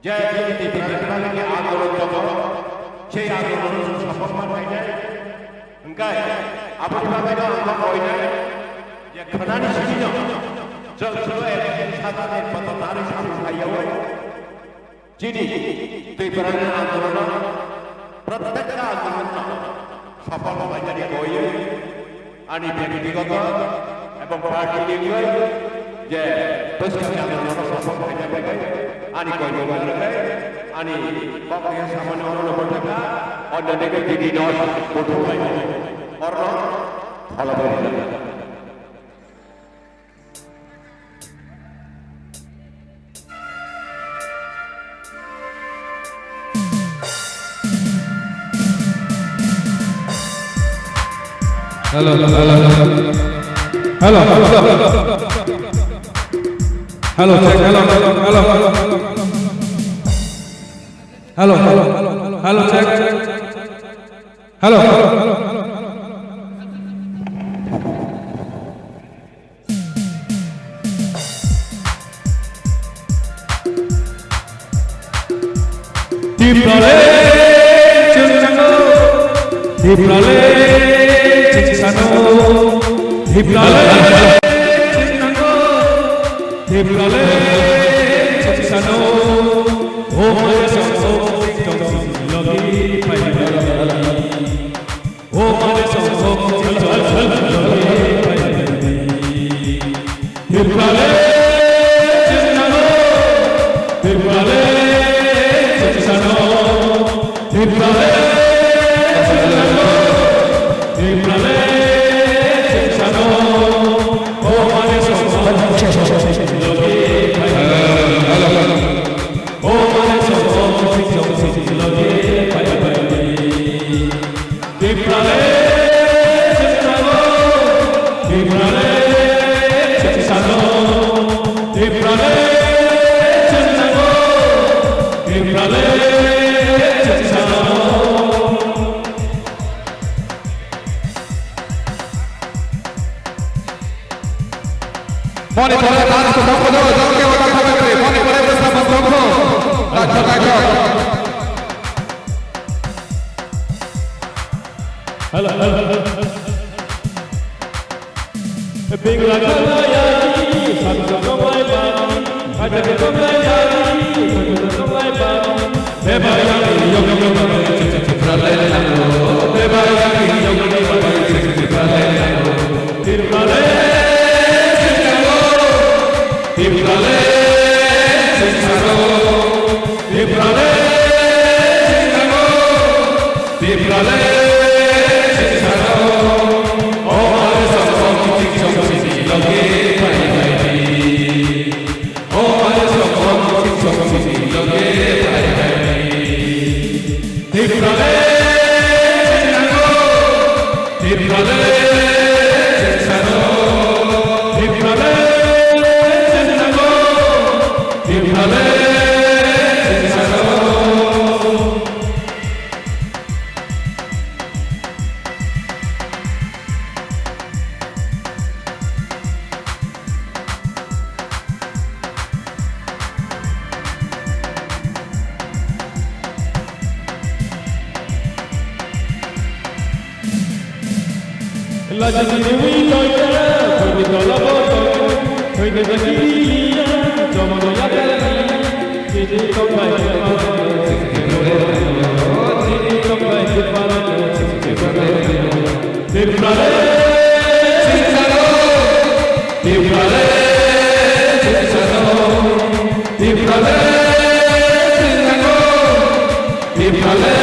Je chini Tipraland ni bagwi je andolon tongo, sei andolon no chwng sophol ma khainai. Hwnkhe aboni bagwi no ang ma koinai je khwnani simi no chwng chwng election sajani kotor nari samung khaiyaui chini Tipraland ni andolon no protekta andolon no sophol khlainani koiwi ani bektigoto ebong party ni wngwi je bwskangni andolon no sophol khaina bagwi ani koiwi bagwi ani kokni samani orono bwthakha, onno dege dini no buthumlainai orno pholobwi rijak. Hello, hello, hello. Hello, hello. Hello, check, hello, hello. Hello, hello, hello, check. Hello. Tiprale chwng nango, Tiprale chwng sano, Tiprale chwng nango, Tiprale chwng sano. O mare song song sing song sing logi pai pai. Tiprale chwng nango, Tiprale chwng sano, Tiprale chwng nango, Tiprale chwng sano. Moni pore dance ko dong ko dong, dong ke wata khabe pre. Moni pore bwsa bwsa dong ko. Dance ko dance ko. Hello, hello, hello. Big la la la ya, sa sa sa la la. Tiprale chwng nango, Tiprale chwng sano. O mare song song sing song sini loge pai pai ni. O mare song song sing song sini loge pai pai ni. Tiprale chwng nango, Tiprale chwng sano, Tiprale chwng nango, Tiprale chwng sano. O mare song song sing song sini loge pai pai ni. O mare song song sing song sini loge pai pai ni. Tiprale chwng nango, Tiprale chwng sano, Tiprale chwng nango, Tiprale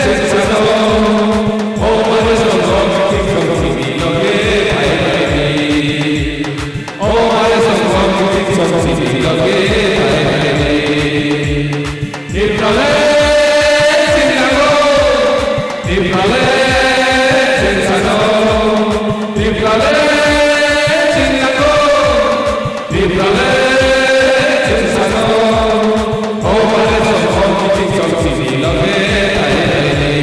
chwng sano. O mare song song sing song sini loge pai pai ni. O mare song song sing song sini loge pai pai ni. Tiprale chwng nango, Tiprale chwng sano, Tiprale chwng nango, Tiprale chwng sano. O mare song song sing song sini loge pai pai ni.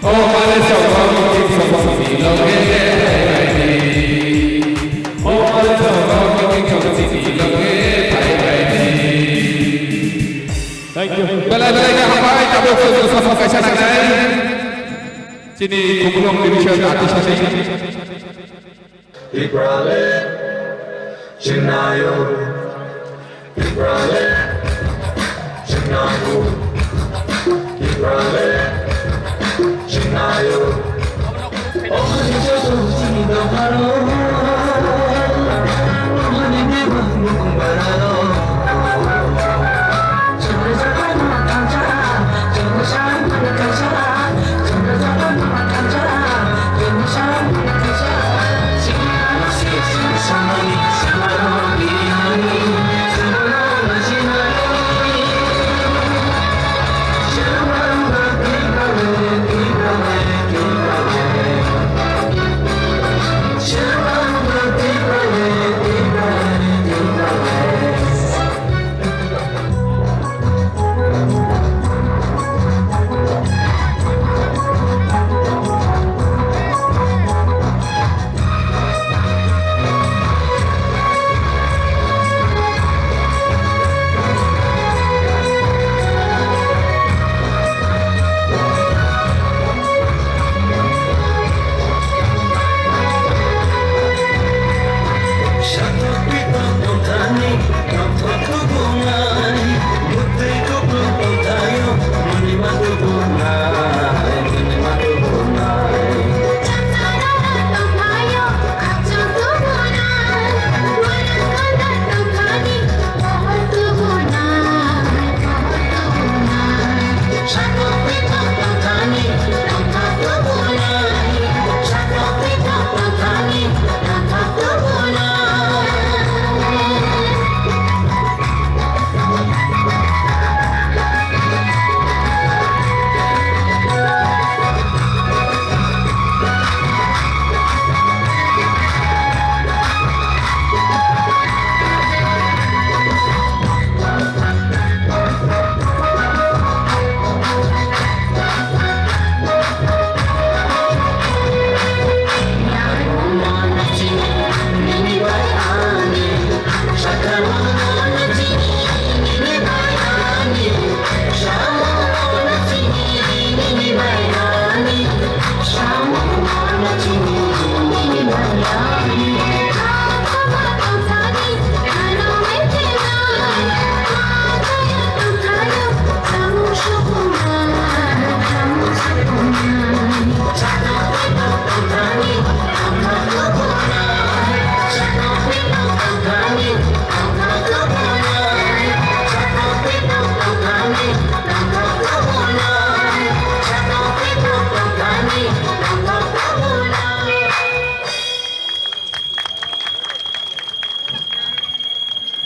O mare song song sing song sini loge pai pai ni. O mare song song sing song sini loge pai pai ni. Thank you. Belai belai khe hambai, tabuk sujud samung kaisa nangnai. Chini Khumulwng division artist ani. Tiprale, chwngnaio. Tiprale, chwngnaio. Tiprale, chwngnaio.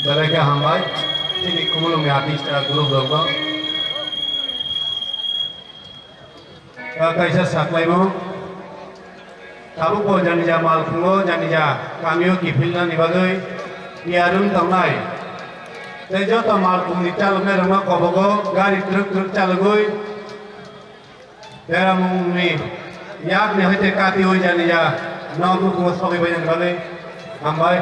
Belai khe hambai, chini Khumulwngni artist, ah, group rokno. Ah, kaisa saklaimo. Tabukbo janija malkhungo, janija kamio kiphilnani bagwi tiyar wng tongnai. Tei joto malkhungni chaloknairokno kobogo gari twrwk twrwk chalogwi Beramungni yakni hai tei kati oi jani ya, no bukungo sogwi bainani bagwi hambai.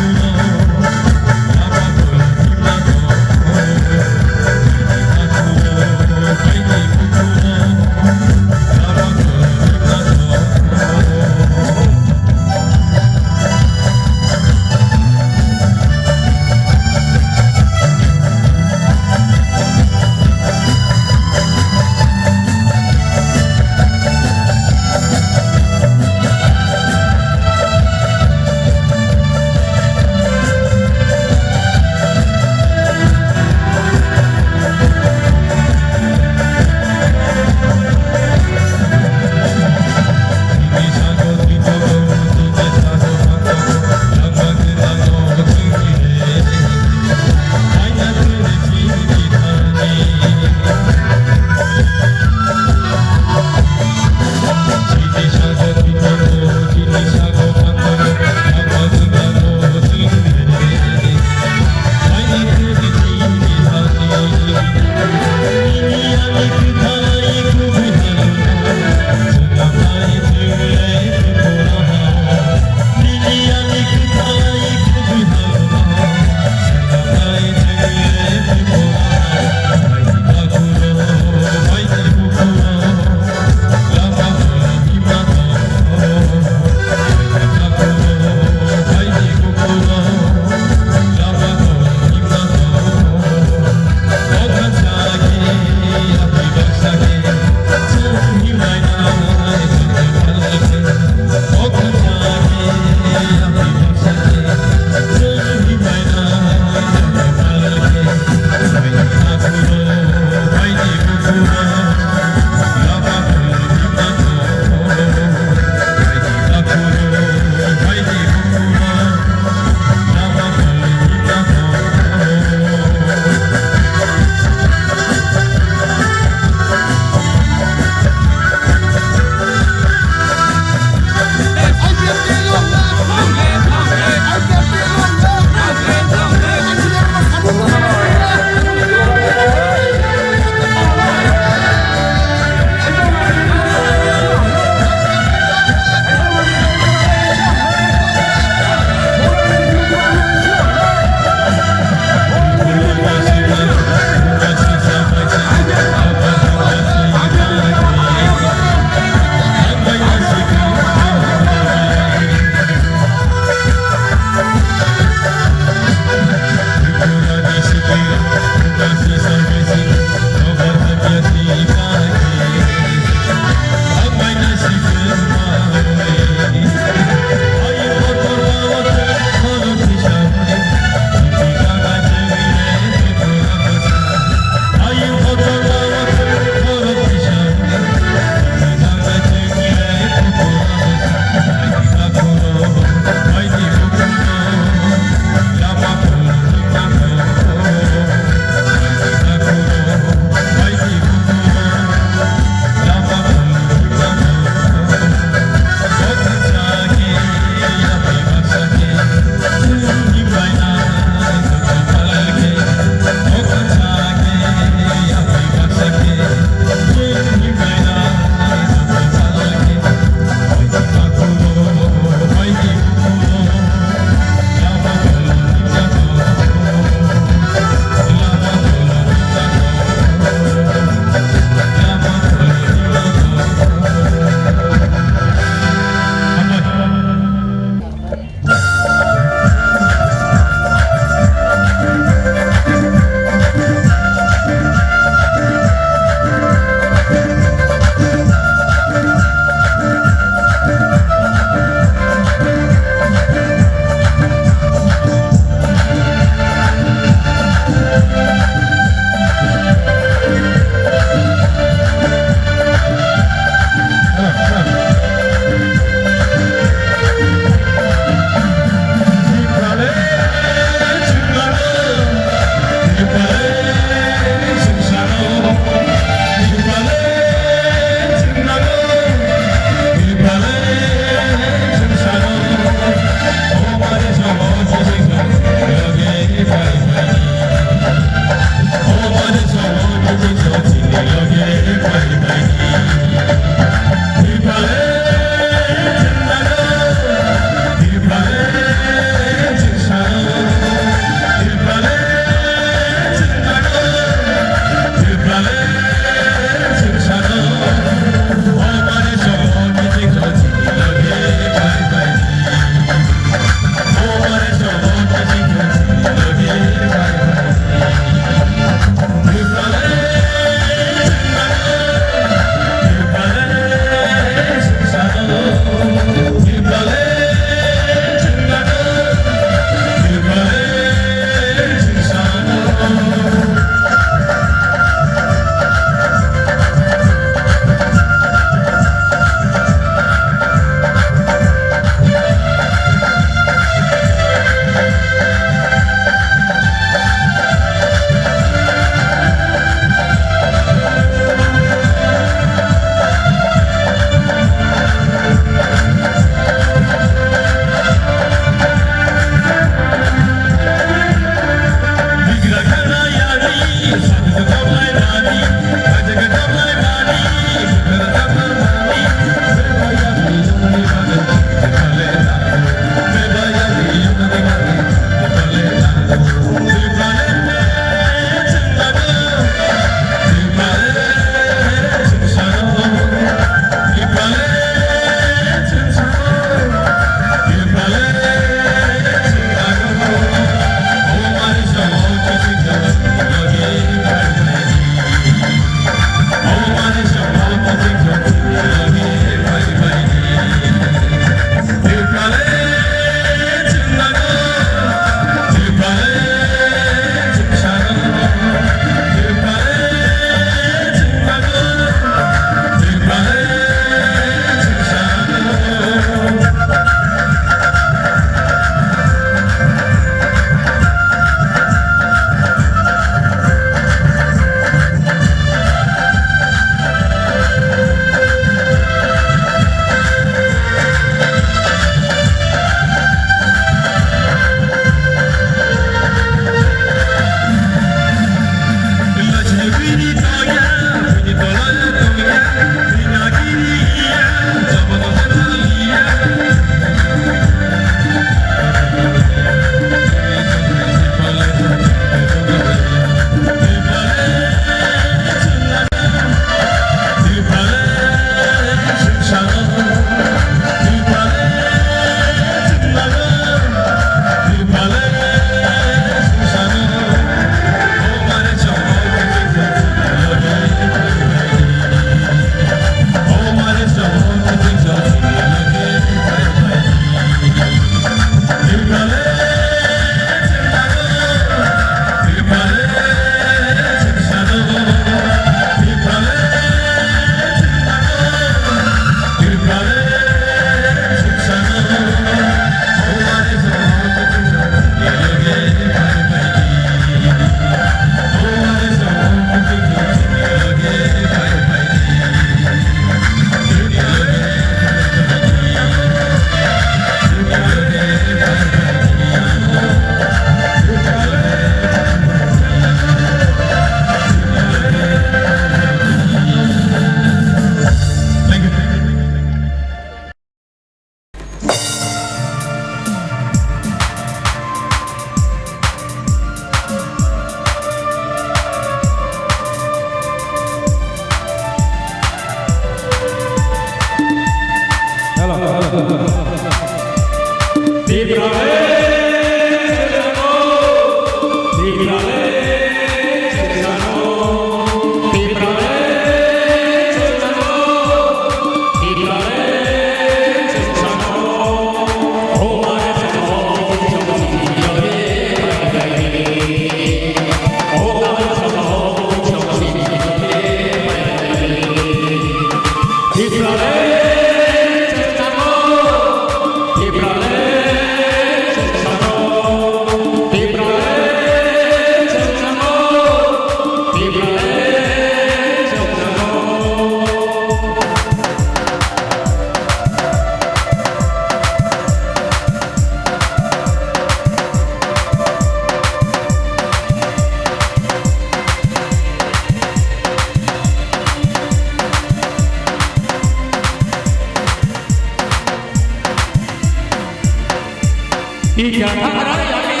Ika thangrai ani,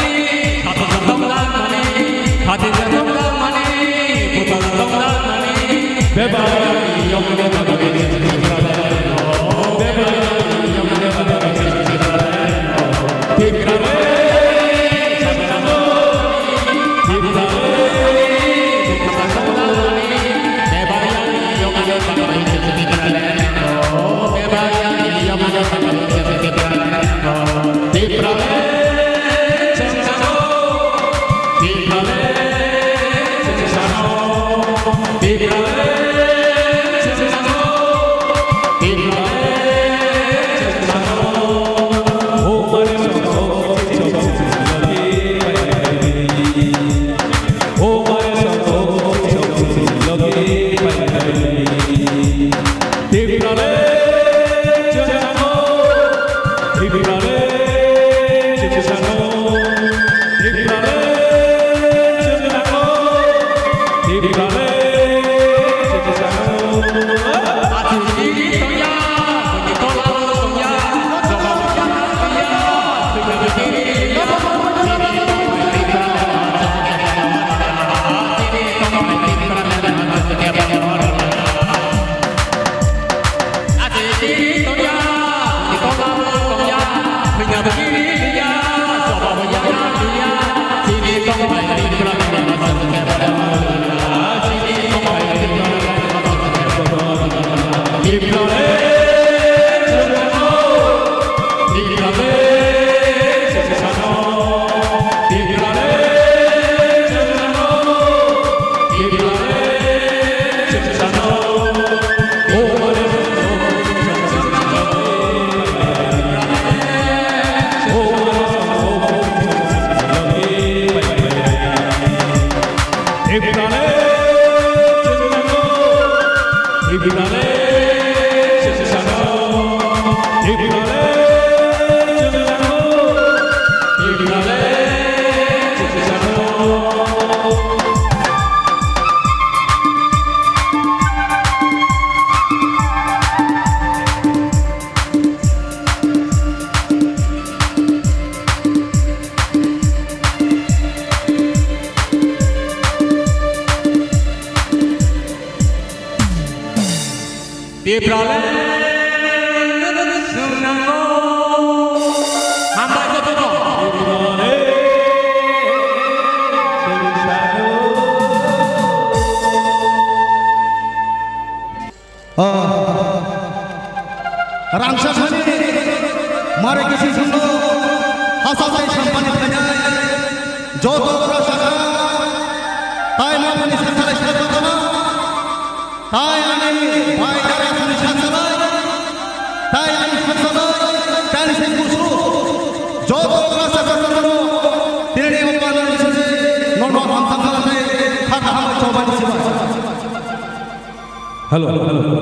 khatijak tongjakmani, khatijak tongjakmani, butajak tongjakmani, bebak ani yokni bagwi, bebak ani yokni bagwi, Tipra le, Tipra le, Tipraland swngnango. Hambai jotono. Rangsa sani mare kisi sungno hasa sai sampani phainai joto rasa tai mani sakhalai sakhalai tai ani bai dara sani sakhalai tai ani sakhalai tai ni sai kusu joto rasa sakhalai tini ni upana ni sese nono hamsa sakhalai kha kha hamai chobani sibai. Hello, hello, hello.